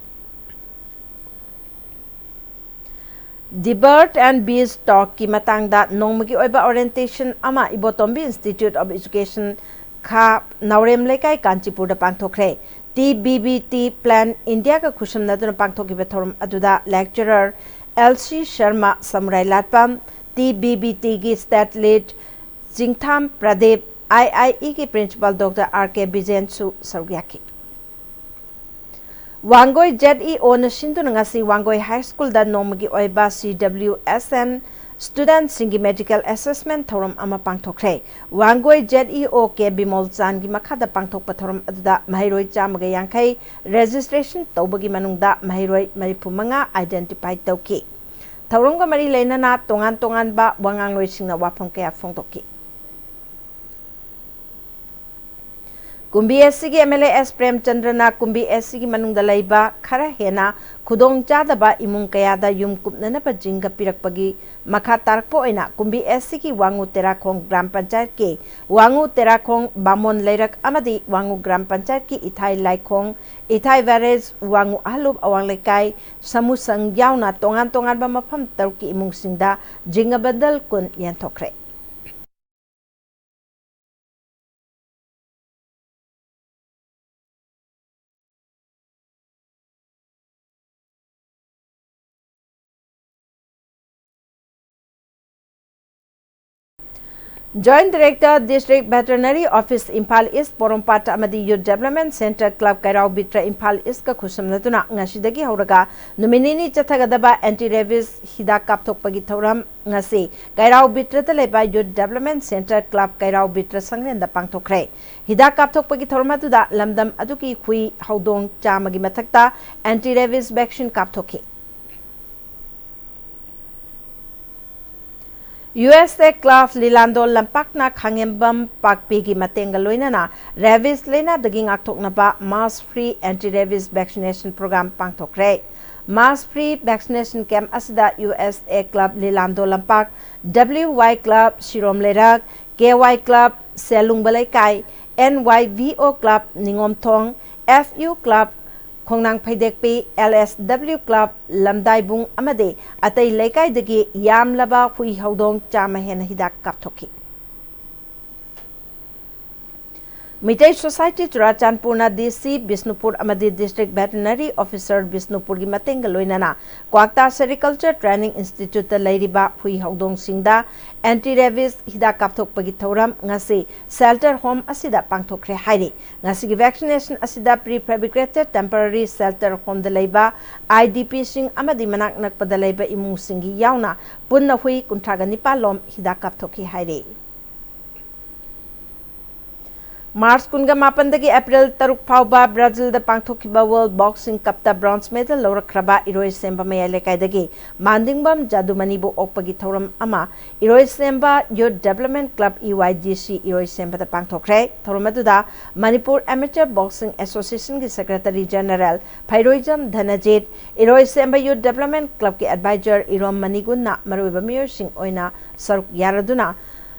The Bird and Beast Talkꯀꯤ ꯃꯇꯥꯡꯗ ꯅꯣꯡꯃꯒꯤ ꯑꯣꯏꯕ ꯑꯣꯔꯤꯌꯦꯟꯇꯦꯁꯟ ꯑꯃ ꯏꯕꯣꯇꯣꯝꯕꯤ Institute of Education, ꯈꯥ, ꯅꯥꯎꯔꯦꯝ ꯂꯩꯀꯥꯏ, ꯀꯥꯟꯆꯤꯄꯨꯔꯗ ꯄꯥꯡꯊꯣꯛꯈ꯭ꯔꯦ꯫ T B B T plan ꯏꯟꯗꯤꯌꯥꯒ ꯈꯨꯠꯁꯝꯅꯗꯨꯅ ꯄꯥꯡꯊꯣꯛꯈꯤꯕ ꯊꯧꯔꯝ ꯑꯗꯨꯗ lecturer L C Sharma, Samurailatpam, T B B ꯇꯤꯒꯤ state lead Chingtham Pradeep, I I ꯏꯒꯤ ꯄ꯭ꯔꯤꯟꯁꯤꯄꯥꯜ ꯗꯣꯛꯇꯔ ꯑꯥꯔ ꯀꯦ ꯕꯤꯖꯦꯟꯁꯨ ꯁꯔꯨꯛ ꯌꯥꯈꯤ꯫ ꯋꯥꯡꯒꯣꯏ ꯖꯦꯠ ꯏ ꯑꯣꯅ ꯁꯤꯟꯗꯨꯅ ꯉꯁꯤ ꯋꯥꯡꯒꯣꯏ ꯍꯥꯏ ꯁ꯭ꯀꯨꯜꯗ ꯅꯣꯡꯃꯒꯤ ꯑꯣꯏꯕ ꯁꯤ W S and ꯁ꯭ꯇꯨꯗꯦꯟꯠꯁꯤꯡꯒꯤ medical assessment ꯊꯧꯔꯝ ꯑꯃ ꯄꯥꯡꯊꯣꯛꯈ꯭ꯔꯦ꯫ ꯋꯥꯡꯒꯣꯏ ꯖꯦꯠ ꯏ ꯑꯣ ꯀꯦ ꯕꯤꯃꯣꯜ ꯆꯥꯟꯒꯤ ꯃꯈꯥꯗ ꯄꯥꯡꯊꯣꯛꯄ ꯊꯧꯔꯝ ꯑꯗꯨꯗ ꯃꯍꯩꯔꯣꯏ ꯆꯥꯝꯃꯒ ꯌꯥꯡꯈꯩ ꯔꯦꯖꯤꯁꯇ꯭ꯔꯦꯁꯟ ꯇꯧꯕꯒꯤ ꯃꯅꯨꯡꯗ ꯃꯍꯩꯔꯣꯏ ꯃꯔꯤꯐꯨ ꯃꯉꯥ ꯑꯥꯏꯗꯦꯟꯇꯤꯐꯥꯏ ꯇꯧꯈꯤ꯫ ꯊꯧꯔꯝꯒ ꯃꯔꯤ ꯂꯩꯅꯅ ꯇꯣꯉꯥꯟ ꯇꯣꯉꯥꯟꯕ ꯋꯥꯉꯥꯡꯂꯣꯏꯁꯤꯡꯅ ꯋꯥꯐꯝ ꯀꯌꯥ ꯐꯣꯡꯗꯣꯛꯈꯤ꯫ ꯀꯨꯝꯕꯤ ꯑꯦꯁ ꯁꯤꯒꯤ ꯑꯦꯝ ꯑꯦꯜ ꯑꯦ ꯑꯦꯁ ꯄ꯭ꯔꯦꯝꯆꯟꯗ꯭ꯔꯅ ꯀꯨꯝꯕꯤ ꯑꯦꯁ ꯁꯤꯒꯤ ꯃꯅꯨꯡꯗ ꯂꯩꯕ ꯈꯔ ꯍꯦꯟꯅ ꯈꯨꯗꯣꯡꯆꯥꯗꯕ ꯏꯃꯨꯡ ꯀꯌꯥꯗ ꯌꯨꯝ ꯀꯨꯞꯅꯅꯕ ꯖꯤꯡꯒ ꯄꯤꯔꯛꯄꯒꯤ ꯃꯈꯥ ꯇꯥꯔꯛꯄ ꯑꯣꯏꯅ ꯀꯨꯝꯕꯤ ꯑꯦꯁ ꯁꯤꯒꯤ ꯋꯥꯉꯨ ꯇꯦꯔꯥꯈꯣꯡ ꯒ꯭ꯔꯥꯝ ꯄꯟꯆꯥꯌꯠꯀꯤ ꯋꯥꯉꯨ ꯇꯦꯔꯥꯈꯣꯡ ꯕꯥꯃꯣꯟ ꯂꯩꯔꯛ ꯑꯃꯗꯤ ꯋꯥꯉꯨ ꯒ꯭ꯔꯥꯝ ꯄꯟꯆꯥꯌꯠꯀꯤ ꯏꯊꯥꯏ ꯂꯥꯏꯈꯣꯡ, ꯏꯊꯥꯏ ꯕꯦꯔꯦꯖ, ꯋꯥꯉꯨ ꯑꯍꯜꯂꯨꯞ ꯑꯋꯥꯡ ꯂꯩꯀꯥꯏ, ꯁꯃꯨꯁꯪ ꯌꯥꯎꯅ ꯇꯣꯉꯥꯟ ꯇꯣꯉꯥꯟꯕ ꯃꯐꯝ ꯇꯔꯨꯛꯀꯤ ꯏꯃꯨꯡꯁꯤꯡꯗ ꯖꯤꯡꯒ ꯕꯟꯗꯜ ꯀꯨꯟ ꯌꯦꯟꯊꯣꯛꯈ꯭ꯔꯦ꯫ Joint Director District Veterinary Office Imphal East ꯄꯣꯔꯣꯝꯄꯥꯠ ꯑꯃꯗꯤ Youth Development Centre Club ꯀꯩꯔꯥꯎ ꯕꯤꯇ꯭ꯔ Imphal ꯏꯁꯀ ꯈꯨꯠꯁꯝꯅꯗꯨꯅ ꯉꯁꯤꯗꯒꯤ ꯍꯧꯔꯒ ꯅꯨꯃꯤꯠ ꯅꯤꯅꯤ ꯆꯠꯊꯒꯗꯕ anti rabies ꯍꯤꯗꯥꯛ ꯀꯥꯞꯊꯣꯛꯄꯒꯤ ꯊꯧꯔꯝ ꯉꯁꯤ ꯀꯩꯔꯥꯎ ꯕꯤꯇ꯭ꯔꯗ ꯂꯩꯕ Youth Development Centre Club ꯀꯩꯔꯥꯎ ꯕꯤꯇ꯭ꯔ ꯁꯪꯂꯦꯟꯗ ꯄꯥꯡꯊꯣꯛꯈ꯭ꯔꯦ꯫ ꯍꯤꯗꯥꯛ ꯀꯥꯞꯊꯣꯛꯄꯒꯤ ꯊꯧꯔꯝ ꯑꯗꯨꯗ ꯂꯝꯗꯝ ꯑꯗꯨꯒꯤ ꯍꯨꯏ ꯍꯧꯗꯣꯡ ꯆꯥꯝꯃꯒꯤ ꯃꯊꯛꯇ anti rabies vaccine ꯀꯥꯞꯊꯣꯛꯈꯤ꯫ U S A club Lilando ꯂꯝꯄꯥꯛꯅ ꯈꯥꯉꯦꯝꯕꯝ ꯄꯥꯛꯄꯤꯒꯤ ꯃꯇꯦꯡꯒ ꯂꯣꯏꯅꯅ rabies ꯂꯥꯏꯅꯥꯗꯒꯤ ꯉꯥꯛꯊꯣꯛꯅꯕ mass free anti rabies vaccination program ꯄꯥꯡꯊꯣꯛꯈ꯭ꯔꯦ꯫ Mass free vaccination camp ꯑꯁꯤꯗ ꯌꯨ ꯑꯦꯁ ꯑꯦ ꯀ꯭ꯂꯕ ꯂꯤꯂꯥꯟꯗꯣ ꯂꯝꯄꯥꯛ, ꯗꯕ꯭ꯂꯤꯎ ꯋꯥꯏ ꯀ꯭ꯂꯕ ꯁꯤꯔꯣꯝ ꯂꯩꯔꯛ, ꯀꯦ ꯋꯥꯏ ꯀ꯭ꯂꯕ ꯁꯦꯜꯂꯨꯡꯕ ꯂꯩꯀꯥꯏ, and Y V O club ꯅꯤꯉꯣꯝꯊꯣꯡ, F U club ꯈꯣꯡꯅꯥꯡ ꯐꯩꯗꯦꯛꯄꯤ, ꯑꯦꯜ ꯑꯦꯁ ꯗꯕ꯭ꯂꯤꯎ ꯀ꯭ꯂꯕ ꯂꯝꯗꯥꯏꯕꯨꯡ ꯑꯃꯗꯤ ꯑꯇꯩ ꯂꯩꯀꯥꯏꯗꯒꯤ ꯌꯥꯝꯂꯕ ꯍꯨꯏ ꯍꯧꯗꯣꯡ ꯆꯥꯝꯃ ꯍꯦꯟꯅ ꯍꯤꯗꯥꯛ ꯀꯥꯞꯊꯣꯛꯈꯤ꯫ ꯃꯤꯇꯩ ꯁꯣꯁꯥꯏꯇꯤ ꯆꯨꯔꯥꯆꯥꯟꯄꯨꯔꯅ ꯗꯤ ꯁꯤ ꯕꯤꯁꯅꯨꯄꯨꯔ ꯑꯃꯗꯤ ꯗꯤꯁꯇ꯭ꯔꯤꯛ ꯚꯦꯇꯔꯤꯅꯔꯤ ꯑꯣꯐꯤꯁꯔ ꯕꯤꯁꯅꯨꯄꯨꯔꯒꯤ ꯃꯇꯦꯡꯒ ꯂꯣꯏꯅꯅ ꯀ꯭ꯋꯥꯛꯇꯥ ꯁꯦꯔꯤꯀꯜꯆꯔ ꯇ꯭ꯔꯦꯅꯤꯡ ꯏꯟꯁꯇꯤꯇ꯭ꯌꯨꯠꯇ ꯂꯩꯔꯤꯕ ꯍꯨꯏ ꯍꯧꯗꯣꯡꯁꯤꯡꯗ ꯑꯦꯟꯇꯤ ꯔꯦꯕꯤꯁ ꯍꯤꯗꯥꯛ ꯀꯥꯞꯊꯣꯛꯄꯒꯤ ꯊꯧꯔꯝ ꯉꯁꯤ ꯁꯦꯜꯇꯔ ꯍꯣꯝ ꯑꯁꯤꯗ ꯄꯥꯡꯊꯣꯛꯈ꯭ꯔꯦ ꯍꯥꯏꯔꯤ꯫ ꯉꯁꯤꯒꯤ ꯚꯦꯛꯁꯤꯅꯦꯁꯟ ꯑꯁꯤꯗ ꯄ꯭ꯔꯤ ꯐꯦꯕ꯭ꯔꯤꯀꯦꯇꯦꯗ ꯇꯦꯝꯄꯔꯔꯤ ꯁꯦꯜꯇꯔ ꯍꯣꯝꯗ ꯂꯩꯕ ꯑꯥꯏ ꯗꯤ ꯄꯤꯁꯤꯡ ꯑꯃꯗꯤ ꯃꯅꯥꯛ ꯅꯛꯄꯗ ꯂꯩꯕ ꯏꯃꯨꯡꯁꯤꯡꯒꯤ ꯌꯥꯎꯅ ꯄꯨꯟꯅ ꯍꯨꯏ ꯀꯨꯟꯊ꯭ꯔꯥꯒ ꯅꯤꯄꯥꯟ ꯂꯣꯝ ꯍꯤꯗꯥꯛ ꯀꯥꯞꯊꯣꯛꯈꯤ ꯍꯥꯏꯔꯤ꯫ ꯃꯥꯔꯆ ꯀꯨꯟꯒ ꯃꯥꯄꯟꯗꯒꯤ ꯑꯦꯄ꯭ꯔꯤꯜ ꯇꯔꯨꯛ ꯐꯥꯎꯕ ꯕ꯭ꯔꯥꯖꯤꯜꯗ ꯄꯥꯡꯊꯣꯛꯈꯤꯕ ꯋꯥꯔꯜꯗ ꯕꯣꯛꯁꯤꯡ ꯀꯞꯇ ꯕ꯭ꯔꯣꯟꯖ ꯃꯦꯗꯜ ꯂꯧꯔꯛꯈ꯭ꯔꯕ ꯏꯔꯣꯏꯁꯦꯝꯕ ꯃꯌꯥꯏ ꯂꯩꯀꯥꯏꯗꯒꯤ ꯃꯥꯟꯗꯤꯡꯕꯝ ꯖꯥꯗꯨꯃꯅꯤꯕꯨ ꯑꯣꯛꯄꯒꯤ ꯊꯧꯔꯝ ꯑꯃ Iroisemba youth development club, E Y D C, ꯏꯔꯣꯏꯁꯦꯝꯕꯗ ꯄꯥꯡꯊꯣꯛꯈ꯭ꯔꯦ꯫ ꯊꯧꯔꯝ ꯑꯗꯨꯗ ꯃꯅꯤꯄꯨꯔ ꯑꯦꯃꯦꯆꯔ ꯕꯣꯛꯁꯤꯡ ꯑꯦꯁꯣꯁꯤꯌꯦꯁꯟꯒꯤ secretary general Pheiroijam Dhanajit, Iroisemba youth development ꯀ꯭ꯂꯕꯀꯤ ꯑꯦꯗꯚꯥꯏꯖꯔ ꯏꯔꯣꯝ ꯃꯅꯤꯒꯨꯟꯅ ꯃꯔꯨꯑꯣꯏꯕ ꯃꯤꯑꯣꯏꯁꯤꯡ ꯑꯣꯏꯅ ꯁꯔꯨꯛ ꯌꯥꯔꯗꯨꯅ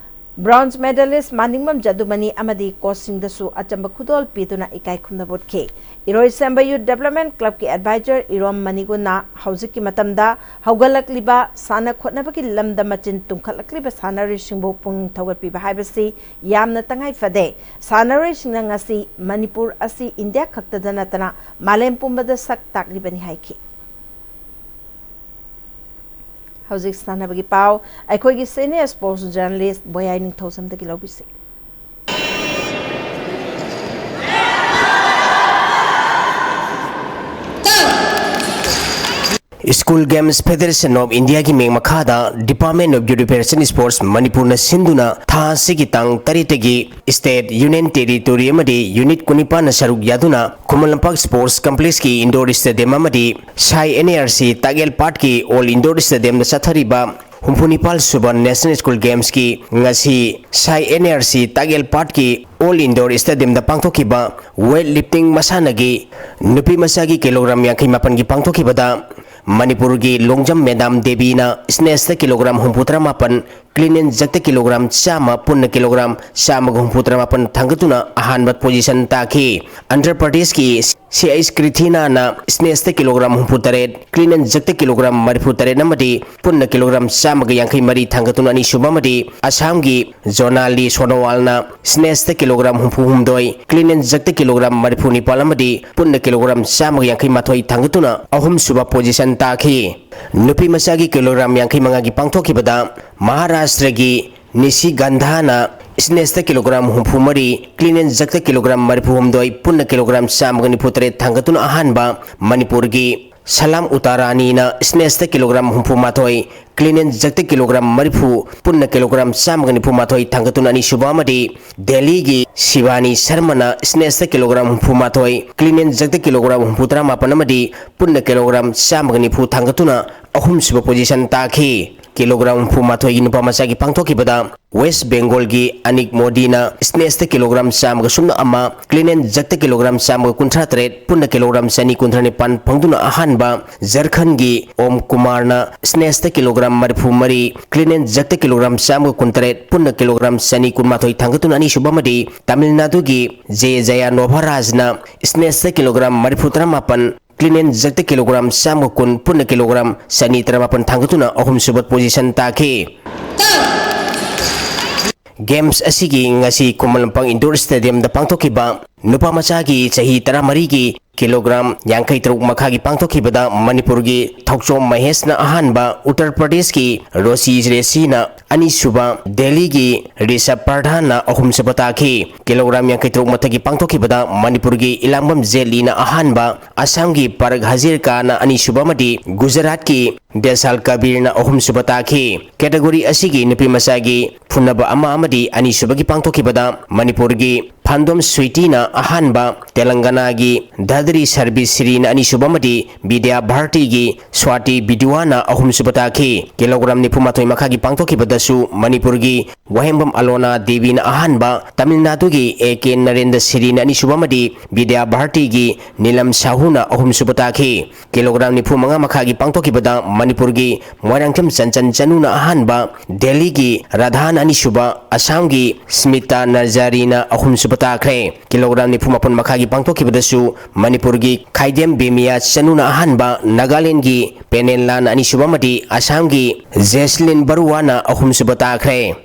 ꯕ꯭ꯔꯣꯟꯖ ꯃꯦꯗꯥꯂꯤꯁ ꯃꯥꯅꯤꯡꯕꯝ ꯖꯗꯨꯃꯅꯤ ꯑꯃꯗꯤ ꯀꯣꯆꯁꯤꯡꯗꯁꯨ ꯑꯆꯝꯕ ꯈꯨꯗꯣꯜ ꯄꯤꯗꯨꯅ ꯏꯀꯥꯏ ꯈꯨꯝꯅꯕ ꯎꯠꯈꯤ꯫ ꯏꯔꯣꯏꯁꯦꯝꯕ ꯌꯨꯠ ꯗꯦꯕꯂꯞꯃꯦꯟ ꯀ꯭ꯂꯕꯀꯤ ꯑꯦꯗꯚꯥꯏꯖꯔ ꯏꯔꯣꯝ ꯃꯅꯤꯒꯨꯟꯅ ꯍꯧꯖꯤꯛꯀꯤ ꯃꯇꯝꯗ ꯍꯧꯒꯠꯂꯛꯂꯤꯕ ꯁꯥꯟꯅ ꯈꯣꯠꯅꯕꯒꯤ ꯂꯝꯗ ꯃꯆꯤꯟ ꯇꯨꯝꯈꯠꯂꯛꯂꯤꯕ ꯁꯥꯟꯅꯔꯣꯏꯁꯤꯡꯕꯨ ꯄꯨꯛꯅꯤꯡ ꯊꯧꯒꯠꯄꯤꯕ ꯍꯥꯏꯕꯁꯤ ꯌꯥꯝꯅ ꯇꯉꯥꯏ ꯐꯗꯦ꯫ ꯁꯥꯟꯅꯔꯣꯏꯁꯤꯡꯅ ꯉꯁꯤ ꯃꯅꯤꯄꯨꯔ ꯑꯁꯤ ꯏꯟꯗꯤꯌꯥ ꯈꯛꯇꯗ ꯅꯠꯇꯅ ꯃꯥꯂꯦꯝ ꯄꯨꯝꯕꯗ ꯁꯛ ꯇꯥꯛꯂꯤꯕꯅꯤ ꯍꯥꯏꯈꯤ꯫ ꯍꯧꯖꯤꯛ ꯁꯥꯟꯅꯕꯒꯤ ꯄꯥꯎ ꯑꯩꯈꯣꯏꯒꯤ ꯁꯦꯅꯤꯌꯔ ꯁ꯭ꯄꯣꯔꯠꯁ ꯖꯔꯅꯦꯂꯤꯁ ꯕꯣꯌꯥꯏ ꯅꯤꯡꯊꯧꯖꯝꯗꯒꯤ ꯂꯧꯕꯤꯁꯤ꯫ School Games Federation of Indiaꯒꯤ ꯃꯤꯡ ꯃꯈꯥꯗ Department of Youth Affairs and Sports ꯃꯅꯤꯄꯨꯔꯅ ꯁꯤꯟꯗꯨꯅ ꯊꯥ ꯑꯁꯤꯒꯤ ꯇꯥꯡ ꯇꯔꯦꯠꯇꯒꯤ state, union territory ꯑꯃꯗꯤ unit ꯀꯨꯟꯅꯤꯄꯥꯟꯅ ꯁꯔꯨꯛ ꯌꯥꯗꯨꯅ Khuman Lampak Sports Complexꯀꯤ indoor stadium ꯑꯃꯗꯤ ꯁꯥꯏ N A R C Takyel ꯄꯥꯠꯀꯤ All Indoor Stadiumꯗ ꯆꯠꯊꯔꯤꯕ ꯍꯨꯝꯐꯨꯅꯤꯄꯥꯜ ꯁꯨꯕ National School Gamesꯀꯤ ꯉꯁꯤ ꯁꯥꯏ N A R C Takyel ꯄꯥꯠꯀꯤ All Indoor Stadiumꯗ ꯄꯥꯡꯊꯣꯛꯈꯤꯕ weight lifting ꯃꯁꯥꯟꯅꯒꯤ ꯅꯨꯄꯤ ꯃꯆꯥꯒꯤ ꯀꯤꯂꯣꯒ꯭ꯔꯥꯝ ꯌꯥꯡꯈꯩ ꯃꯥꯄꯟꯒꯤ ꯄꯥꯡꯊꯣꯛꯈꯤꯕꯗ ꯃꯅꯤꯄꯨꯔꯒꯤ ꯂꯣꯡꯖꯝ ꯃꯦꯗꯥꯝ ꯗꯦꯕꯤꯅ snatchꯇ ꯀꯤꯂꯣꯒ꯭ꯔꯥꯝ ꯍꯨꯝꯐꯨ ꯇꯔꯥ ꯃꯥꯄꯟ, clean and jerkꯇ kilogram ꯆꯥꯝꯃ, ꯄꯨꯟꯅ kilogram ꯆꯥꯝꯃꯒ ꯍꯨꯝꯐꯨ ꯇꯔꯥꯃꯥꯄꯟ ꯊꯥꯡꯒꯠꯇꯨꯅ ꯑꯍꯥꯟꯕ position ꯇꯥꯈꯤ꯫ ꯑꯟꯙ꯭ꯔ ꯄ꯭ꯔꯗꯦꯁꯀꯤ ꯁꯤ ꯑꯩꯆ ꯀ꯭ꯔꯤꯊꯤꯅꯥꯅ snatchꯇ kilogram ꯍꯨꯝꯐꯨ ꯇꯔꯦꯠ, clean and jerkꯇ kilogram ꯃꯔꯤꯐꯨ ꯇꯔꯦꯠ ꯑꯃꯗꯤ ꯄꯨꯟꯅ kilogram ꯆꯥꯝꯃꯒ ꯌꯥꯡꯈꯩ ꯃꯔꯤ ꯊꯥꯡꯒꯠꯇꯨꯅ ꯑꯅꯤꯁꯨꯕ ꯑꯃꯗꯤ ꯑꯁꯥꯝꯒꯤ ꯖꯣꯅꯥꯂꯤ ꯁꯣꯅꯣꯋꯥꯜꯅ snatchꯇ kilogram ꯍꯨꯝꯐꯨ ꯍꯨꯝꯗꯣꯏ, clean and jerkꯇ kilogram ꯃꯔꯤꯐꯨ ꯅꯤꯄꯥꯜ ꯑꯃꯗꯤ ꯄꯨꯟꯅ kilogram ꯆꯥꯝꯃꯒ ꯌꯥꯡꯈꯩ ꯃꯥꯊꯣꯏ ꯊꯥꯡꯒꯠꯇꯨꯅ ꯑꯍꯨꯝꯁꯨꯕ position ꯇꯥꯈꯤ꯫ ꯅꯨꯄꯤ ꯃꯆꯥꯒꯤ kilogram ꯌꯥꯡꯈꯩ ꯃꯉꯥꯒꯤ ꯄꯥꯡꯊꯣꯛꯈꯤꯕꯗ ꯃꯍꯥꯔꯥꯁꯇ꯭ꯔꯒꯤ ꯅꯤꯁꯤꯒꯟꯙꯥꯅ snatchꯇ kilogram ꯍꯨꯝꯐꯨ ꯃꯔꯤ, clean and jerkꯇ kilogram ꯃꯔꯤꯐꯨ ꯍꯨꯝꯗꯣꯏ, ꯄꯨꯟꯅ kilogram ꯆꯥꯝꯃꯒ ꯅꯤꯐꯨ ꯇꯔꯦꯠ ꯊꯥꯡꯒꯠꯇꯨꯅ ꯑꯍꯥꯟꯕ, ꯃꯅꯤꯄꯨꯔꯒꯤ ꯁꯂꯥꯝ ꯎꯇꯥꯔꯥꯅꯤꯅ snatchꯇ kilogram ꯍꯨꯝꯐꯨ ꯃꯥꯊꯣꯏ, clean and jerkꯇ kilogram ꯃꯔꯤꯐꯨ, ꯄꯨꯟꯅ kilogram ꯆꯥꯝꯃꯒ ꯅꯤꯐꯨ ꯃꯥꯊꯣꯏ ꯊꯥꯡꯒꯠꯇꯨꯅ ꯑꯅꯤꯁꯨꯕ ꯑꯃꯗꯤ ꯗꯦꯜꯂꯤꯒꯤ ꯁꯤꯕꯥꯅꯤ ꯁꯔꯃꯅ snatchꯇ kilogram ꯍꯨꯝꯐꯨ ꯃꯥꯊꯣꯏ, clean and jerkꯇ kilogram ꯍꯨꯝꯐꯨ ꯇꯔꯥꯃꯥꯄꯟ ꯑꯃꯗꯤ ꯄꯨꯟꯅ kilogram ꯆꯥꯝꯃꯒ ꯅꯤꯐꯨ ꯊꯥꯡꯒꯠꯇꯨꯅ ꯑꯍꯨꯝꯁꯨꯕ position ꯇꯥꯈꯤ꯫ Kilogram ꯍꯨꯝꯐꯨ ꯃꯥꯊꯣꯏꯒꯤ ꯅꯨꯄꯥ ꯃꯆꯥꯒꯤ ꯄꯥꯡꯊꯣꯛꯈꯤꯕꯗ ꯋꯦꯁ ꯕꯦꯡꯒꯣꯜꯒꯤ ꯑꯅꯤꯛ ꯃꯣꯗꯤꯅ snatchꯇ kilogram ꯆꯥꯝꯃꯒ ꯁꯨꯞꯅ ꯑꯃ, clean and jerkꯇ kilogram ꯆꯥꯝꯃꯒ ꯀꯨꯟꯊ꯭ꯔꯥ ꯇꯔꯦꯠ, ꯄꯨꯟꯅ kilogram ꯆꯅꯤ ꯀꯨꯟꯊ꯭ꯔꯥ ꯅꯤꯄꯥꯟ ꯐꯪꯗꯨꯅ ꯑꯍꯥꯟꯕ, ꯖꯔꯈꯟꯒꯤ ꯑꯣꯝ ꯀꯨꯃꯥꯔꯅ snatchꯇ kilogram ꯃꯔꯤꯐꯨ ꯃꯔꯤ, clean and jerkꯇ kilogram ꯆꯥꯝꯃꯒ ꯀꯨꯟ ꯇꯔꯦꯠ, ꯄꯨꯟꯅ kilogram ꯆꯅꯤ ꯀꯨꯟ ꯃꯥꯊꯣꯏ ꯊꯥꯡꯒꯠꯇꯨꯅ ꯑꯅꯤꯁꯨꯕ ꯑꯃꯗꯤ ꯇꯥꯃꯤꯜ ꯅꯥꯗꯨꯒꯤ ꯖꯦ ꯖꯌꯥ ꯅꯣꯚꯥꯔꯥꯖꯅ snatchꯇ kilogram ꯃꯔꯤꯐꯨ ꯇꯔꯥꯃꯥꯄꯟ, clean and jerkꯇ kilogram ꯆꯥꯝꯃꯒ ꯀꯨꯟ, ꯄꯨꯟꯅ kilogram ꯆꯅꯤ ꯇꯔꯥꯃꯥꯄꯟ ꯊꯥꯡꯒꯠꯇꯨꯅ ꯑꯍꯨꯝꯁꯨꯕ position ꯇꯥꯈꯤ꯫ Games ꯑꯁꯤꯒꯤ ꯉꯁꯤ ꯈꯨꯃꯟ ꯂꯝꯄꯥꯛ indoor stadiumꯗ ꯄꯥꯡꯊꯣꯛꯈꯤꯕ ꯅꯨꯄꯥ ꯃꯆꯥꯒꯤ ꯆꯍꯤ ꯇꯔꯥꯃꯔꯤꯒꯤ kilogram ꯌꯥꯡꯈꯩ ꯇꯔꯨꯛ ꯃꯈꯥꯒꯤ ꯄꯥꯡꯊꯣꯛꯈꯤꯕꯗ ꯃꯅꯤꯄꯨꯔꯒꯤ ꯊꯧꯆꯣꯝ ꯃꯍꯦꯁꯅ ꯑꯍꯥꯟꯕ, ꯎꯠꯇꯔ ꯄ꯭ꯔꯗꯦꯁꯀꯤ ꯔꯣꯁꯤ ꯔꯦꯁꯤꯅ ꯑꯅꯤꯁꯨꯕ, ꯗꯦꯜꯂꯤꯒꯤ ꯔꯤꯁꯕ ꯄ꯭ꯔꯙꯥꯟꯅ ꯑꯍꯨꯝꯁꯨꯕ ꯇꯥꯈꯤ꯫ Kilogram ꯌꯥꯡꯈꯩ ꯇꯔꯨꯛ ꯃꯊꯛꯀꯤ ꯄꯥꯡꯊꯣꯛꯈꯤꯕꯗ ꯃꯅꯤꯄꯨꯔꯒꯤ ꯏꯂꯥꯝꯕꯝ ꯖꯦꯠꯂꯤꯅ ꯑꯍꯥꯟꯕ, ꯑꯁꯥꯝꯒꯤ ꯄꯔꯒ ꯍꯖꯤꯔꯀꯥꯅ ꯑꯅꯤꯁꯨꯕ ꯑꯃꯗꯤ ꯒꯨꯖꯔꯥꯠꯀꯤ ꯕꯦꯁꯥꯜ ꯀꯕꯤꯔꯅ ꯑꯍꯨꯝꯁꯨꯕ ꯇꯥꯈꯤ꯫ Category ꯑꯁꯤꯒꯤ ꯅꯨꯄꯤ ꯃꯆꯥꯒꯤ ꯐꯨꯅꯕ ꯑꯃ ꯑꯃꯗꯤ ꯑꯅꯤꯁꯨꯕꯒꯤ ꯄꯥꯡꯊꯣꯛꯈꯤꯕꯗ ꯃꯅꯤꯄꯨꯔꯒꯤ ꯍꯟꯗꯣꯝ ꯁ꯭ꯋꯤꯇꯤꯅ ꯑꯍꯥꯟꯕ, ꯇꯦꯂꯪꯒꯅꯥꯒꯤ ꯙꯗ꯭ꯔꯤ ꯁꯔꯕꯤ ꯁꯤꯔꯤꯅ ꯑꯅꯤꯁꯨꯕ ꯑꯃꯗꯤ ꯕꯤꯗ꯭ꯌꯥ ꯚꯥꯔꯇꯤꯒꯤ ꯁ꯭ꯋꯥꯇꯤ ꯕꯤꯗ꯭ꯌꯨꯋꯥꯅ ꯑꯍꯨꯝꯁꯨꯕ ꯇꯥꯈꯤ꯫ ꯀꯤꯂꯣꯒ꯭ꯔꯥꯝ ꯅꯤꯐꯨ ꯃꯥꯊꯣꯏ ꯃꯈꯥꯒꯤ ꯄꯥꯡꯊꯣꯛꯈꯤꯕꯗꯁꯨ ꯃꯅꯤꯄꯨꯔꯒꯤ ꯋꯥꯍꯦꯡꯕꯝ ꯑꯂꯣꯅꯥ ꯗꯦꯕꯤꯅ ꯑꯍꯥꯟꯕ, ꯇꯥꯃꯤꯜ ꯅꯥꯗꯨꯒꯤ ꯑꯦ ꯀꯦ ꯅꯔꯦꯟꯗ꯭ꯔ ꯁꯤꯔꯤꯅ ꯑꯅꯤꯁꯨꯕ ꯑꯃꯗꯤ ꯕꯤꯗ꯭ꯌꯥ ꯚꯥꯔꯇꯤꯒꯤ ꯅꯤꯂꯝ ꯁꯥꯍꯨꯅ ꯑꯍꯨꯝꯁꯨꯕ ꯇꯥꯈꯤ꯫ ꯀꯤꯂꯣꯒ꯭ꯔꯥꯝ ꯅꯤꯐꯨ ꯃꯉꯥ ꯃꯈꯥꯒꯤ ꯄꯥꯡꯊꯣꯛꯈꯤꯕꯗ ꯃꯅꯤꯄꯨꯔꯒꯤ ꯃꯣꯏꯔꯥꯡꯊꯦꯝ ꯆꯟꯆꯟ ꯆꯅꯨꯅ ꯑꯍꯥꯟꯕ, ꯗꯦꯜꯂꯤꯒꯤ ꯔꯥꯙꯥꯅ ꯑꯅꯤꯁꯨꯕ, ꯑꯁꯥꯝꯒꯤ ꯁ꯭ꯃꯤꯇꯥ ꯅꯔꯖꯥꯔꯤꯅ ꯑꯍꯨꯝꯁꯨꯕ ꯇꯥꯈ꯭ꯔꯦ꯫ ꯀꯤꯂꯣꯒ꯭ꯔꯥꯝ ꯅꯤꯐꯨ ꯃꯥꯄꯟ ꯃꯈꯥꯒꯤ ꯄꯥꯡꯊꯣꯛꯈꯤꯕꯗꯁꯨ ꯃꯅꯤꯄꯨꯔꯒꯤ ꯈꯥꯏꯗꯦꯝ ꯕꯦꯃꯤꯌꯥ ꯆꯅꯨꯅ ꯑꯍꯥꯟꯕ, ꯅꯥꯒꯥꯂꯦꯟꯒꯤ ꯄꯦꯅꯦꯟꯂꯥꯅ ꯑꯅꯤꯁꯨꯕ ꯑꯃꯗꯤ ꯑꯁꯥꯝꯒꯤ ꯖꯦꯁꯂꯤꯟ ꯕꯔꯨꯋꯥꯅ ꯑꯍꯨꯝꯁꯨꯕ ꯇꯥꯈ꯭ꯔꯦ꯫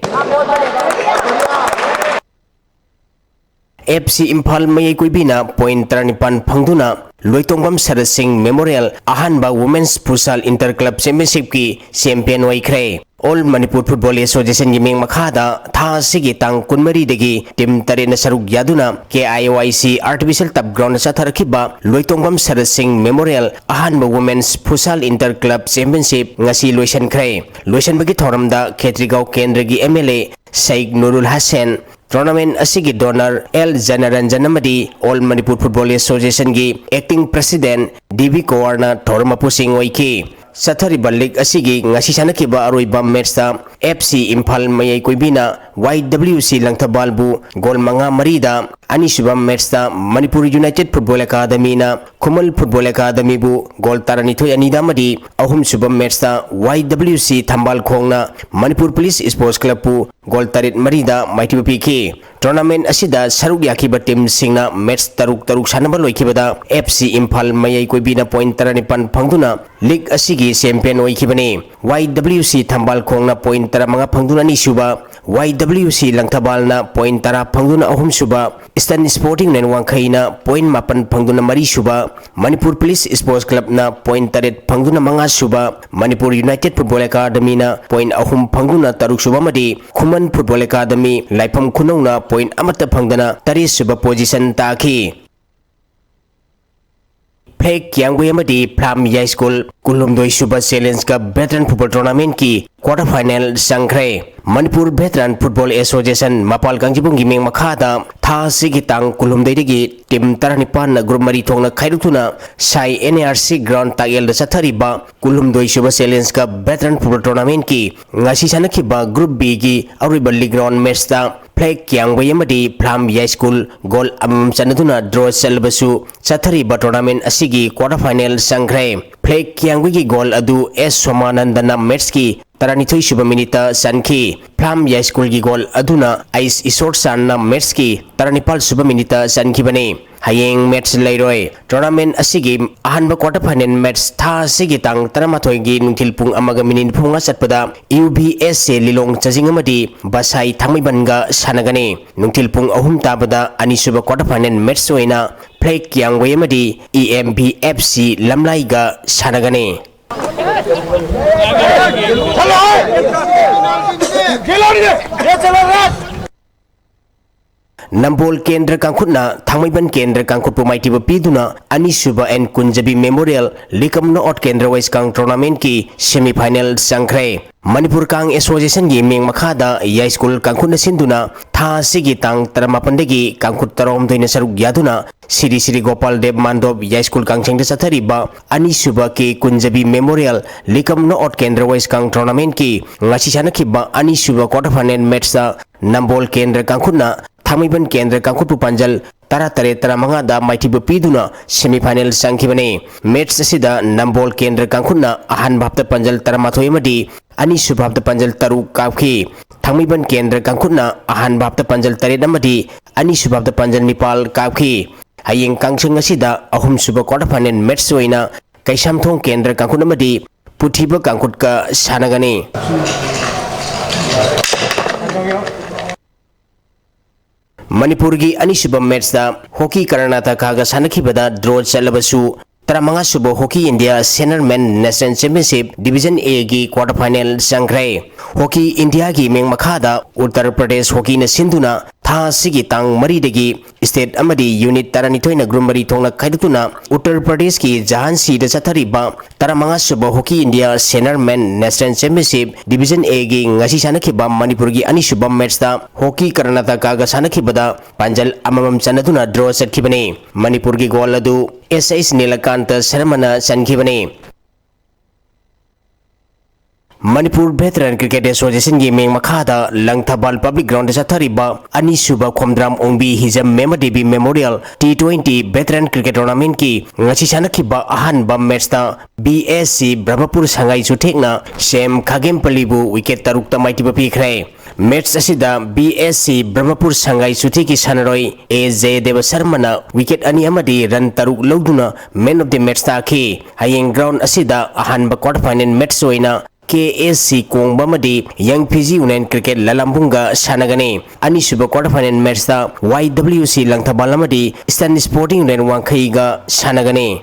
ꯑꯦꯐ ꯁꯤ ꯏꯝꯐꯥꯜ ꯃꯌꯥꯏ ꯀꯣꯏꯕꯤꯅ ꯄꯣꯏꯟ ꯇꯔꯥꯅꯤꯄꯥꯟ ꯐꯪꯗꯨꯅ ꯂꯣꯏꯇꯣꯡꯕꯝ ꯁꯔꯠ ꯁꯤꯡ ꯃꯦꯃꯣꯔꯤꯌꯦꯜ ꯑꯍꯥꯟꯕ women's futsal inter club ꯆꯦꯝꯄꯤꯌꯟꯁꯤꯞꯀꯤ champion ꯑꯣꯏꯈ꯭ꯔꯦ꯫ ꯑꯣꯜ ꯃꯅꯤꯄꯨꯔ ꯐꯨꯠꯕꯣꯜ ꯑꯦꯁꯣꯁꯤꯌꯦꯁꯟꯒꯤ ꯃꯤꯡ ꯃꯈꯥꯗ ꯊꯥ ꯑꯁꯤꯒꯤ ꯇꯥꯡ ꯀꯨꯟꯃꯔꯤꯗꯒꯤ ꯇꯤꯝ ꯇꯔꯦꯠꯅ ꯁꯔꯨꯛ ꯌꯥꯗꯨꯅ ꯀꯦ I O I C artificial ꯇꯞ ꯒ꯭ꯔꯥꯎꯟꯗ ꯆꯠꯊꯔꯛꯈꯤꯕ ꯂꯣꯏꯇꯣꯡꯕꯝ ꯁꯔꯠ ꯁꯤꯡ ꯃꯦꯃꯣꯔꯤꯌꯦꯜ ꯑꯍꯥꯟꯕ women's futsal inter club championship ꯉꯁꯤ ꯂꯣꯏꯁꯤꯟꯈ꯭ꯔꯦ꯫ ꯂꯣꯏꯁꯤꯟꯕꯒꯤ ꯊꯧꯔꯝꯗ ꯈꯦꯇ꯭ꯔꯤꯒꯥꯎ ꯀꯦꯟꯗ꯭ꯔꯒꯤ M L A Sheikh Nurul Hassan, tournament ꯑꯁꯤꯒꯤ ꯗꯣꯅꯔ ꯑꯦꯜ ꯖꯅꯔꯟꯖꯟ ꯑꯃꯗꯤ ꯑꯣꯜ ꯃꯅꯤꯄꯨꯔ ꯐꯨꯠꯕꯣꯜ ꯑꯦꯁꯣꯁꯤꯌꯦꯁꯟꯒꯤ ꯑꯦꯛꯇꯤꯡ ꯄ꯭ꯔꯁꯤꯗꯦꯟꯠ ꯗꯤ ꯕꯤ ꯀꯣꯋꯥꯔꯅ ꯊꯧꯔꯝ ꯃꯄꯨꯁꯤꯡ ꯑꯣꯏꯈꯤ꯫ ꯆꯠꯊꯔꯤꯕ ꯂꯤꯒ ꯑꯁꯤꯒꯤ ꯉꯁꯤ ꯁꯥꯟꯅꯈꯤꯕ ꯑꯔꯣꯏꯕ ꯃꯦꯠꯁꯇ ꯑꯦꯐ ꯁꯤ ꯏꯝꯐꯥꯜ ꯃꯌꯥꯏ ꯀꯣꯏꯕꯤꯅ ꯋꯥꯏ ꯗꯕ꯭ꯂꯤꯎ ꯁꯤ ꯂꯪꯊꯕꯥꯜꯕꯨ ꯒꯣꯜ ꯃꯉꯥ ꯃꯔꯤꯗ, ꯑꯅꯤꯁꯨꯕ ꯃꯦꯠꯁꯇ ꯃꯅꯤꯄꯨꯔ ꯌꯨꯅꯥꯏꯇꯦꯠ ꯐꯨꯠꯕꯣꯜ ꯑꯦꯀꯥꯗꯃꯤꯅ ꯈꯨꯃꯟ ꯐꯨꯠꯕꯣꯜ ꯑꯦꯀꯥꯗꯃꯤꯕꯨ ꯒꯣꯜ ꯇꯔꯥꯅꯤꯊꯣꯏ ꯑꯅꯤꯗ ꯑꯃꯗꯤ ꯑꯍꯨꯝꯁꯨꯕ ꯃꯦꯠꯁꯇ ꯋꯥꯏ ꯗꯕ꯭ꯂꯤꯎ ꯁꯤ ꯊꯝꯕꯥꯜ ꯈꯣꯡꯅ ꯃꯅꯤꯄꯨꯔ ꯄꯨꯂꯤꯁ ꯁ꯭ꯄꯣꯔꯠꯁ ꯀ꯭ꯂꯕꯄꯨ ꯒꯣꯜ ꯇꯔꯦꯠ ꯃꯔꯤꯗ ꯃꯥꯏꯊꯤꯕ ꯄꯤꯈꯤ꯫ ꯇꯣꯔꯅꯥꯃꯦꯟ ꯑꯁꯤꯗ ꯁꯔꯨꯛ ꯌꯥꯈꯤꯕ ꯇꯤꯝꯁꯤꯡꯅ ꯃꯦꯠꯁ ꯇꯔꯨꯛ ꯇꯔꯨꯛ ꯁꯥꯟꯅꯕ ꯂꯣꯏꯈꯤꯕꯗ ꯑꯦꯐ ꯁꯤ ꯏꯝꯐꯥꯜ ꯃꯌꯥꯏ ꯀꯣꯏꯕꯤꯅ ꯄꯣꯏꯟ ꯇꯔꯥꯅꯤꯄꯥꯟ ꯐꯪꯗꯨꯅ ꯂꯤꯒ ꯑꯁꯤꯒꯤ ꯆꯦꯝꯄꯤꯌꯟ ꯑꯣꯏꯈꯤꯕꯅꯤ꯫ ꯋꯥꯏ ꯗꯕ꯭ꯂꯤꯎ ꯁꯤ ꯊꯝꯕꯥꯜ ꯈꯣꯡꯅ ꯄꯣꯏꯟ ꯇꯔꯥꯃꯉꯥ ꯐꯪꯗꯨꯅ ꯑꯅꯤꯁꯨꯕ, ꯋꯥꯏ ꯗꯕ꯭ꯂꯤꯎ ꯁꯤ ꯂꯪꯊꯕꯥꯜꯅ ꯄꯣꯏꯟ ꯇꯔꯥ ꯐꯪꯗꯨꯅ ꯑꯍꯨꯝꯁꯨꯕ, ꯏꯁꯇꯔꯟ ꯁ꯭ꯄꯣꯔꯇꯤꯡ ꯂꯥꯏꯟ ꯋꯥꯡꯈꯩꯅ ꯄꯣꯏꯟ ꯃꯥꯄꯟ ꯐꯪꯗꯨꯅ ꯃꯔꯤꯁꯨꯕ, ꯃꯅꯤꯄꯨꯔ ꯄꯨꯂꯤꯁ ꯁ꯭ꯄꯣꯔꯠꯁ ꯀ꯭ꯂꯕꯅ ꯄꯣꯏꯟ ꯇꯔꯦꯠ ꯐꯪꯗꯨꯅ ꯃꯉꯥꯁꯨꯕ, ꯃꯅꯤꯄꯨꯔ ꯌꯨꯅꯥꯏꯇꯦꯠ ꯐꯨꯠꯕꯣꯜ ꯑꯦꯀꯥꯗꯃꯤꯅ ꯄꯣꯏꯟ ꯑꯍꯨꯝ ꯐꯪꯗꯨꯅ ꯇꯔꯨꯛꯁꯨꯕ ꯑꯃꯗꯤ ꯈꯨꯃꯟ ꯐꯨꯠꯕꯣꯜ ꯑꯦꯀꯥꯗꯃꯤ ꯂꯥꯏꯐꯝ ꯈꯨꯅꯧꯅ ꯄꯣꯏꯟ ꯑꯃꯠꯇ ꯐꯪꯗꯅ ꯇꯔꯦꯠꯁꯨꯕ ꯄꯣꯖꯤꯁꯟ ꯇꯥꯈꯤ꯫ ꯐ꯭ꯂꯦꯛ ꯀꯤꯌꯥꯡꯒꯨꯏ ꯑꯃꯗꯤ ꯐ꯭ꯂꯥꯝ ꯌꯥꯏꯁ꯭ꯀꯨꯜ ꯀꯨꯟꯍꯨꯝꯗꯣꯏ ꯁꯨꯕ ꯆꯦꯂꯦꯟꯖꯀ ꯚꯦꯇꯔꯟ ꯐꯨꯠꯕꯣꯜ ꯇꯣꯔꯅꯥꯃꯦꯟꯠꯀꯤ ꯀ꯭ꯋꯥꯔꯇꯔ ꯐꯥꯏꯅꯦꯜ ꯆꯪꯈ꯭ꯔꯦ꯫ ꯃꯅꯤꯄꯨꯔ ꯚꯦꯇꯔꯟ ꯐꯨꯠꯕꯣꯜ ꯑꯦꯁꯣꯁꯤꯌꯦꯁꯟ ꯃꯄꯥꯜ ꯀꯥꯡꯖꯩꯕꯨꯡꯒꯤ ꯃꯤꯡ ꯃꯈꯥꯗ ꯊꯥ ꯑꯁꯤꯒꯤ ꯇꯥꯡ ꯀꯨꯟꯍꯨꯝꯗꯣꯏꯗꯒꯤ ꯇꯤꯝ ꯇꯔꯥꯅꯤꯄꯥꯟꯅ ꯒ꯭ꯔꯨꯞ ꯃꯔꯤ ꯊꯣꯛꯅ ꯈꯥꯏꯗꯣꯛꯇꯨꯅ SAI N A R C ground ꯇꯥꯛꯌꯦꯜꯗ ꯆꯠꯊꯔꯤꯕ ꯀꯨꯟꯍꯨꯝꯗꯣꯏ ꯁꯨꯕ ꯆꯦꯂꯦꯟꯖꯀ ꯚꯦꯇꯔꯟ ꯐꯨꯠꯕꯣꯜ ꯇꯣꯔꯅꯥꯃꯦꯟꯠꯀꯤ ꯉꯁꯤ ꯁꯥꯟꯅꯈꯤꯕ ꯒ꯭ꯔꯨꯞ ꯕꯤꯒꯤ ꯑꯔꯣꯏꯕ ꯂꯤꯒ ꯔꯥꯎꯟ ꯃꯦꯠꯆꯇ ꯐ꯭ꯂꯦꯛ ꯀꯤꯌꯥꯡꯕꯩ ꯑꯃꯗꯤ ꯐ꯭ꯂꯥꯝ ꯌꯥꯏꯁ꯭ꯀꯨꯜ ꯒꯣꯜ ꯑꯃꯃꯝ ꯆꯟꯅꯗꯨꯅ ꯗ꯭ꯔꯣ ꯆꯠꯂꯕꯁꯨ, ꯆꯠꯊꯔꯤꯕ ꯇꯣꯔꯅꯥꯃꯦꯟꯠ ꯑꯁꯤꯒꯤ ꯀ꯭ꯋꯥꯔꯇꯔ ꯐꯥꯏꯅꯦꯜ ꯆꯪꯈ꯭ꯔꯦ꯫ ꯐ꯭ꯂꯦꯛ ꯀꯤꯌꯥꯡꯕꯩꯒꯤ ꯒꯣꯜ ꯑꯗꯨ ꯑꯦꯁ ꯁꯣꯃꯥꯅꯟꯗꯅ ꯃꯦꯠꯆꯀꯤ ꯇꯔꯥꯅꯤꯊꯣꯏ ꯁꯨꯕ ꯃꯤꯅꯤꯠꯇ ꯆꯟꯈꯤ꯫ ꯐ꯭ꯂꯥꯝ ꯌꯥꯏꯁ꯭ꯀꯨꯜꯒꯤ ꯒꯣꯜ ꯑꯗꯨꯅ ꯑꯩꯁ ꯏꯁꯣꯔ ꯆꯥꯟꯅ ꯃꯦꯠꯆꯀꯤ ꯇꯔꯥꯅꯤꯄꯥꯜ ꯁꯨꯕ ꯃꯤꯅꯤꯠꯇ ꯆꯟꯈꯤꯕꯅꯤ꯫ ꯍꯌꯦꯡ ꯃꯦꯠꯆ ꯂꯩꯔꯣꯏ꯫ ꯇꯣꯔꯅꯥꯃꯦꯟꯠ ꯑꯁꯤꯒꯤ ꯑꯍꯥꯟꯕ ꯀ꯭ꯋꯥꯔꯇꯔ ꯐꯥꯏꯅꯦꯜ ꯃꯦꯠꯆ ꯊꯥ ꯑꯁꯤꯒꯤ ꯇꯥꯡ ꯇꯔꯥꯃꯥꯊꯣꯏꯒꯤ ꯅꯨꯡꯊꯤꯜ ꯄꯨꯡ ꯑꯃꯒ ꯃꯤꯅꯤꯠ ꯅꯤꯐꯨꯃꯉꯥ ꯆꯠꯄꯗ ꯌꯨ ꯚꯤ ꯑꯦꯁ ꯑꯦ ꯂꯤꯂꯣꯡ ꯆꯥꯖꯤꯡ ꯑꯃꯗꯤ ꯕꯁꯥꯏ ꯊꯥꯡꯃꯩꯕꯟꯒ ꯁꯥꯟꯅꯒꯅꯤ꯫ ꯅꯨꯡꯊꯤꯜ ꯄꯨꯡ ꯑꯍꯨꯝ ꯇꯥꯕꯗ ꯑꯅꯤꯁꯨꯕ ꯀ꯭ꯋꯥꯔꯇꯔ ꯐꯥꯏꯅꯦꯜ ꯃꯦꯠꯆ ꯑꯣꯏꯅ ꯐ꯭ꯂꯦꯛ ꯀꯤꯌꯥꯡꯒꯣꯏ ꯑꯃꯗꯤ E M V F C ꯂꯝꯂꯥꯏꯒ ꯁꯥꯟꯅꯒꯅꯤ꯫ ꯅꯝꯕꯣꯜ ꯀꯦꯟꯗ꯭ꯔ ꯀꯥꯡꯈꯨꯠꯅ ꯊꯥꯡꯃꯩꯕꯟ ꯀꯦꯟꯗ꯭ꯔ ꯀꯥꯡꯈꯨꯠꯄꯨ ꯃꯥꯏꯊꯤꯕ ꯄꯤꯗꯨꯅ ꯑꯅꯤꯁꯨꯕ ꯑꯦꯟ ꯀꯨꯟꯖꯕꯤ ꯃꯦꯃꯣꯔꯤꯌꯦꯜ ꯂꯤꯀꯝ ꯅꯣꯛ ꯑꯥꯎꯠ ꯀꯦꯟꯗ꯭ꯔ ꯋꯥꯏꯁ ꯀꯥꯡ ꯇꯣꯔꯅꯥꯃꯦꯟꯠꯀꯤ ꯁꯦꯃꯤ ꯐꯥꯏꯅꯦꯜ ꯆꯪꯈ꯭ꯔꯦ꯫ ꯃꯅꯤꯄꯨꯔ ꯀꯥꯡ ꯑꯦꯁꯣꯁꯤꯌꯦꯁꯟꯒꯤ ꯃꯤꯡ ꯃꯈꯥꯗ ꯌꯥꯏꯁ꯭ꯀꯨꯜ ꯀꯥꯡꯈꯨꯠꯅ ꯁꯤꯟꯗꯨꯅ ꯊꯥ ꯑꯁꯤꯒꯤ ꯇꯥꯡ ꯇꯔꯥꯃꯥꯄꯟꯗꯒꯤ ꯀꯥꯡꯈꯨꯠ ꯇꯔꯥꯍꯨꯝꯗꯣꯏꯅ ꯁꯔꯨꯛ ꯌꯥꯗꯨꯅ ꯁꯤꯔꯤ ꯁꯤꯔꯤ ꯒꯣꯄꯥꯜ ꯗꯦꯕ ꯃꯥꯟꯗꯣꯞ ꯌꯥꯏꯁ꯭ꯀꯨꯜ ꯀꯥꯡꯁꯪꯗ ꯆꯠꯊꯔꯤꯕ ꯑꯅꯤꯁꯨꯕ ꯀꯦ ꯀꯨꯟꯖꯕꯤ ꯃꯦꯃꯣꯔꯤꯌꯦꯜ ꯂꯤꯀꯝ ꯅꯣꯛ ꯑꯥꯎꯠ ꯀꯦꯟꯗ꯭ꯔ ꯋꯥꯏꯁ ꯀꯥꯡ ꯇꯣꯔꯅꯥꯃꯦꯟꯠꯀꯤ ꯉꯁꯤ ꯁꯥꯟꯅꯈꯤꯕ ꯑꯅꯤꯁꯨꯕ ꯀ꯭ꯋꯥꯔꯇꯔ ꯐꯥꯏꯅꯦꯜ ꯃꯦꯠꯆꯇ ꯅꯝꯕꯣꯜ ꯀꯦꯟꯗ꯭ꯔ ꯀꯥꯡꯈꯨꯠꯅ ꯊꯥꯡꯃꯩꯕꯟ ꯀꯦꯟꯗ꯭ꯔ ꯀꯥꯡꯈꯨꯠꯄꯨ ꯄꯥꯟꯖꯜ ꯇꯔꯥꯇꯔꯦꯠ ꯇꯔꯥꯃꯉꯥꯗ ꯃꯥꯏꯊꯤꯕ ꯄꯤꯗꯨꯅ ꯁꯦꯃꯤ ꯐꯥꯏꯅꯦꯜ ꯆꯪꯈꯤꯕꯅꯤ꯫ ꯃꯦꯠꯆ ꯑꯁꯤꯗ ꯅꯝꯕꯣꯜ ꯀꯦꯟꯗ꯭ꯔ ꯀꯥꯡꯈꯨꯠꯅ ꯑꯍꯥꯟꯕ ꯍꯥꯞꯇ ꯄꯥꯟꯖꯜ ꯇꯔꯥꯃꯥꯊꯣꯏ ꯑꯃꯗꯤ ꯑꯅꯤꯁꯨꯕ ꯍꯥꯞꯇ ꯄꯥꯟꯖꯜ ꯇꯔꯨꯛ ꯀꯥꯞꯈꯤ꯫ ꯊꯥꯡꯃꯩꯕꯟ ꯀꯦꯟꯗ꯭ꯔ ꯀꯥꯡꯈꯨꯠꯅ ꯑꯍꯥꯟꯕ ꯍꯥꯞꯇ ꯄꯥꯟꯖꯜ ꯇꯔꯦꯠ ꯑꯃꯗꯤ ꯑꯅꯤꯁꯨꯕ ꯍꯥꯞꯇ ꯄꯥꯟꯖꯜ ꯅꯤꯄꯥꯜ ꯀꯥꯞꯈꯤ꯫ ꯍꯌꯦꯡ ꯀꯥꯡꯁꯪ ꯑꯁꯤꯗ ꯑꯍꯨꯝꯁꯨꯕ ꯀ꯭ꯋꯥꯔꯇꯔ ꯐꯥꯏꯅꯦꯜ ꯃꯦꯠꯆ ꯑꯣꯏꯅ ꯀꯩꯁꯥꯝꯊꯣꯡ ꯀꯦꯟꯗ꯭ꯔ ꯀꯥꯡꯈꯨꯠ ꯑꯃꯗꯤ ꯄꯨꯊꯤꯕ ꯀꯥꯡꯈꯨꯠꯀ ꯁꯥꯟꯅꯒꯅꯤ꯫ ꯃꯅꯤꯄꯨꯔꯒꯤ ꯑꯅꯤꯁꯨꯕ ꯃꯦꯠꯆꯇ ꯍꯣꯀꯤ ꯀꯔꯅꯥꯇꯀꯥꯒ ꯁꯥꯟꯅꯈꯤꯕꯗ ꯗ꯭ꯔꯣ ꯆꯠꯂꯕꯁꯨ, ꯇꯔꯥꯃꯉꯥ ꯁꯨꯕ Hockey India Senior Men National Championship Division A ꯒꯤ quarter final ꯆꯪꯈ꯭ꯔꯦ꯫ Hockey India ꯒꯤ ꯃꯤꯡ ꯃꯈꯥꯗ ꯎꯠꯇꯔ ꯄ꯭ꯔꯗꯦꯁ ꯍꯣꯀꯤꯅ ꯁꯤꯟꯗꯨꯅ ꯊꯥ ꯑꯁꯤꯒꯤ ꯇꯥꯡ ꯃꯔꯤꯗꯒꯤ state ꯑꯃꯗꯤ unit ꯇꯔꯥꯅꯤꯊꯣꯏꯅ group ꯃꯔꯤ ꯊꯣꯛꯅ ꯈꯥꯏꯗꯣꯛꯇꯨꯅ ꯎꯠꯇꯔ ꯄ꯭ꯔꯗꯦꯁꯀꯤ ꯖꯍꯥꯟꯁꯤꯗ ꯆꯠꯊꯔꯤꯕ ꯇꯔꯥꯃꯉꯥ ꯁꯨꯕ Hockey India Senior Men National Championship Division A ꯒꯤ ꯉꯁꯤ ꯁꯥꯟꯅꯈꯤꯕ ꯃꯅꯤꯄꯨꯔꯒꯤ ꯑꯅꯤꯁꯨꯕ match ꯇ Hockey ꯀꯔꯅꯥꯇꯀꯥꯒ ꯁꯥꯟꯅꯈꯤꯕꯗ ꯄꯥꯟꯖꯜ ꯑꯃꯃꯝ ꯆꯟꯅꯗꯨꯅ draw ꯆꯠꯈꯤꯕꯅꯤ꯫ ꯃꯅꯤꯄꯨꯔꯒꯤ goal ꯑꯗꯨ S H Nilakanta ꯁꯔꯃꯅ ꯆꯟꯈꯤꯕꯅꯤ꯫ Manipur Veteran Cricket Association ꯒꯤ ꯃꯤꯡ ꯃꯈꯥꯗ ꯂꯪꯊꯕꯥꯜ public ground ꯗ ꯆꯠꯊꯔꯤꯕ ꯑꯅꯤꯁꯨꯕ ꯈꯣꯝꯗ꯭ꯔꯥꯝ ꯑꯣꯡꯕꯤ ꯍꯤꯖꯝ ꯃꯦꯃ Devi Memorial T twenty Veteran Cricket Tournament ꯀꯤ ꯉꯁꯤ ꯁꯥꯟꯅꯈꯤꯕ ꯑꯍꯥꯟꯕ match ꯇ B S C ꯕ꯭ꯔꯍꯃꯄꯨꯔ ꯁꯉꯥꯏ ꯆꯨꯊꯦꯛꯅ ꯁꯦꯝ ꯈꯥꯒꯦꯝꯄꯜꯂꯤꯕꯨ wicket ꯇꯔꯨꯛꯇ ꯃꯥꯏꯊꯤꯕ ꯄꯤꯈ꯭ꯔꯦ꯫ Match ꯑꯁꯤꯗ B S C ꯕ꯭ꯔꯍꯃꯄꯨꯔ ꯁꯉꯥꯏ ꯆꯨꯊꯦꯛꯀꯤ ꯁꯥꯟꯅꯔꯣꯏ A J ꯗꯦꯕ ꯁꯔꯃꯅ wicket ꯑꯅꯤ ꯑꯃꯗꯤ run ꯇꯔꯨꯛ ꯂꯧꯗꯨꯅ man of the match ꯇꯥꯈꯤ꯫ ꯍꯌꯦꯡ ground ꯑꯁꯤꯗ ꯑꯍꯥꯟꯕ quarter final match ꯑꯣꯏꯅ K S C ꯀꯣꯡꯕ ꯑꯃꯗꯤ Young Fiji Union Cricket ꯂꯂꯥꯝꯕꯨꯡꯒ ꯁꯥꯟꯅꯒꯅꯤ꯫ ꯑꯅꯤꯁꯨꯕ quarter final match ꯇ Y W C ꯂꯪꯊꯕꯥꯜ ꯑꯃꯗꯤ Eastern Sporting Union ꯋꯥꯡꯈꯩꯒ ꯁꯥꯟꯅꯒꯅꯤ꯫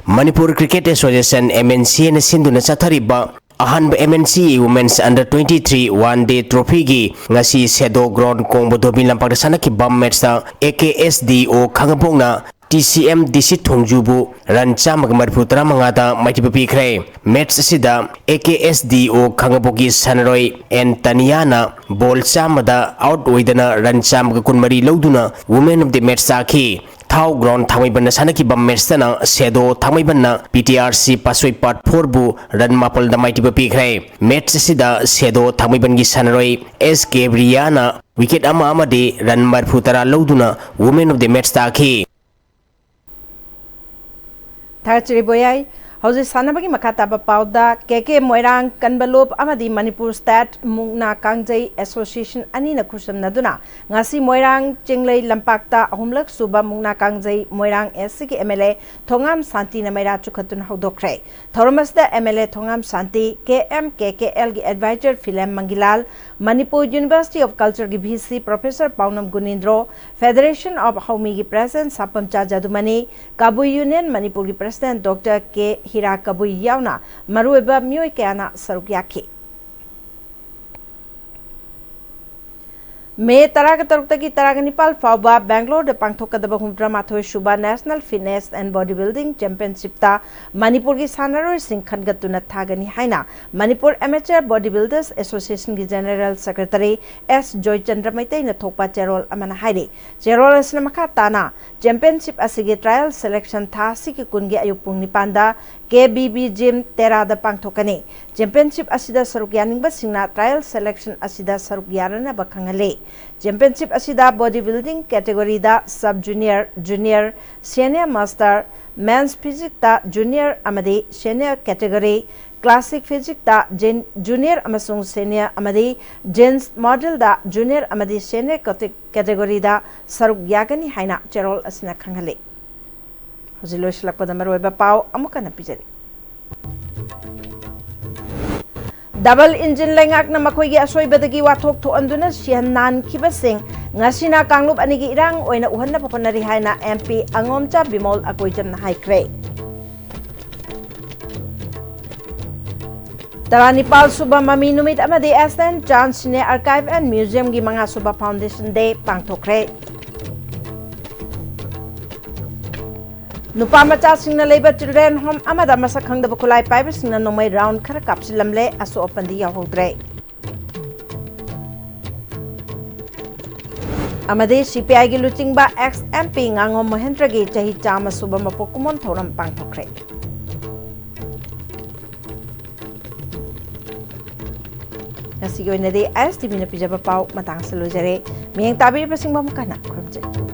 Manipur Cricket Association, M N C A ꯅ ꯁꯤꯟꯗꯨꯅ ꯆꯠꯊꯔꯤꯕ ꯑꯍꯥꯟꯕ M N C A Women's Under twenty-three One Day Trophy ꯒꯤ ꯉꯁꯤ ꯁꯦꯗꯣ ground ꯀꯣꯡꯕ ꯙꯣꯕꯤ ꯂꯝꯄꯥꯛꯇ ꯁꯥꯟꯅꯈꯤꯕ match ꯇ A K S D O ꯈꯥꯉꯕꯣꯛꯅ T C M D C ꯊꯣꯡꯖꯨꯕꯨ run ꯆꯥꯝꯃꯒ ꯃꯔꯤꯐꯨ ꯇꯔꯥꯃꯉꯥꯗ ꯃꯥꯏꯊꯤꯕ ꯄꯤꯈ꯭ꯔꯦ꯫ Match ꯑꯁꯤꯗ A K S D O ꯈꯥꯉꯕꯣꯛꯀꯤ ꯁꯥꯟꯅꯔꯣꯏ ꯑꯦꯟ ꯇꯅꯤꯌꯥꯅ ball ꯆꯥꯝꯃꯗ out ꯑꯣꯏꯗꯅ run ꯆꯥꯝꯃꯒ ꯀꯨꯟꯃꯔꯤ ꯂꯧꯗꯨꯅ woman of the match ꯇꯥꯈꯤ꯫ ꯊꯥꯎ ground ꯊꯥꯡꯃꯩꯕꯟꯗ ꯁꯥꯟꯅꯈꯤꯕ match ꯇꯅ ꯁꯦꯗꯣ ꯊꯥꯡꯃꯩꯕꯟꯅ P T R C ꯄꯥꯁꯣꯏ ꯄꯥꯠ four ꯕꯨ run ꯃꯥꯄꯜꯗ ꯃꯥꯏꯊꯤꯕ ꯄꯤꯈ꯭ꯔꯦ꯫ Match ꯑꯁꯤꯗ ꯁꯦꯗꯣ ꯊꯥꯡꯃꯩꯕꯟꯒꯤ ꯁꯥꯟꯅꯔꯣꯏ S ꯀꯦꯕ꯭ꯔꯤꯌꯥꯅ wicket ꯑꯃ ꯑꯃꯗꯤ run ꯃꯔꯤꯐꯨ ꯇꯔꯥ ꯂꯧꯗꯨꯅ woman of the match ꯇꯥꯈꯤ꯫ ꯊꯥꯒꯠꯆꯔꯤ ꯕꯣꯌꯥꯏ꯫ ꯍꯧꯖꯤꯛ ꯁꯥꯟꯅꯕꯒꯤ ꯃꯈꯥ ꯇꯥꯕ ꯄꯥꯎꯗ, ꯀꯦ ꯀꯦ ꯃꯣꯏꯔꯥꯡ ꯀꯟꯕꯂꯨꯞ ꯑꯃꯗꯤ ꯃꯅꯤꯄꯨꯔ ꯁ꯭ꯇꯦꯠ ꯃꯨꯛꯅꯥ ꯀꯥꯡꯖꯩ ꯑꯦꯁꯣꯁꯤꯌꯦꯁꯟ ꯑꯅꯤꯅ ꯈꯨꯠꯁꯝꯅꯗꯨꯅ ꯉꯁꯤ ꯃꯣꯏꯔꯥꯡ ꯆꯤꯡꯂꯩ ꯂꯝꯄꯥꯛꯇ ꯑꯍꯨꯝꯂꯛ ꯁꯨꯕ ꯃꯨꯛꯅꯥ ꯀꯥꯡꯖꯩ ꯃꯣꯏꯔꯥꯡ ꯑꯦꯁ ꯁꯤꯒꯤ ꯑꯦꯝ ꯑꯦꯜ ꯑꯦ ꯊꯣꯉꯥꯝ ꯁꯥꯟꯇꯤꯅ ꯃꯩꯔꯥ ꯆꯨꯈꯠꯇꯨꯅ ꯍꯧꯗꯣꯛꯈ꯭ꯔꯦ꯫ ꯊꯧꯔꯝ ꯑꯁꯤꯗ M L A Thongam Shanti, K M K K ꯑꯦꯜꯒꯤ advisor Philem Mangilal, Manipur university of ꯀꯜꯆꯔꯒꯤ V C professor Paonam Gunindro, federation of ꯍꯧꯃꯤꯒꯤ ꯄ꯭ꯔꯦꯁꯤꯗꯦꯟꯠ ꯁꯥꯄꯝꯆꯥ ꯖꯥꯗꯨꯃꯅꯤ, ꯀꯕꯨꯏ ꯌꯨꯅꯤꯌꯟ ꯃꯅꯤꯄꯨꯔꯒꯤ president doctor K Hira Kabui ꯌꯥꯎꯅ ꯃꯔꯨꯑꯣꯏꯕ ꯃꯤꯑꯣꯏ ꯀꯌꯥꯅ ꯁꯔꯨꯛ ꯌꯥꯈꯤ꯫ ꯃꯦ ꯇꯔꯥꯒ ꯇꯔꯨꯛꯇꯒꯤ ꯇꯔꯥꯒ ꯅꯤꯄꯥꯜ ꯐꯥꯎꯕ ꯕꯦꯡꯒ꯭ꯂꯣꯔꯗ ꯄꯥꯡꯊꯣꯛꯀꯗꯕ ꯍꯨꯝꯐꯨꯇꯔꯥꯃꯥꯊꯣꯏ ꯁꯨꯕ National Fitness and Body Building Championshipꯇ ꯃꯅꯤꯄꯨꯔꯒꯤ ꯁꯥꯟꯅꯔꯣꯏꯁꯤꯡ ꯈꯟꯒꯠꯇꯨꯅ ꯊꯥꯒꯅꯤ ꯍꯥꯏꯅ ꯃꯅꯤꯄꯨꯔ ꯑꯦꯃꯦꯆꯔ ꯕꯣꯗꯤ ꯕꯤꯜꯗꯔꯁ ꯑꯦꯁꯣꯁꯤꯌꯦꯁꯟꯒꯤ ꯖꯦꯅꯔꯦꯜ ꯁꯦꯀ꯭ꯔꯦꯇꯔꯤ ꯑꯦꯁ ꯖꯣꯏꯆꯟꯗ꯭ꯔ ꯃꯩꯇꯩꯅ ꯊꯣꯛꯄ ꯆꯦꯔꯣꯜ ꯑꯃꯅ ꯍꯥꯏꯔꯤ꯫ ꯆꯦꯔꯣꯜ ꯑꯁꯤꯅ ꯃꯈꯥ ꯇꯥꯅ, ꯆꯦꯝꯄꯤꯌꯟꯁꯤꯞ ꯑꯁꯤꯒꯤ ꯇ꯭ꯔꯥꯌꯦꯜ ꯁꯦꯂꯦꯛꯁꯟ ꯊꯥ ꯑꯁꯤꯒꯤ ꯀꯨꯟꯒꯤ ꯑꯌꯨꯛ ꯄꯨꯡ ꯅꯤꯄꯥꯟꯗ ꯀꯦ ꯕꯤ ꯕꯤ ꯖꯤꯝ ꯇꯦꯔꯥꯗ ꯄꯥꯡꯊꯣꯛꯀꯅꯤ꯫ ꯆꯦꯝꯄꯤꯌꯟꯁꯤꯞ ꯑꯁꯤꯗ ꯁꯔꯨꯛ ꯌꯥꯅꯤꯡꯕꯁꯤꯡꯅ ꯇ꯭ꯔꯥꯌꯦꯜ ꯁꯦꯂꯦꯛꯁꯟ ꯑꯁꯤꯗ ꯁꯔꯨꯛ ꯌꯥꯅꯅꯕ ꯈꯪꯍꯜꯂꯤ꯫ ꯆꯦꯝꯄꯤꯌꯟꯁꯤꯞ ꯑꯁꯤꯗ ꯕꯣꯗꯤ ꯕꯤꯜꯗꯤꯡ ꯀꯦꯇꯦꯒꯣꯔꯤꯗ sub junior, junior, senior master, men's ꯐꯤꯖꯤꯛꯇ ꯖꯨꯅꯤꯌꯔ ꯑꯃꯗꯤ ꯁꯦꯅꯤꯌꯔ ꯀꯦꯇꯦꯒꯣꯔꯤ, ꯀ꯭ꯂꯥꯁꯤꯛ ꯐꯤꯖꯤꯛꯇ ꯖꯤꯟ-, ꯖꯨꯅꯤꯌꯔ ꯑꯃꯁꯨꯡ ꯁꯦꯅꯤꯌꯔ ꯑꯃꯗꯤ ꯖꯦꯟꯁ ꯃꯣꯗꯦꯜꯗ ꯖꯨꯅꯤꯌꯔ ꯑꯃꯗꯤ ꯁꯦꯅꯤꯌꯔ ꯀꯦꯇꯦ-, ꯀꯦꯇꯦꯒꯣꯔꯤꯗ ꯁꯔꯨꯛ ꯌꯥꯒꯅꯤ ꯍꯥꯏꯅ ꯆꯦꯔꯣꯜ ꯑꯁꯤꯅ ꯈꯪꯍꯜꯂꯤ꯫ ꯍꯧꯖꯤꯛ ꯂꯣꯏꯁꯤꯜꯂꯛꯄꯗ ꯃꯔꯨꯑꯣꯏꯕ ꯄꯥꯎ ꯑꯃꯨꯛ ꯍꯟꯅ ꯄꯤꯖꯔꯤ꯫ ꯗꯕꯜ ꯏꯟꯖꯤꯟ ꯂꯩꯉꯥꯛꯅ ꯃꯈꯣꯏꯒꯤ ꯑꯁꯣꯏꯕꯗꯒꯤ ꯋꯥꯊꯣꯛ ꯊꯣꯛꯍꯟꯗꯨꯅ ꯁꯤꯍꯟ ꯅꯥꯟꯈꯤꯕꯁꯤꯡ ꯉꯁꯤꯅ ꯀꯥꯡꯂꯨꯞ ꯑꯅꯤꯒꯤ ꯏꯔꯥꯡ ꯑꯣꯏꯅ ꯎꯍꯟꯅꯕ ꯍꯣꯠꯅꯔꯤ ꯍꯥꯏꯅ ꯑꯦꯝ ꯄꯤ ꯑꯉꯣꯝꯆꯥ ꯕꯤꯃꯣꯜ ꯑꯀꯣꯏꯖꯝꯅ ꯍꯥꯏꯈ꯭ꯔꯦ꯫ ꯇꯔꯥꯅꯤꯄꯥꯜ ꯁꯨꯕ ꯃꯃꯤ ꯅꯨꯃꯤꯠ ꯑꯃꯗꯤ ꯑꯦꯁ ꯑꯦꯟ ꯆꯥꯟ ꯁꯤꯅꯦ ꯑꯥꯔꯀꯥꯏꯚ ꯑꯦꯟ ꯃ꯭ꯌꯨꯖꯤꯌꯝꯒꯤ ꯃꯉꯥ ꯁꯨꯕ ꯐꯥꯎꯟꯗꯦꯁꯟ ꯗꯦ ꯄꯥꯡꯊꯣꯛꯈ꯭ꯔꯦ꯫ ꯅꯨꯄꯥ ꯃꯆꯥꯁꯤꯡꯅ ꯂꯩꯕ ꯆꯤꯜꯗ꯭ꯔꯦꯟ ꯍꯣꯝ ꯑꯃꯗ ꯃꯁꯛ ꯈꯪꯗꯕ ꯈꯨꯠꯂꯥꯏ ꯄꯥꯏꯕꯁꯤꯡꯅ ꯅꯣꯡꯃꯩ ꯔꯥꯎꯟ ꯈꯔ ꯀꯥꯞꯁꯤꯜꯂꯝꯂꯦ, ꯑꯁꯣꯛ ꯑꯄꯟꯗꯤ ꯌꯥꯎꯍꯧꯗ꯭ꯔꯦ꯫ ꯑꯃꯗꯤ ꯁꯤ ꯄꯤ ꯑꯥꯏꯒꯤ ꯂꯨꯆꯤꯡꯕ ꯑꯦꯛꯁ ꯑꯦꯝ ꯄꯤ ꯉꯥꯉꯣꯝ ꯃꯣꯍꯦꯟꯗ꯭ꯔꯒꯤ ꯆꯍꯤ ꯆꯥꯝꯃ ꯁꯨꯕ ꯃꯄꯣꯛ ꯀꯨꯝꯑꯣꯟ ꯊꯧꯔꯝ ꯄꯥꯡꯊꯣꯛꯈ꯭ꯔꯦ꯫ ꯉꯁꯤꯒꯤ ꯑꯣꯏꯅꯗꯤ ꯑꯥꯏ ꯑꯦꯁ ꯇꯤ ꯚꯤꯅ ꯄꯤꯖꯕ ꯄꯥꯎ ꯃꯇꯥꯡ ꯑꯁꯤꯗ ꯂꯣꯏꯖꯔꯦ꯫ ꯃꯤꯠꯌꯦꯡ ꯇꯥꯕꯤꯔꯤꯕꯁꯤꯡꯕꯨ ꯑꯃꯨꯛ ꯍꯟꯅ ꯈꯨꯔꯨꯝꯖꯔꯤ꯫